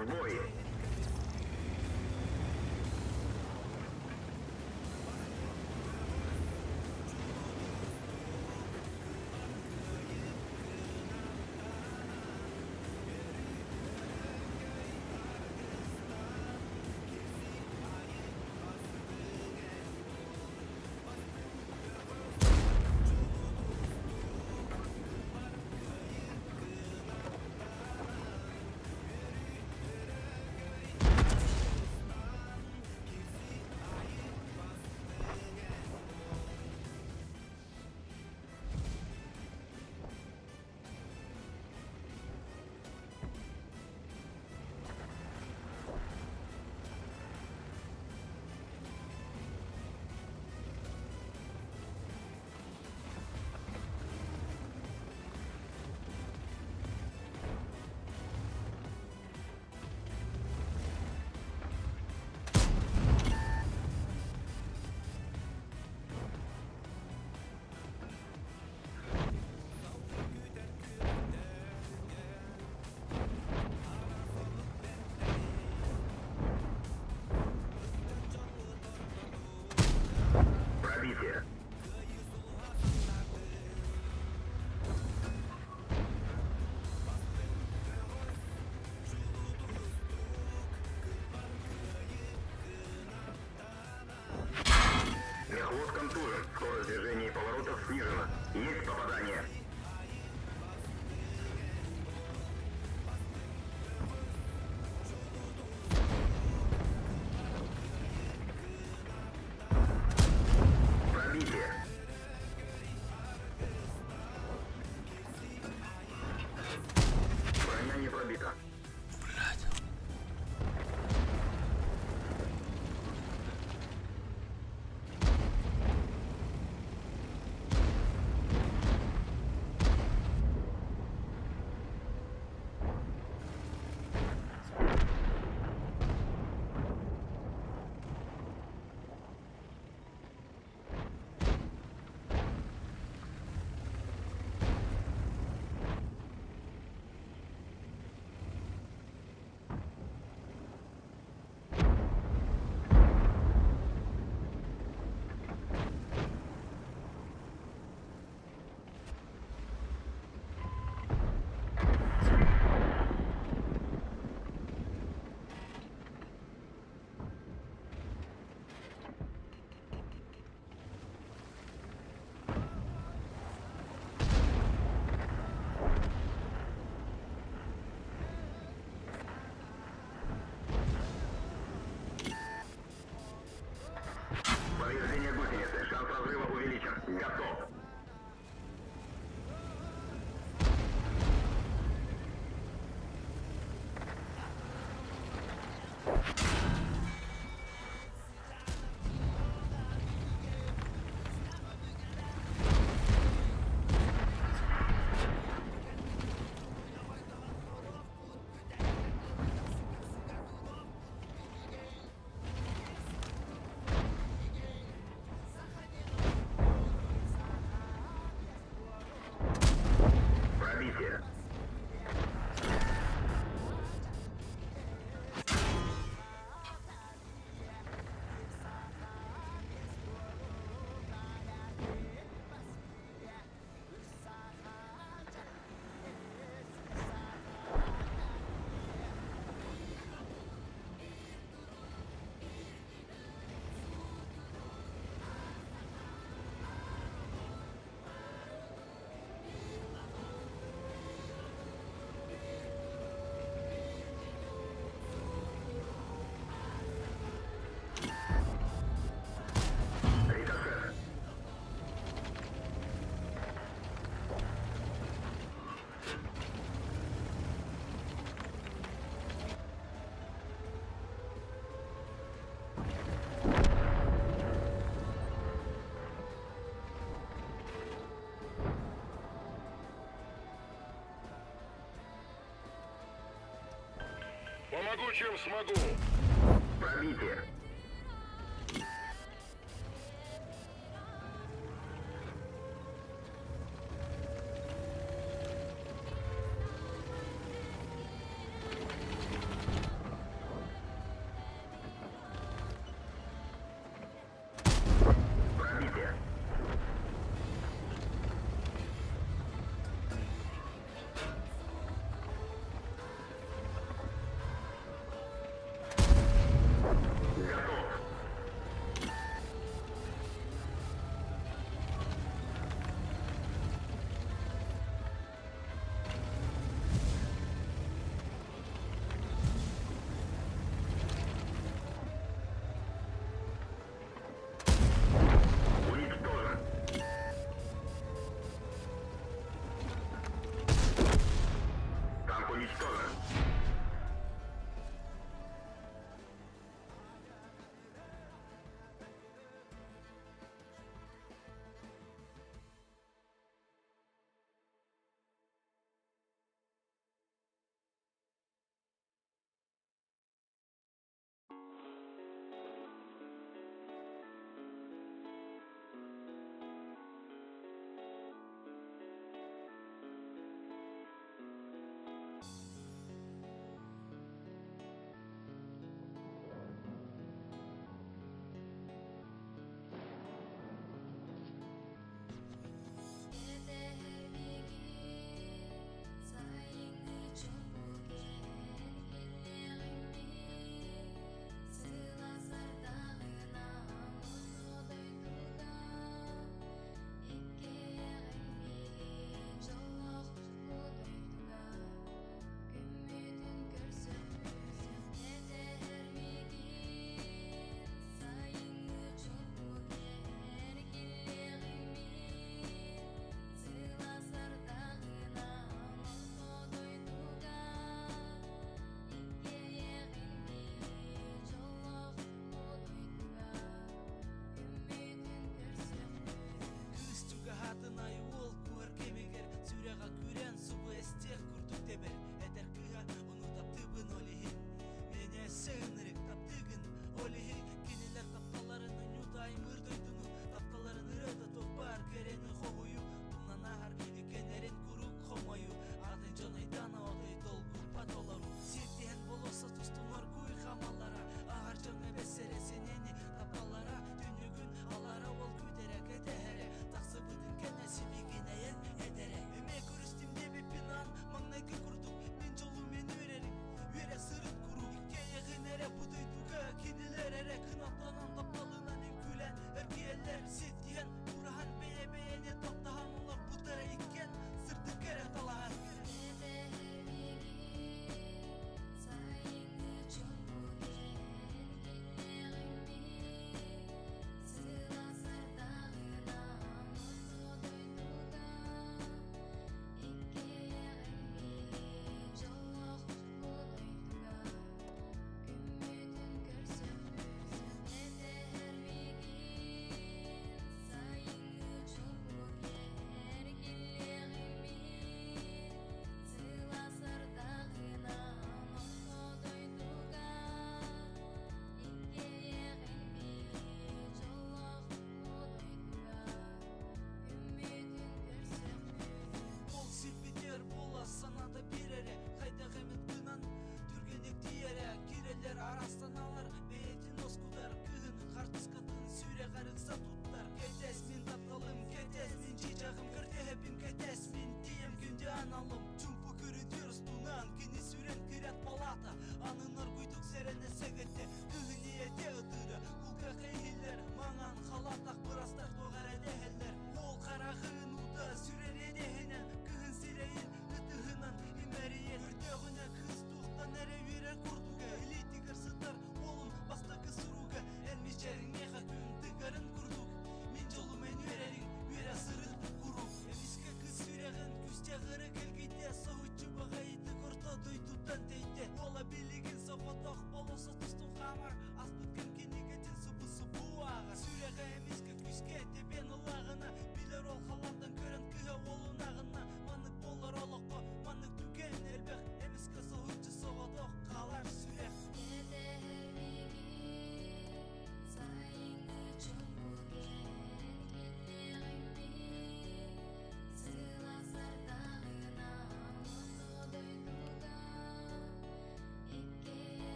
A: В бой! Пробитие. Мехвод контужен. Скорость движения и поворотов снижена. Есть попадание. Пробитие. Броня не пробита.
P: Блядь.
A: Повреждение гусеницы. Шанс разрыва увеличен. Готов. Пробитие. Рикошет.
D: Помогу, чем смогу.
A: Пробитие.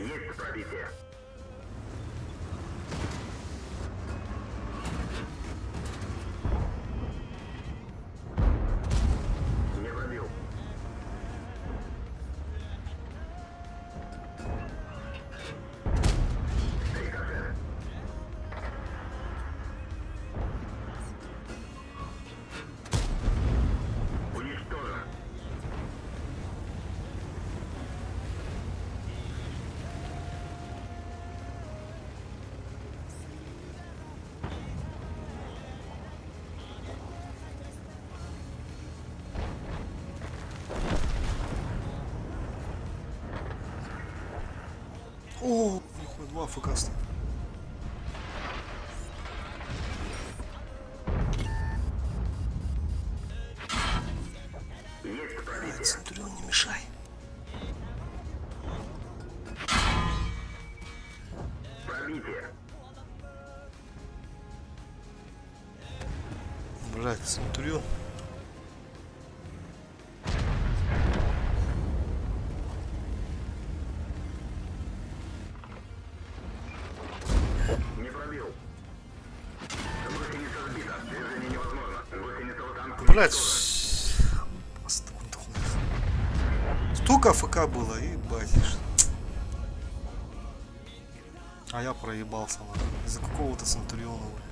A: Есть пробитие. Не пробил. Рикошет. Уничтожен.
P: О, нихуя, два АФК стоит. Блядь, Центурион, не мешай.
A: Пробитие.
P: Блядь, Центурион.
A: Не пробил. Гусеница сбита. Движение невозможно. Гусеница в танк
P: Блять. Столько АФК было, ебать. А я проебался, нахуй. Из-за какого-то Центуриона, блядь.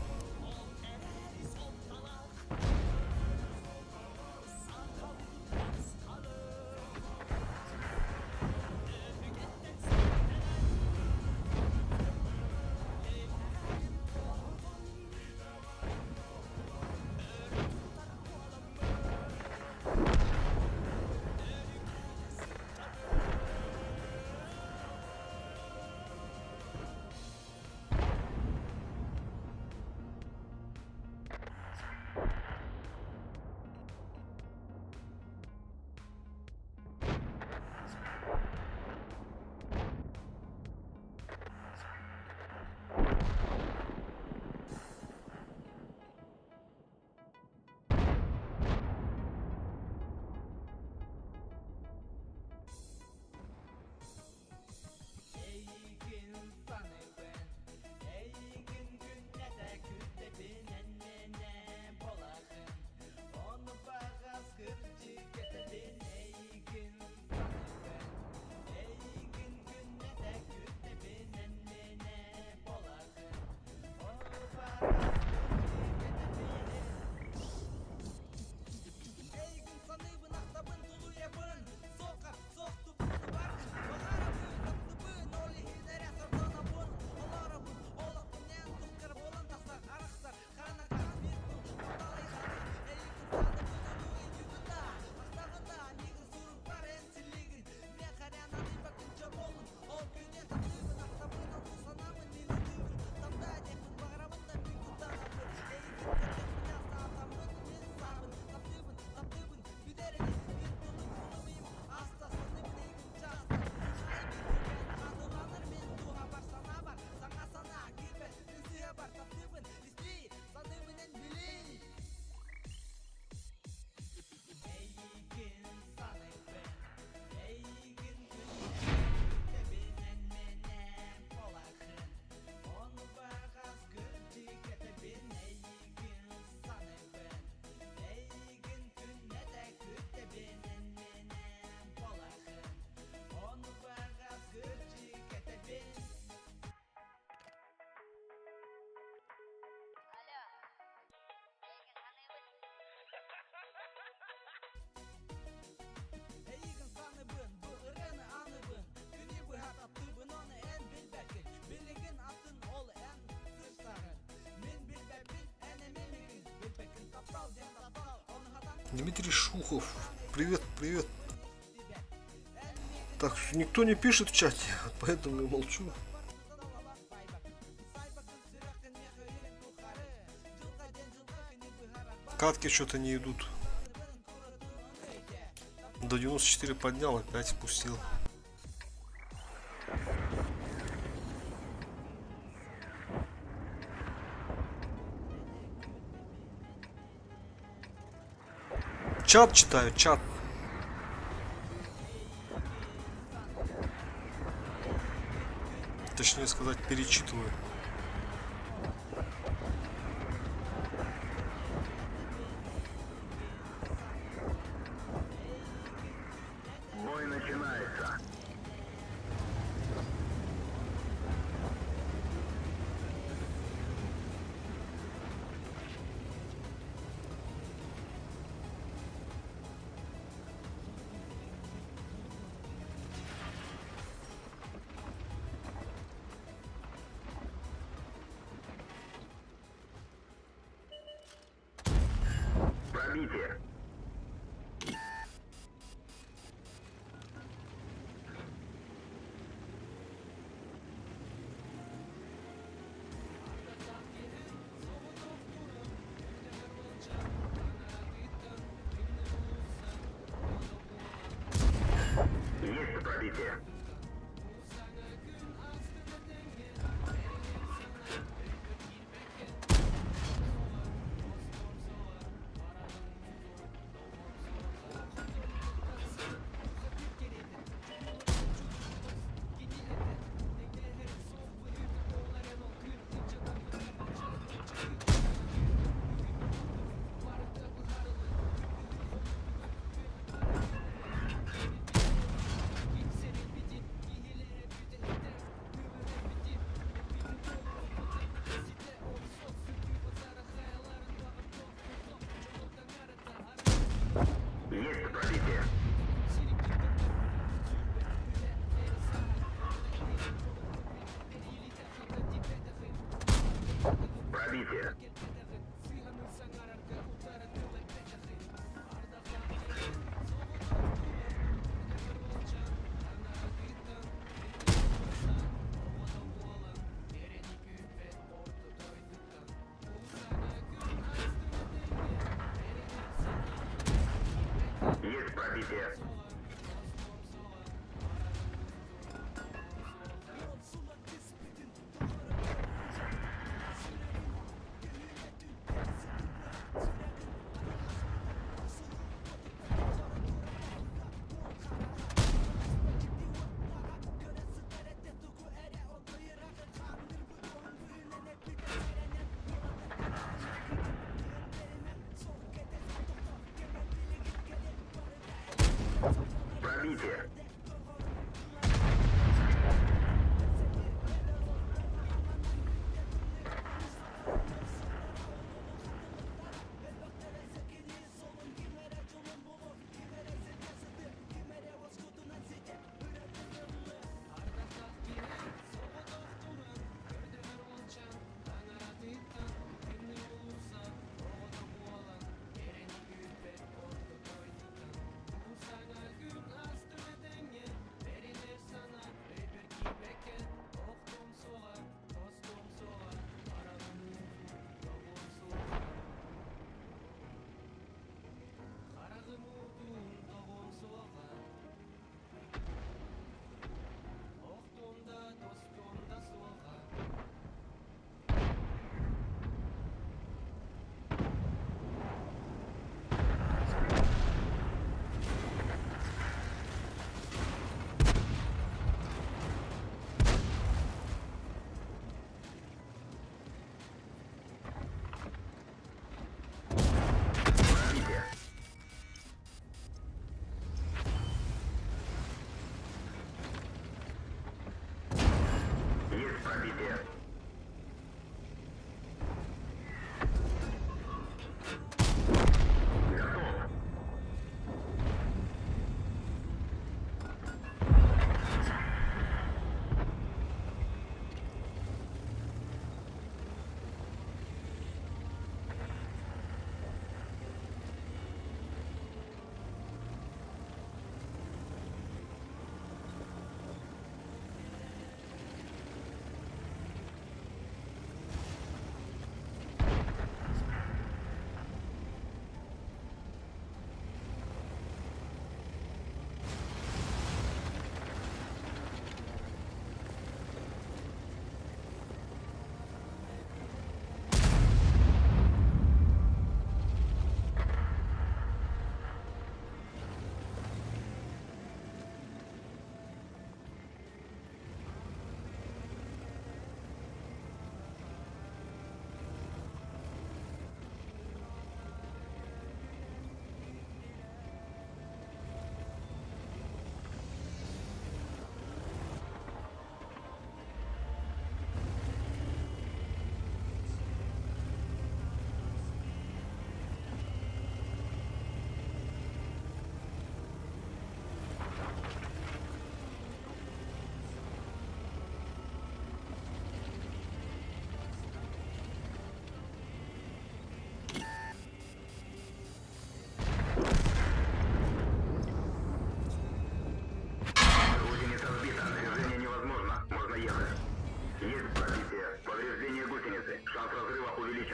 E: Эйигин саныыбын, эйигин күннэтэ күүтэбин эн миэнэ буолаҕын, ону баҕас кырдьык этэбин эйигин саныыбын, эйигин күннэтэ күүтэбин эн миэнэ буолаҕын, ону баҕас кырдьык этэбин. Эйигин саныыбын, ахтабын, тулуйабын, суохха суох тупсубаргын, баҕарабын, таптыбын, ол иһин эрэ сордонобун, олоробун, олохпун эн тускар буолан тахсар, арахсар, ханна хаан биир тыл таптал айҕанар, эйигин саныыбын, ону өйдүүгүн да, ахтаҕын да, миигин сурукпар эн силлиигин, миэхэ эрэ ананыйбаккын чобуобун, ол күнү таптыыбын, ахтабын, ону санаамын, мин ытыыбын, таптаа диэхпин баҕарабын да, мин куттанабын, эйигин көрдөхпүнэ саатаммын, мин саабын, таптыыбын, таптыыбын, бүтэр ини, мин тылым улумуйум, аста саныыбын эйигин чааста, туһаайбын түгэн хатыланар мин дууһабар санаабар, саҥа санаа киирбэт, мин сыыһабар таптыыбын, истиий, саныыбын эн билиий. Эйигин саныыбын, эйигин күннэтэбин эн мэнэ буолахын, ону баҕас кырдьык этэбин эйигин саныыбын, эйигин күннэтэ күтэбин эн мэнэ буолахын, ону баҕас кырдьык этэбин.
F: Алло, эйигин саныыбын.
E: Эйигин саныыбын, бу ырыаны аныыбын, күнү быһа таптыыбын, ону эн билбэккин, билигин атын ол эн сырсаҕын. Мин билбэппин, эн эмиэ миигин билбэккин, таптал диэн таптал, ону хатан
P: Дмитрий Шухов. Привет, привет. Так, никто не пишет в чате, поэтому я молчу. Катки что-то не идут. До 94 поднял, опять спустил. Чат читаю, чат. Можно сказать, перечитываю.
A: Бой начинается. Пробитие. Есть пробитие. Есть пробитие. Пробитие. Есть пробитие. Пробитие.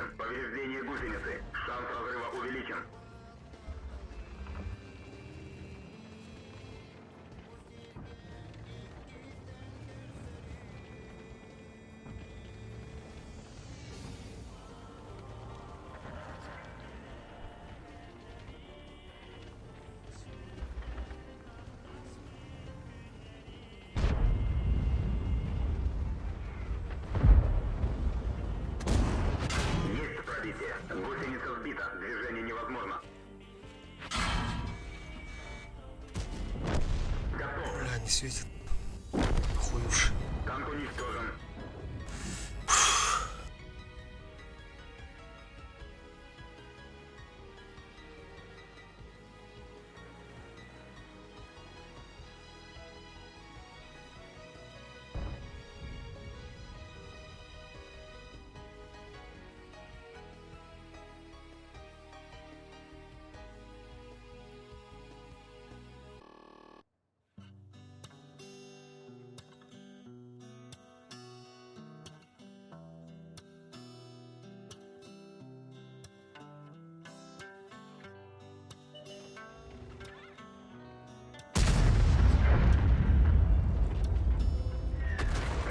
A: увеличен. Повреждение гусеницы. Шанс разрыва увеличен. Есть пробитие. Гусеница сбита. Движение невозможно.
P: Бля, не светит. Хуюш.
A: Танк уничтожен.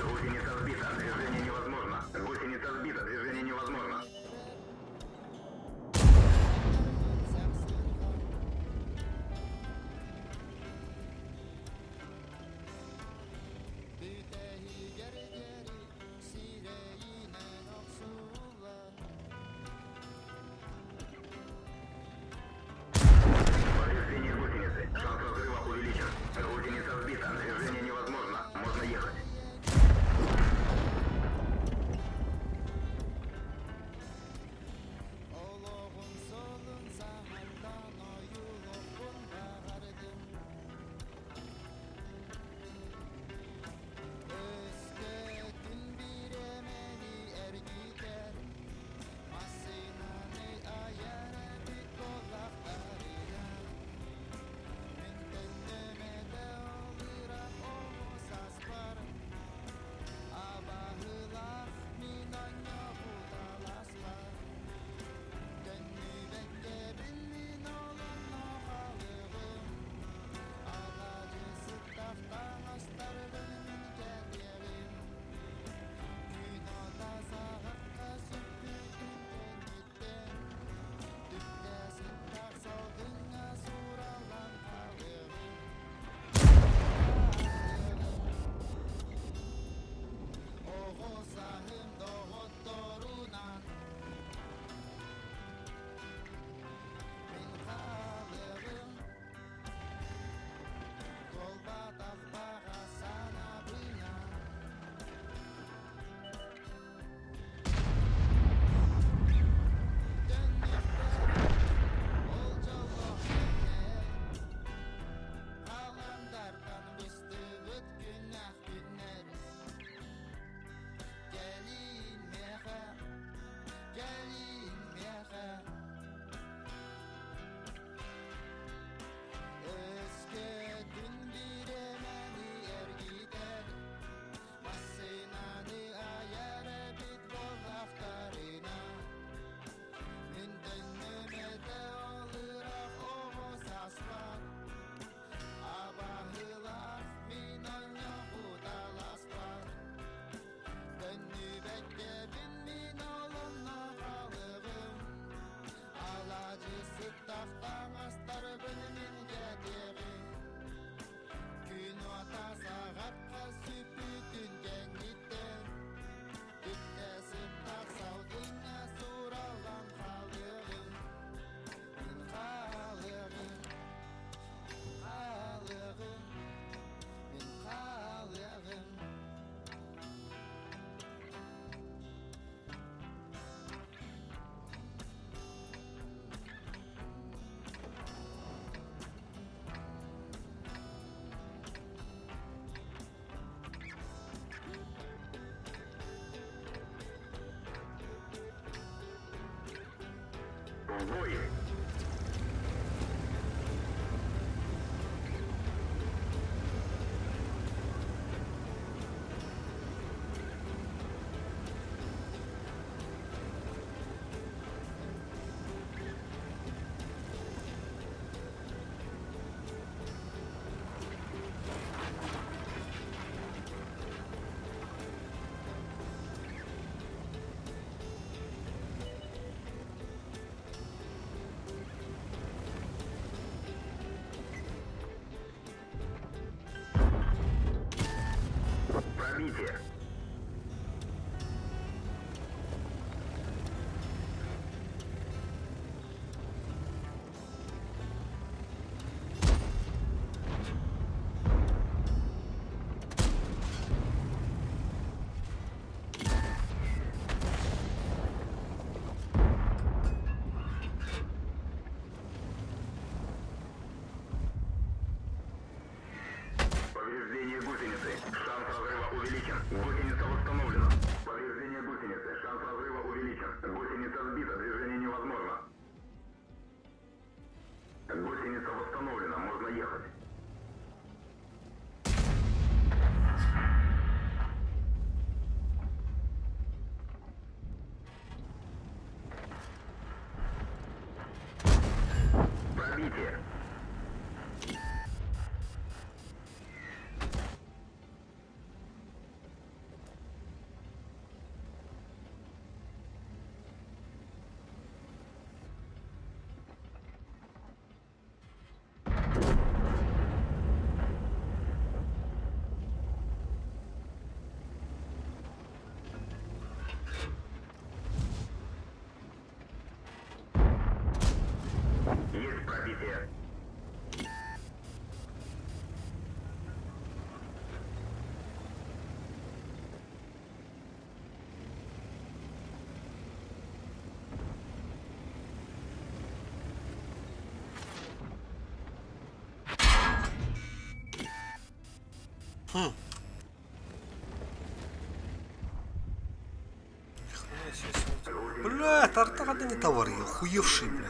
A: Гусеница сбита. Движение невозможно. Гусеница сбита. Движение невозможно.
N: Бүтэһигэр диэри сирэйинэн охсуллар
A: Повреждение гусеницы. Шанс разрыва увеличен. Гусеница сбита. Движение невозможно. Можно ехать.
N: Олоҕун солун саһардан ойуулуохпун баҕардым Өскөтүн бириэмэни эргитэр массыынаны айар эбит буоллахтарына Мин төннүм этэ ол ыраах оҕо сааспар Абаһыылаах мин оонньообут алааспар Төннүбэккэбин мин ол онно хаалыаҕым Алаадьы сыттах таҥастарбын мин кэтиэҕим Күн ото саҕахха сүппүтүн кэнниттэн Түптэ сыттах салгыҥҥа суураллан хаалыаҕым Хаалыаҕым Оҕо сааһым доҕотторунаан Мин хаалыаҕым Туолбатах баҕа санаабынан Төннүөхтэрэ ол дьоллоох кэмнэр Халандартан быстыбыт күннээх күннэр Кэлиин миэхэ, кэлиин миэхэ Өскөтүн бириэмэни эргитэр Массыынаны айар эбит буоллахтарына Мин төннүм этэ ол ыраах оҕо сааспар Абаһыылаах мин оонньообут алааспар Төннүбэккэбин мин ол онно хаалыаҕым Алаадьы сыттах таҥастарбын мин кэтиэҕим Күн уота саҕахха сүппүтүн кэнниттэн Түптэ сыттах салгыҥҥа суураллан хаалыаҕым Мин хаалыаҕым, хаалыаҕым, мин хаалыаҕым
A: В бой! пробитие. Есть пробитие.
P: Хм. Нихуя себе, смотри. Бля, тарта когда не товар, я охуевший, бля.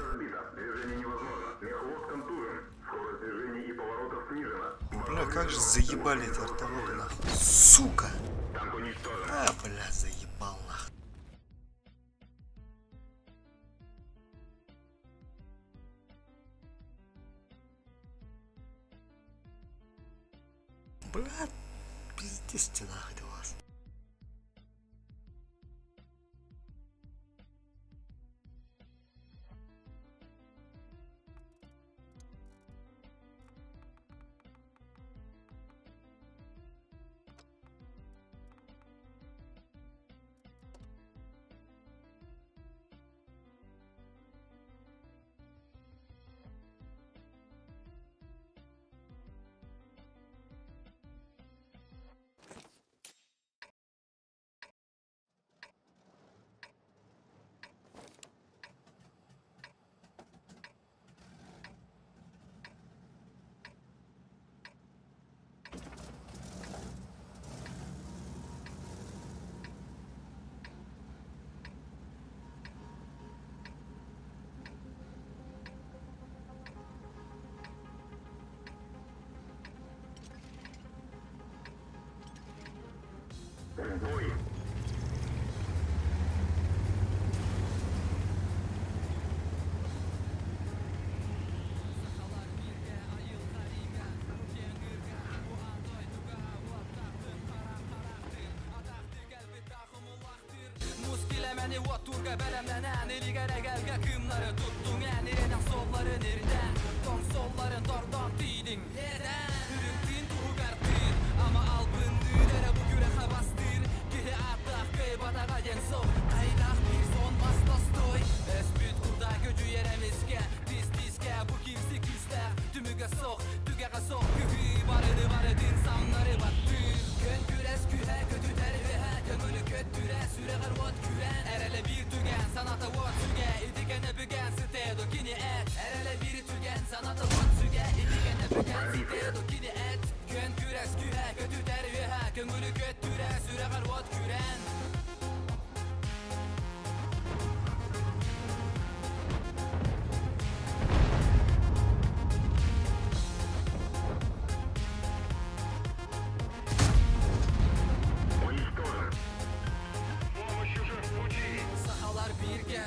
P: Бля, как же заебали эти артоводы, нахуй. Сука! А, бля, заебал, нахуй. Бля, пиздец тебе нахуй вас.
A: Бой. Уничтожен. Помощь уже в пути.
L: Сахалар бииргэ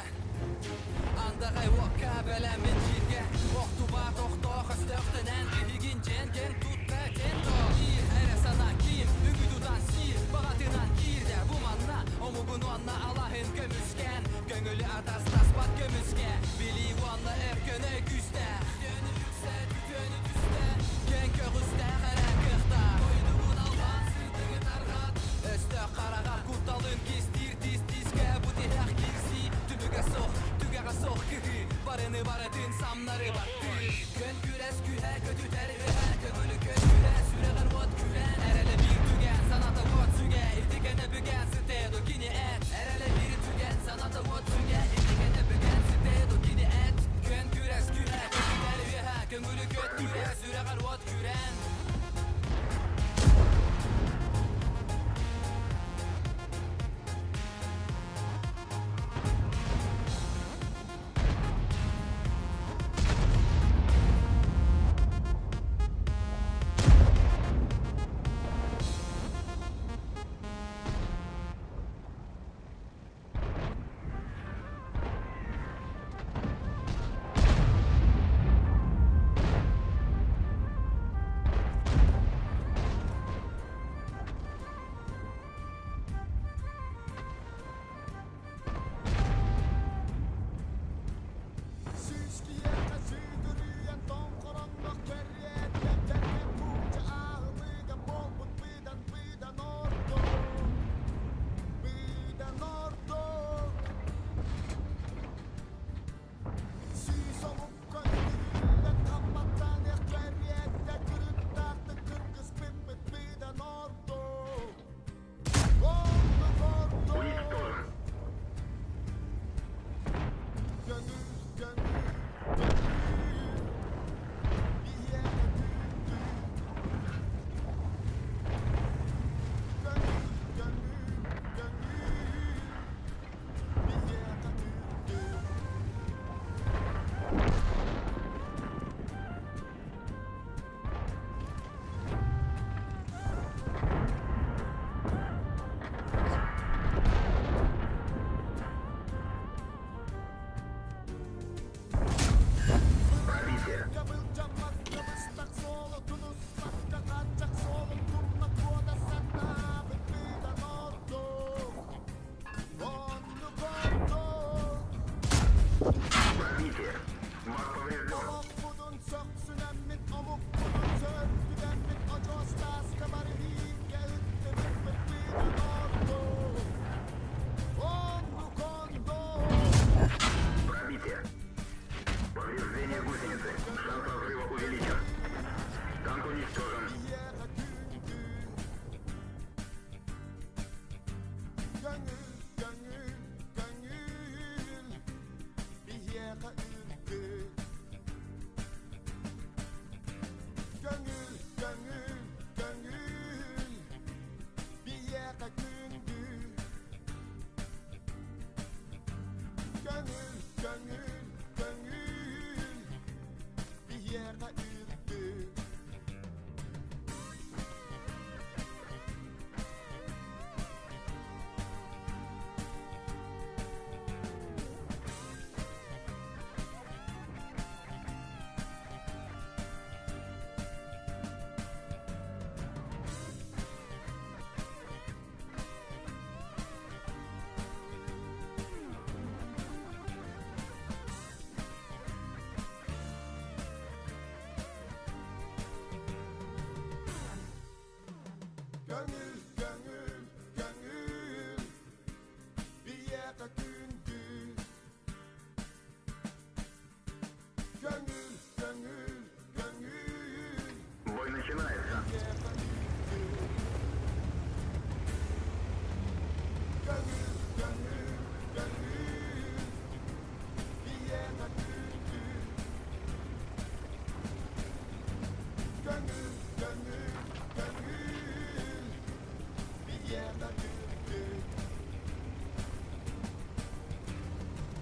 L: Андаҕай уокка бэлэммин дьииргэ Охтубат охтоох өстөөхтөнөн Биһигин дьиэн тутта тенто Биир эрэ санаа киир Үгү тутан сиир Баҕатынан киирдэ бу манна Омугун уонна алаһын көмүскээн Көҥүлү атастаспат көмүскэ Билии уонна өркөнө күүстээх Үтүөнү үксэт, үтүөнү түстэ Киэҥ көҕүстээх эрэ кыахтаах Дойдугун албан сырдыгы тарҕат Өстөөх хараҕар кутталын кистиир тис тискэ Бу тиһэх киирсии түмүгэ суох Түгэҕэ суох кыһыы Барыны барытын самнары баттыыр Күөн күрэс күһэ көтүтэр үөһэ Көҥүлү көстүрэ сүрэҕэр уот күрээн Эрэлэ биир түгэн саната уот сүгэ Ити кэнэ бүгэн сытыаду кини эт Эрэлэ биир түгэн саната уот сүгэ Ити кэнэ бүгэн сытыаду кини эт Күөн күрэс күһэ көтүтэр үөһэ Көҥүлү көттүрэ сүрэҕэр уот күрээн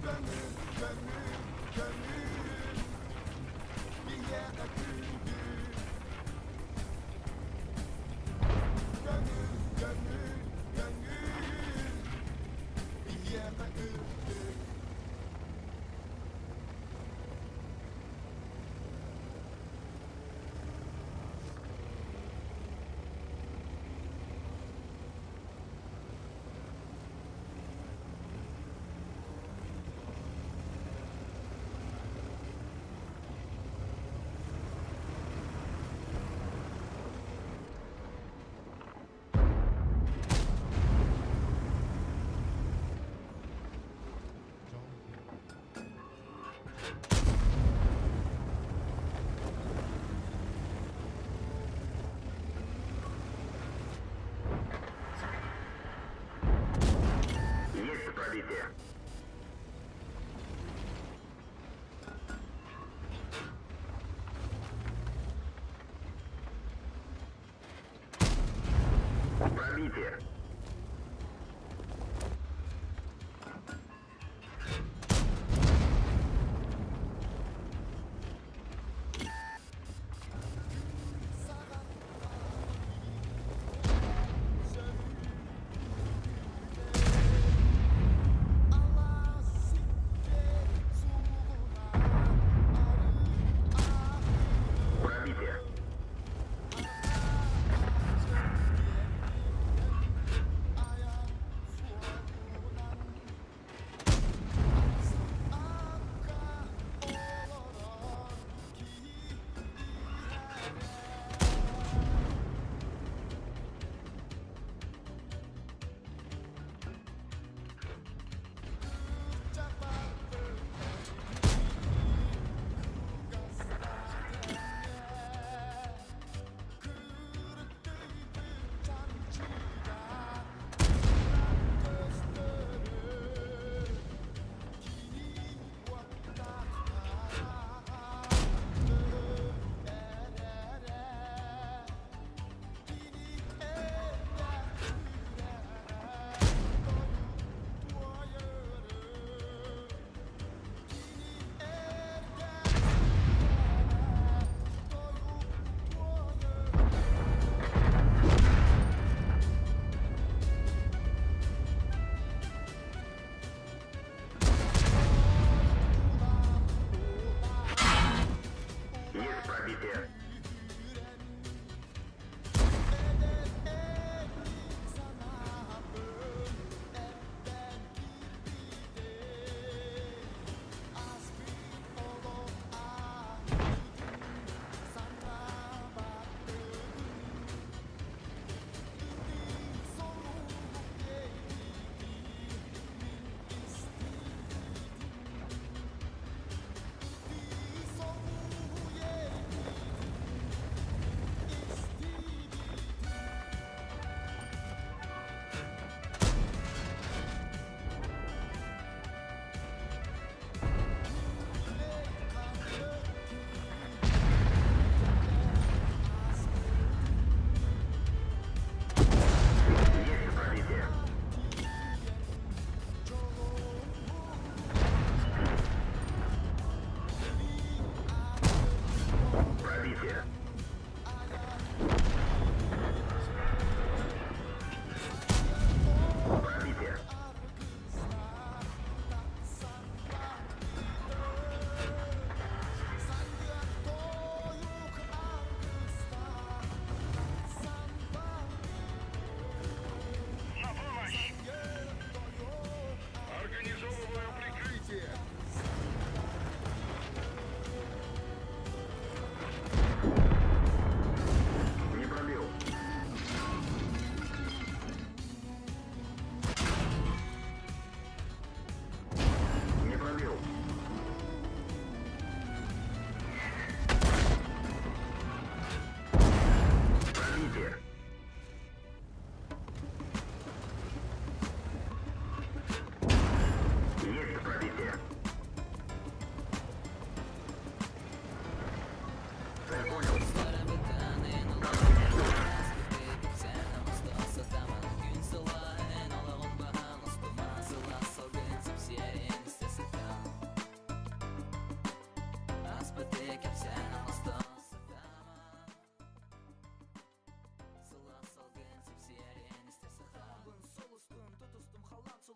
K: Көҥүл, көҥүл, көҥүл Биһиэхэ күндү Көҥүл, көҥүл, көҥүл Биһиэхэ үрдүк
A: Есть пробитие. Пробитие.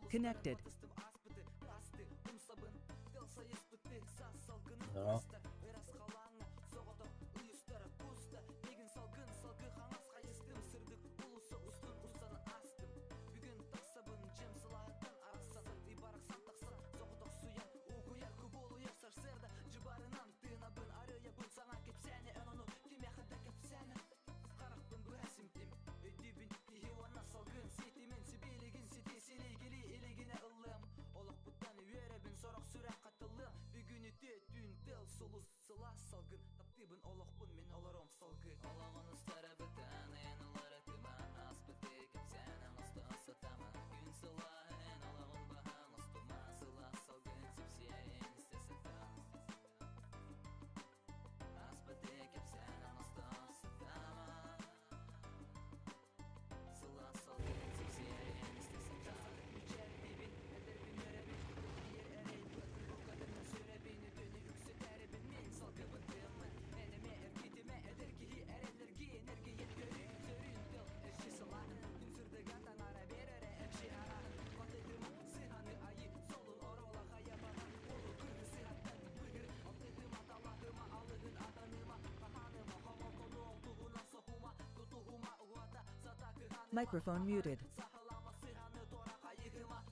Q: Connected.
R: Здорово.
Q: Microphone muted.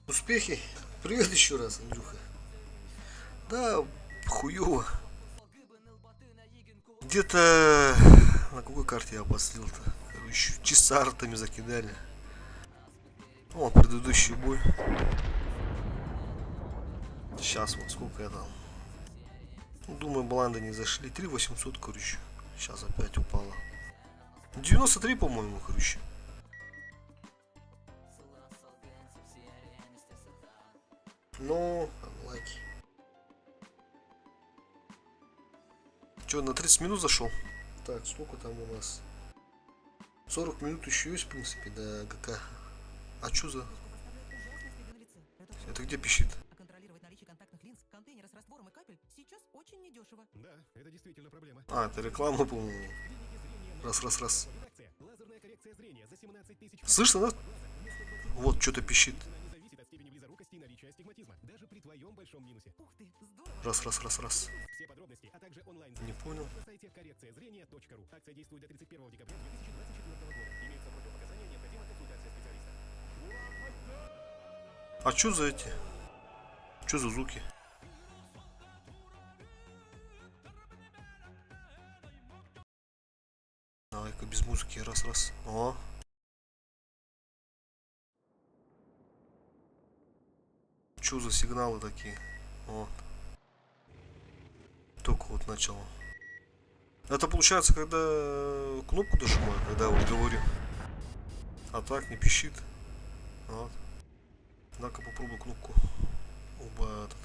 P: Успехи. Привет еще раз, Андрюха. Да, хуёво. Где-то на какой карте я послил-то? Короче, чисто артами закидали. О, предыдущий бой. Сейчас вот сколько я там. Ну, думаю, бланды не зашли. 3800, короче. Сейчас опять упало. 93, по-моему, короче. Ну, лайки. Че, на 30 минут зашел? Так, сколько там у нас? 40 минут еще есть, в принципе, до ГК. А что за... Это где пищит? А, это реклама, по-моему. Раз, раз, раз. Слышно, да? Вот, что-то пищит. Раз, раз, раз, раз. Не понял. А что за эти? Что за звуки? Давай-ка без музыки. Раз, раз. О. Что за сигналы такие? Вот. Только вот начало. Это получается, когда кнопку нажимаю, когда вот говорю. А так не пищит. Вот. На-ка попробую кнопку оба этот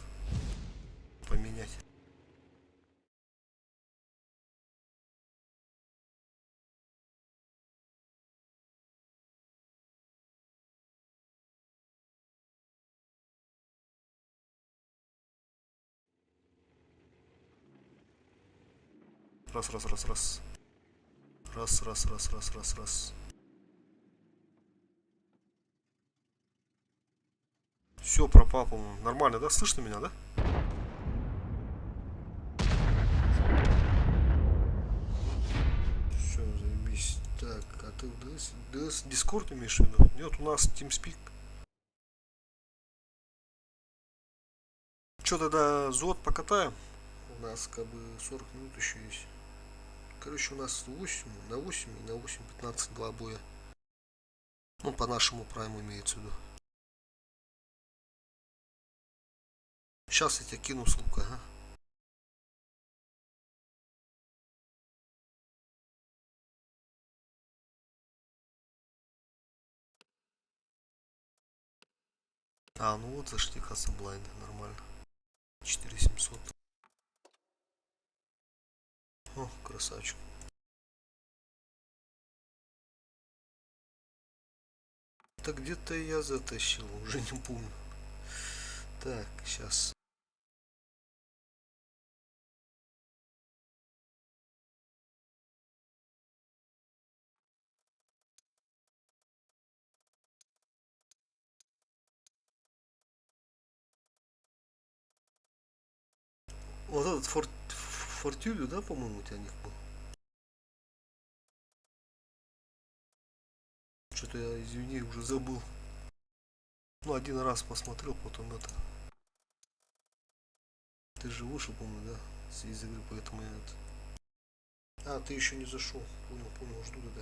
P: поменять. Раз, раз, раз, раз. Раз, раз, раз, раз, раз, раз. Все, пропал, по-моему. Нормально, да? Слышно меня, да? Все, заебись. Так, а ты в DS, DS Discord имеешь в виду? Нет, у нас TeamSpeak. Че тогда зод покатаем? У нас как бы 40 минут еще есть. Короче, у нас 8, на 8 и на 8.15 два боя. Ну, по нашему прайму имеется в виду. Сейчас я тебе кину ссылку, ага. А, ну вот зашли касса блайнда, нормально. 4700. О, красавчик. Так где-то я затащил, уже не помню. Так, сейчас. Вот этот Фор... Фортюлю, да, по-моему, у тебя ник был? Что-то я, извини, уже забыл. Ну, один раз посмотрел, потом это... Ты же вышел, по-моему, да, из игры, поэтому я это... А, ты еще не зашел. Понял, понял, жду тогда.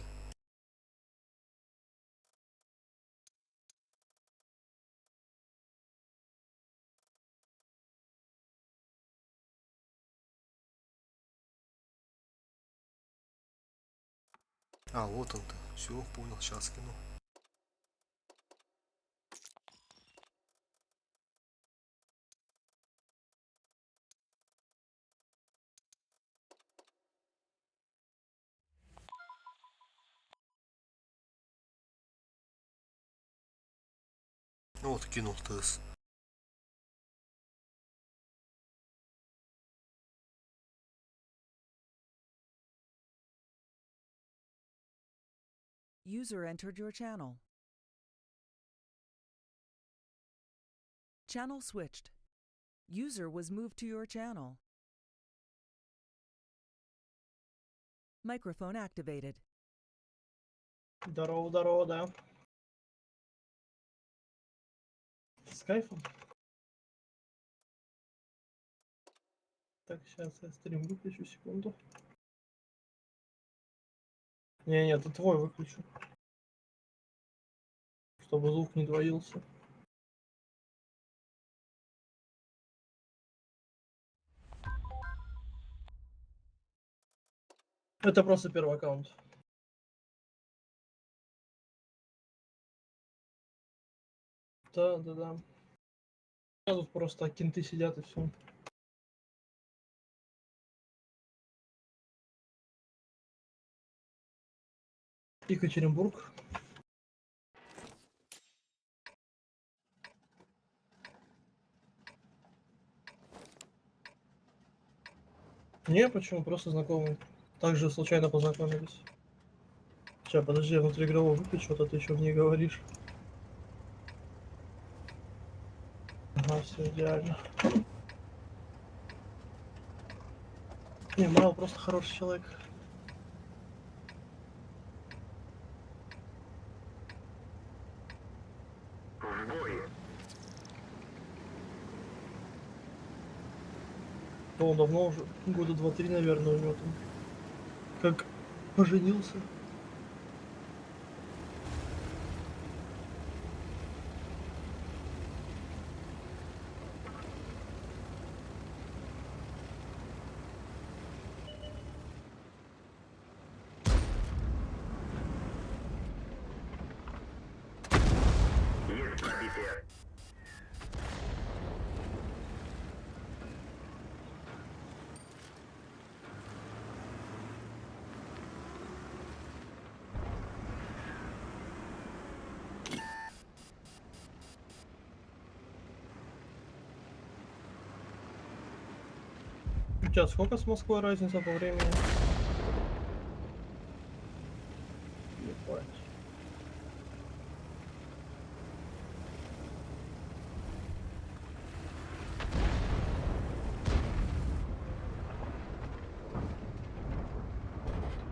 P: А, вот он ты. Все, понял, сейчас кину. Ну вот, кинул ТС.
Q: User entered your channel. Channel switched. User was moved to your channel. Microphone activated.
R: Здорово, здорово, да. С кайфом. Так, сейчас я стрим выключу, секунду. Не-не, это твой выключу. Чтобы звук не двоился. Это просто первый аккаунт. Да. А тут просто кенты сидят и все. Екатеринбург. Не, почему? Просто знакомый. Также случайно познакомились. Сейчас, подожди, я внутриигрового выключу, а то ты еще в ней говоришь. Ага, все идеально. Не, Майл просто хороший человек.
A: В бой.
R: Да он давно уже, года два-три, наверное, у него там. Как поженился.
A: Есть пробитие.
R: У тебя сколько с Москвой разница по времени? Ебать.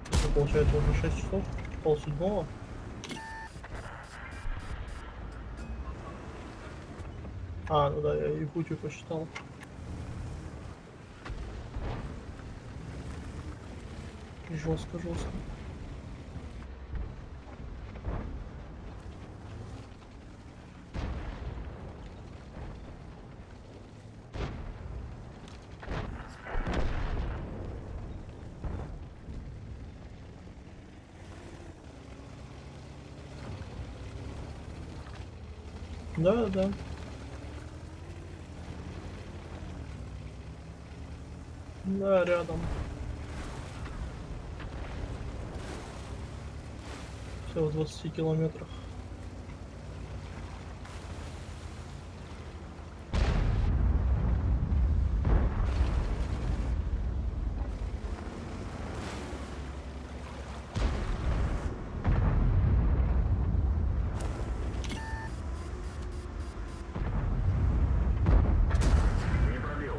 R: Это получается уже 6 часов, 6:30. А, ну да, я Якутию посчитал. Жестко, жестко. Да. Да, рядом. Все в 20 километрах.
A: Не пробил.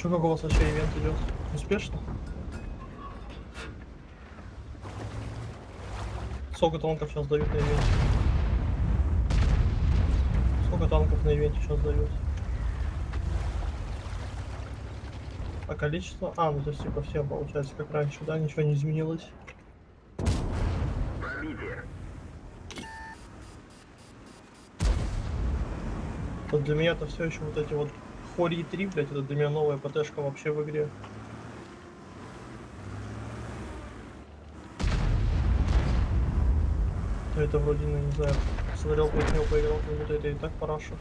R: Че, как у вас вообще ивент идет? Успешно? Сколько танков сейчас дают на ивенте? Сколько танков на ивенте сейчас дают? А количество? А, ну то есть типа все получается как раньше, да? Ничего не изменилось.
A: Пробитие.
R: Вот для меня-то все еще вот эти вот Хори 3, блядь, это для меня новая ПТшка вообще в игре. То это вроде, ну не знаю, смотрел против него, поиграл, как будто это и так параша.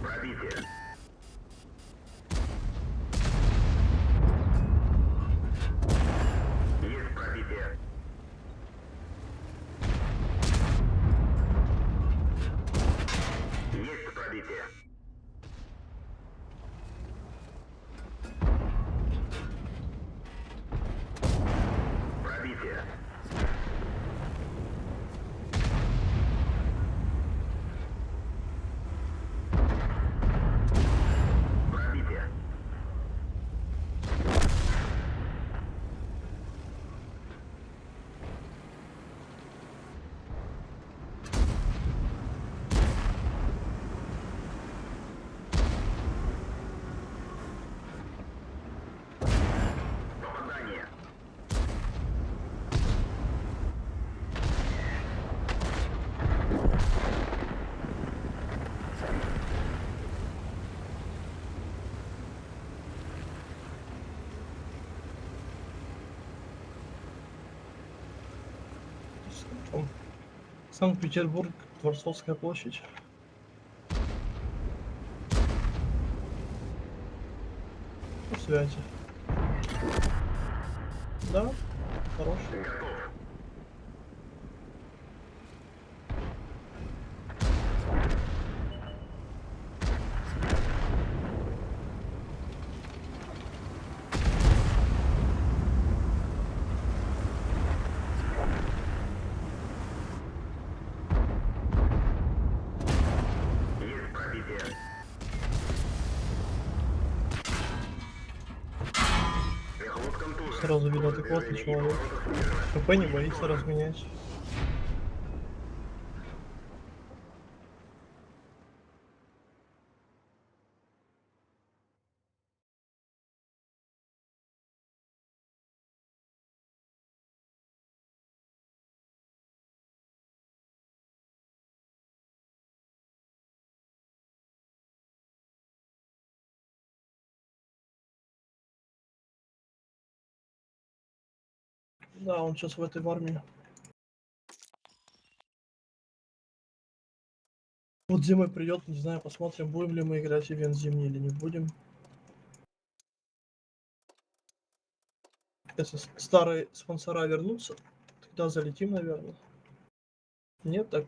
A: Пробитие. Есть пробитие. Есть пробитие. Пробитие. Пробитие. Попадание.
R: Там Санкт-Петербург, Дворцовская площадь. По связи. Да, хороший.
A: Готов. Есть пробитие. Мехвод контужен.
R: Сразу видно
A: Скорость
R: адекватный
A: движения и
R: человек.
A: поворота снижена.
R: ХП не боится разменять. Да, он сейчас в этой в армии. Вот зимой придет, не знаю, посмотрим, будем ли мы играть ивент зимний или не будем. Если старые спонсора вернутся, тогда залетим, наверное. Нет, так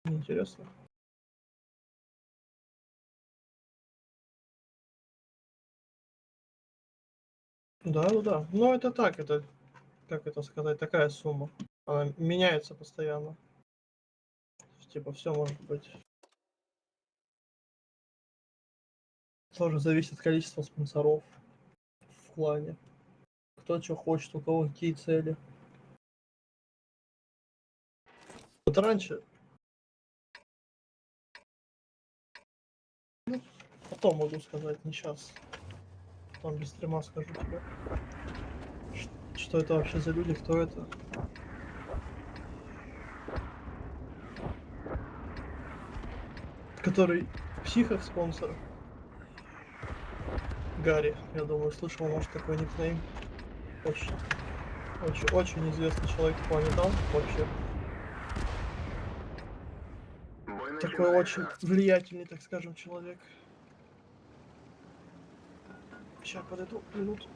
R: неинтересно. Да, да, да. Ну это так, это, как это сказать, такая сумма. Она меняется постоянно. Типа все может быть. Тоже зависит от количества спонсоров в клане. Кто что хочет, у кого какие цели. Вот раньше... Ну, потом могу сказать, не щас. Потом без стрима скажу тебе. Что это вообще за люди, кто это? Который в психах спонсор. Гарри, я думаю, слышал, может, такой никнейм. Очень, очень, очень известный человек в плане танков вообще.
A: Бой
R: Такой очень влиятельный, так скажем, человек. Сейчас подойду, минуту.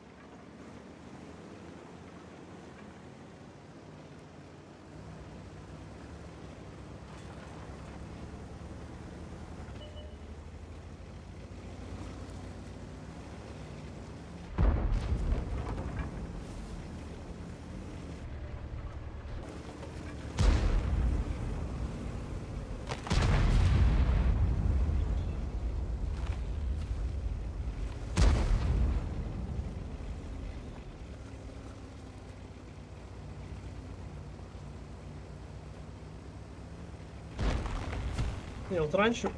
R: Не, вот раньше,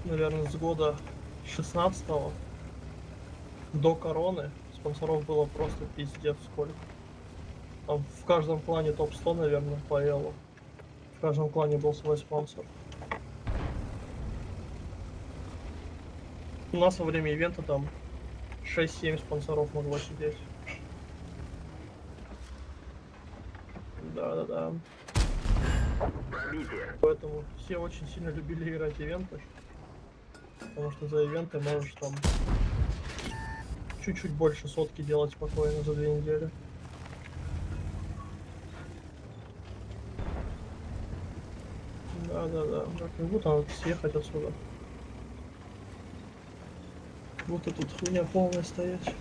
R: наверное, с года 16 до короны спонсоров было просто пиздец сколько. Там в каждом клане топ-100, наверное, по Элу. В каждом клане был свой спонсор. У нас во время ивента там 6-7 спонсоров могло сидеть. Да-да-да.
A: Пробитие.
R: Поэтому все очень сильно любили играть ивенты. Потому что за ивенты можешь там чуть-чуть больше сотки делать спокойно за 2 недели. Да-да-да. Так, как будто надо съехать отсюда. Будто тут хуйня полная стоять.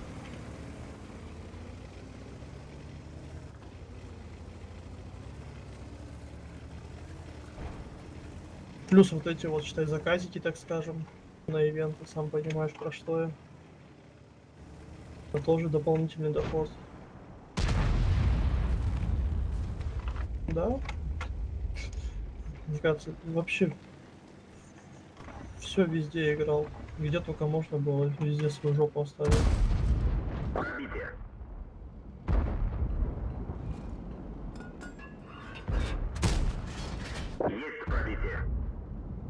R: Плюс вот эти вот, считай, заказики, так скажем, на ивенты, сам понимаешь, про что я. Это тоже дополнительный доход. Да? Мне кажется, вообще все везде играл. Где только можно было, везде свою жопу оставил.
A: Пробитие. Есть пробитие.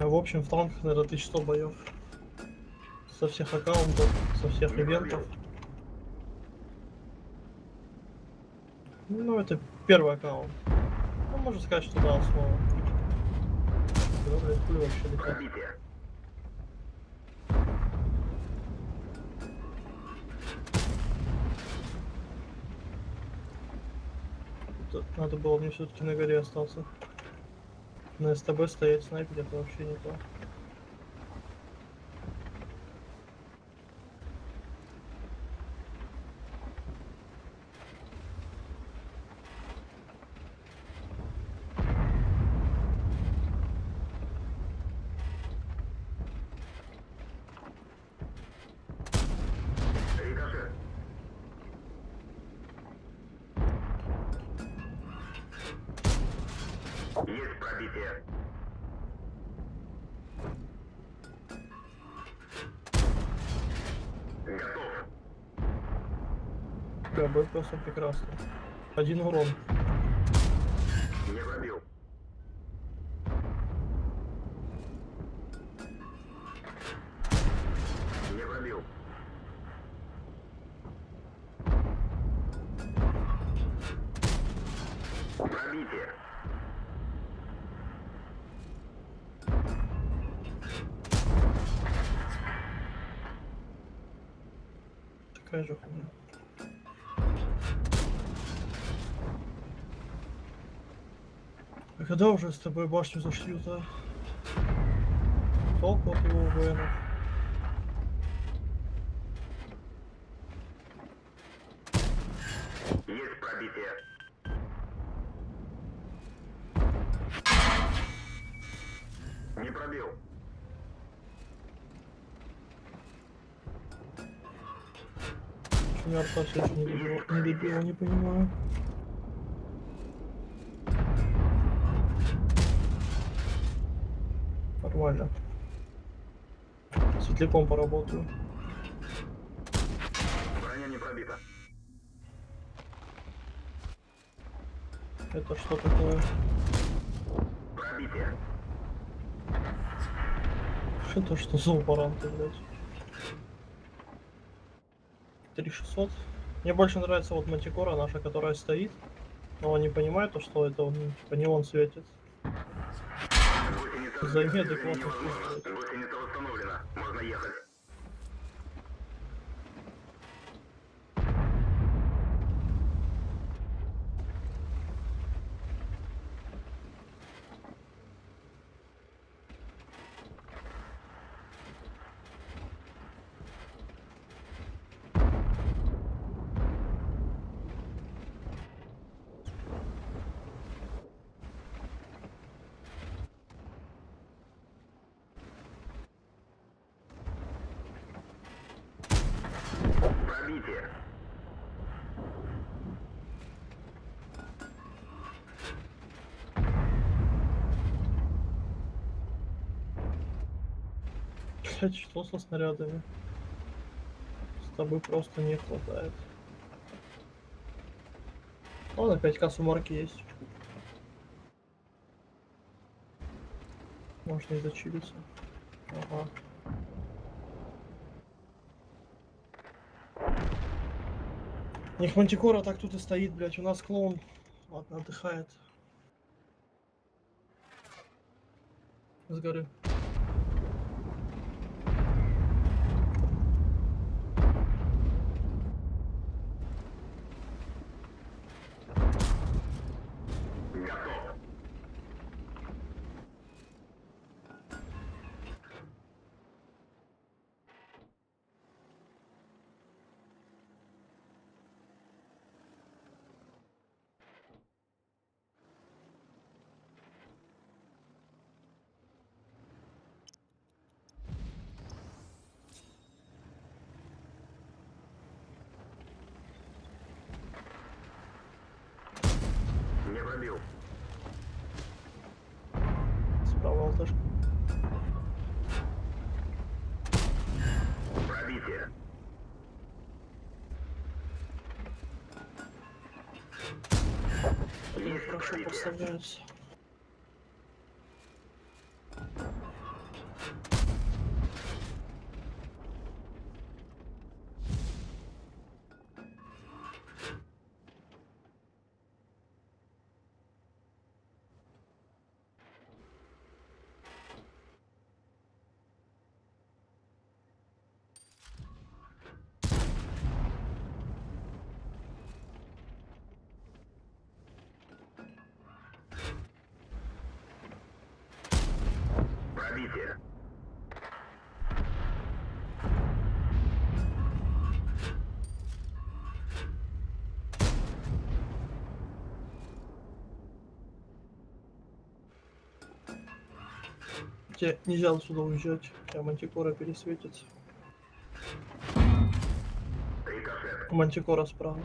R: А в общем, в танках, наверное, 1100 боев. Со всех аккаунтов, со всех ивентов. Ну, это первый аккаунт. Ну, можно сказать, что да, основа. Куда, блядь, пули вообще летят?
A: Пробитие.
R: Тут надо было мне все-таки на горе остаться. На СТБ стоять снайпер, это вообще не то.
A: Рикошет. Есть пробитие. Готов.
R: Бля, бой просто прекрасно. Один урон.
A: Не пробил. Не пробил. Пробитие.
R: Такая же хуйня. А когда уже с тобой башню зашьют, а? Толку от его воинов.
A: Есть пробитие. Не пробил.
R: Почему я арта все еще не добила, не добила, не понимаю. Нормально. Светляком поработаю.
A: Броня не пробита.
R: Это что такое?
A: Пробитие.
R: Это что за упаранты, блядь? 3600. Мне больше нравится вот Мантикора наша, которая стоит. Но он не понимает, то, что это он, типа, не он светит.
A: Гусеница
R: Займи
A: сбита.
R: адекватно
A: Невозможно.
R: чувствует.
A: Гусеница восстановлена. Можно ехать.
R: Блять, что со снарядами? С тобой просто не хватает. Ладно, 5к сумарки есть. Можно и зачилиться. Ага. Них мантикора так тут и стоит, блять. У нас клоун. Ладно, отдыхает. С горы.
A: Готов. Не пробил.
R: Справа алташка.
A: Пробитие.
R: Они хорошо подставляются.
A: Пробитие.
R: Тебе нельзя отсюда уезжать. Тебя мантикора пересветится. Мантикора справа.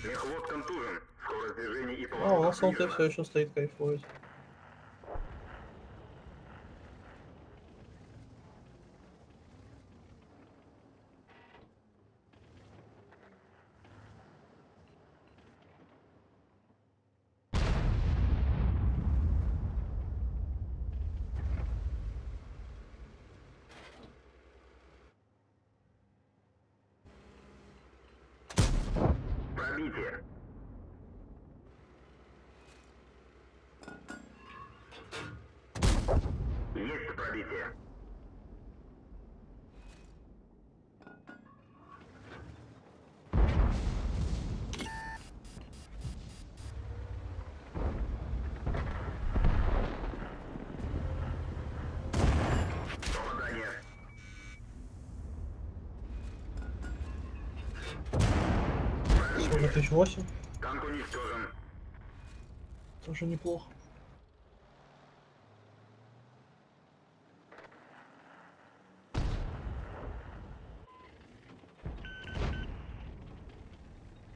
A: Мехвод контужен. Скорость движения и
R: А, у нас
A: поворотов
R: ЛТ все еще стоит, кайфует.
A: Пробитие. Есть пробитие. Попадание.
R: Сколько тысяч? Восемь?
A: Танк уничтожен.
R: Тоже неплохо.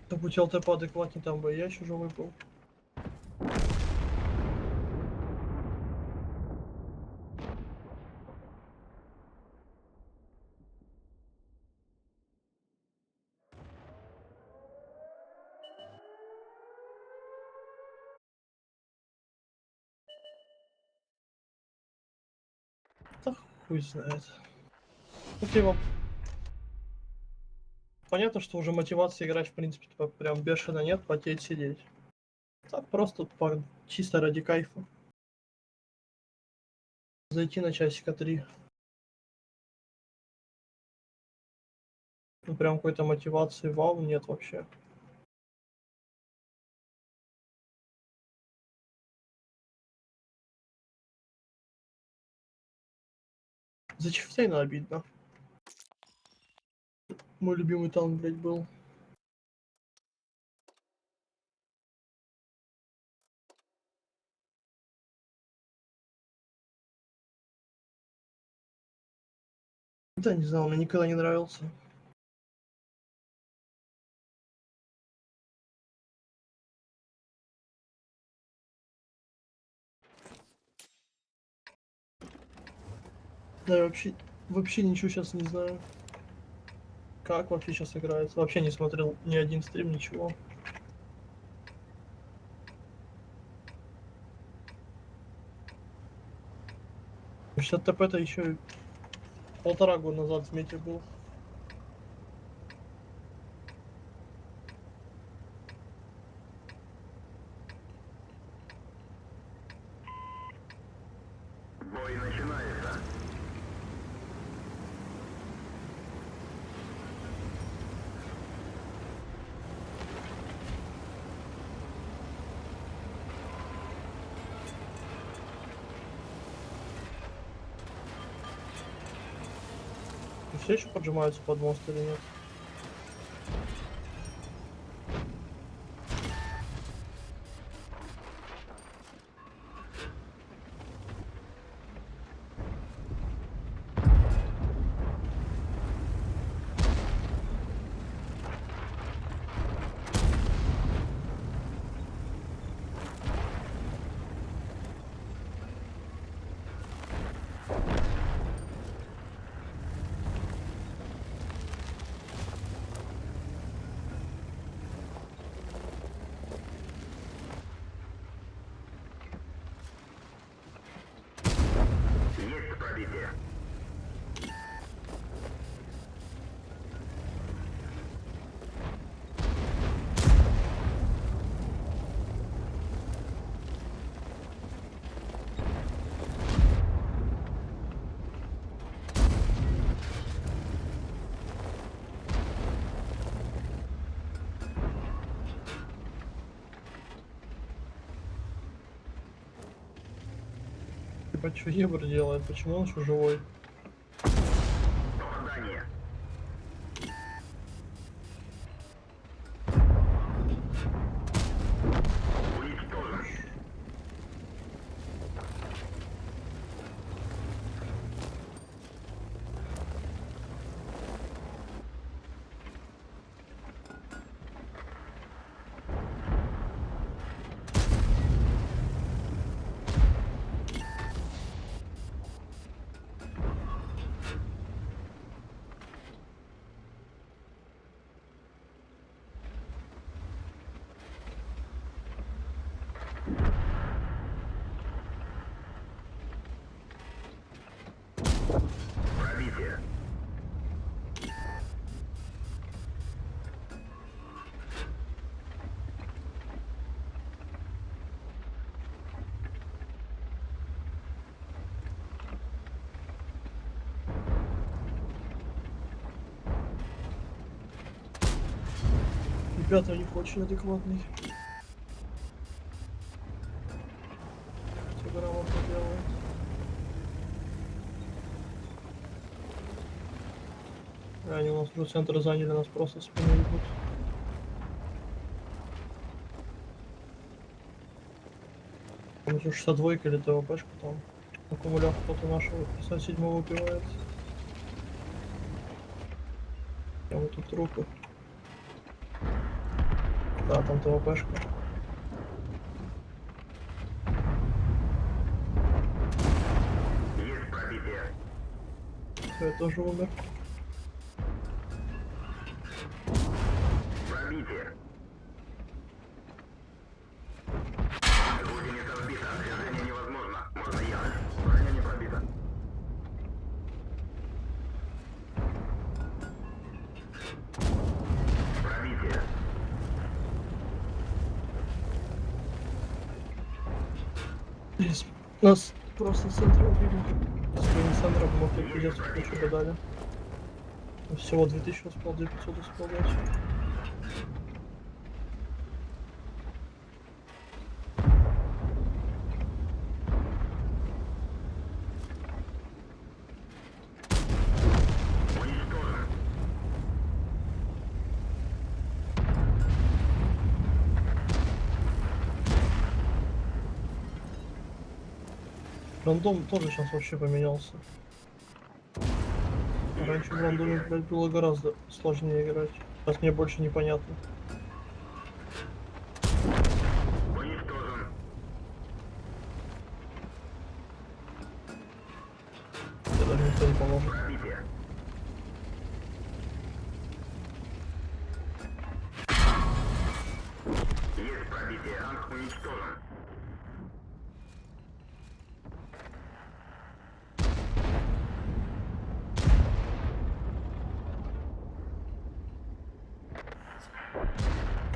R: Да будь ЛТ поадекватнее, там бы я еще живой был. Да хуй знает. Ну, типа, понятно, что уже мотивации играть, в принципе, типа, прям бешено нет, потеть сидеть. Так просто чисто ради кайфа. Зайти на часика 3. Ну прям какой-то мотивации вау нет вообще. За Чифтейна обидно. Мой любимый танк, блядь, был. Да, не знаю, он мне никогда не нравился. Да, я вообще, вообще ничего сейчас не знаю. Как вообще сейчас играется? Вообще не смотрел ни один стрим, ничего. 60 ТП-то еще полтора года назад в мете был.
A: Бой начинается.
R: Все еще поджимаются под мост или нет?
A: Есть пробитие.
R: Ебать, что Ебр делает? Почему он еще живой?
A: Попадание. Уничтожен. Пробитие.
R: Ребята, у них очень адекватный. Все грамотно делают. Они у нас уже центр заняли, нас просто в спину ебут. Там уже 62 или ТВПшка там. Аккумулятор кто-то нашего 57-го убивает. Прямо тут трупы. Да, там ТВПшка.
A: Есть пробитие.
R: Все, я тоже умер.
A: Пробитие. Гусеница сбита. Движение невозможно. Можно ехать. Броня не пробита. Пробитие.
R: Здесь Нас просто с центра убили. Если бы не центра, бы мы хоть пиздец кучу бы дали. Всего 2000 успел, 2500 успел дать.
A: Уничтожен.
R: Рандом тоже сейчас вообще поменялся. Раньше в рандоме, блядь, было гораздо сложнее играть. Сейчас мне больше непонятно.
A: Уничтожен.
R: тебе даже никто не поможет.
A: Есть пробитие. Танк уничтожен.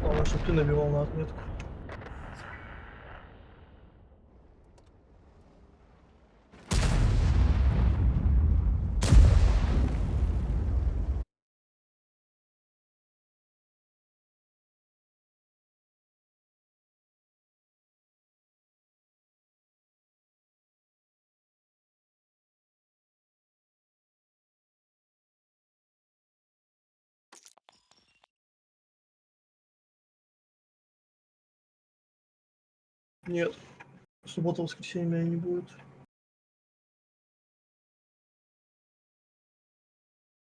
R: Главное, чтобы ты набивал на отметку. Нет. Суббота, воскресенье меня не будет.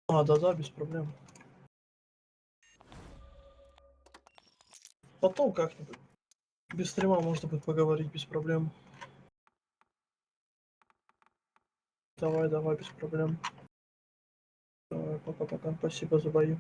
R: А, да-да, без проблем. Потом как-нибудь. Без стрима можно будет поговорить без проблем. Давай, давай, без проблем. Давай, пока-пока. Спасибо за бои.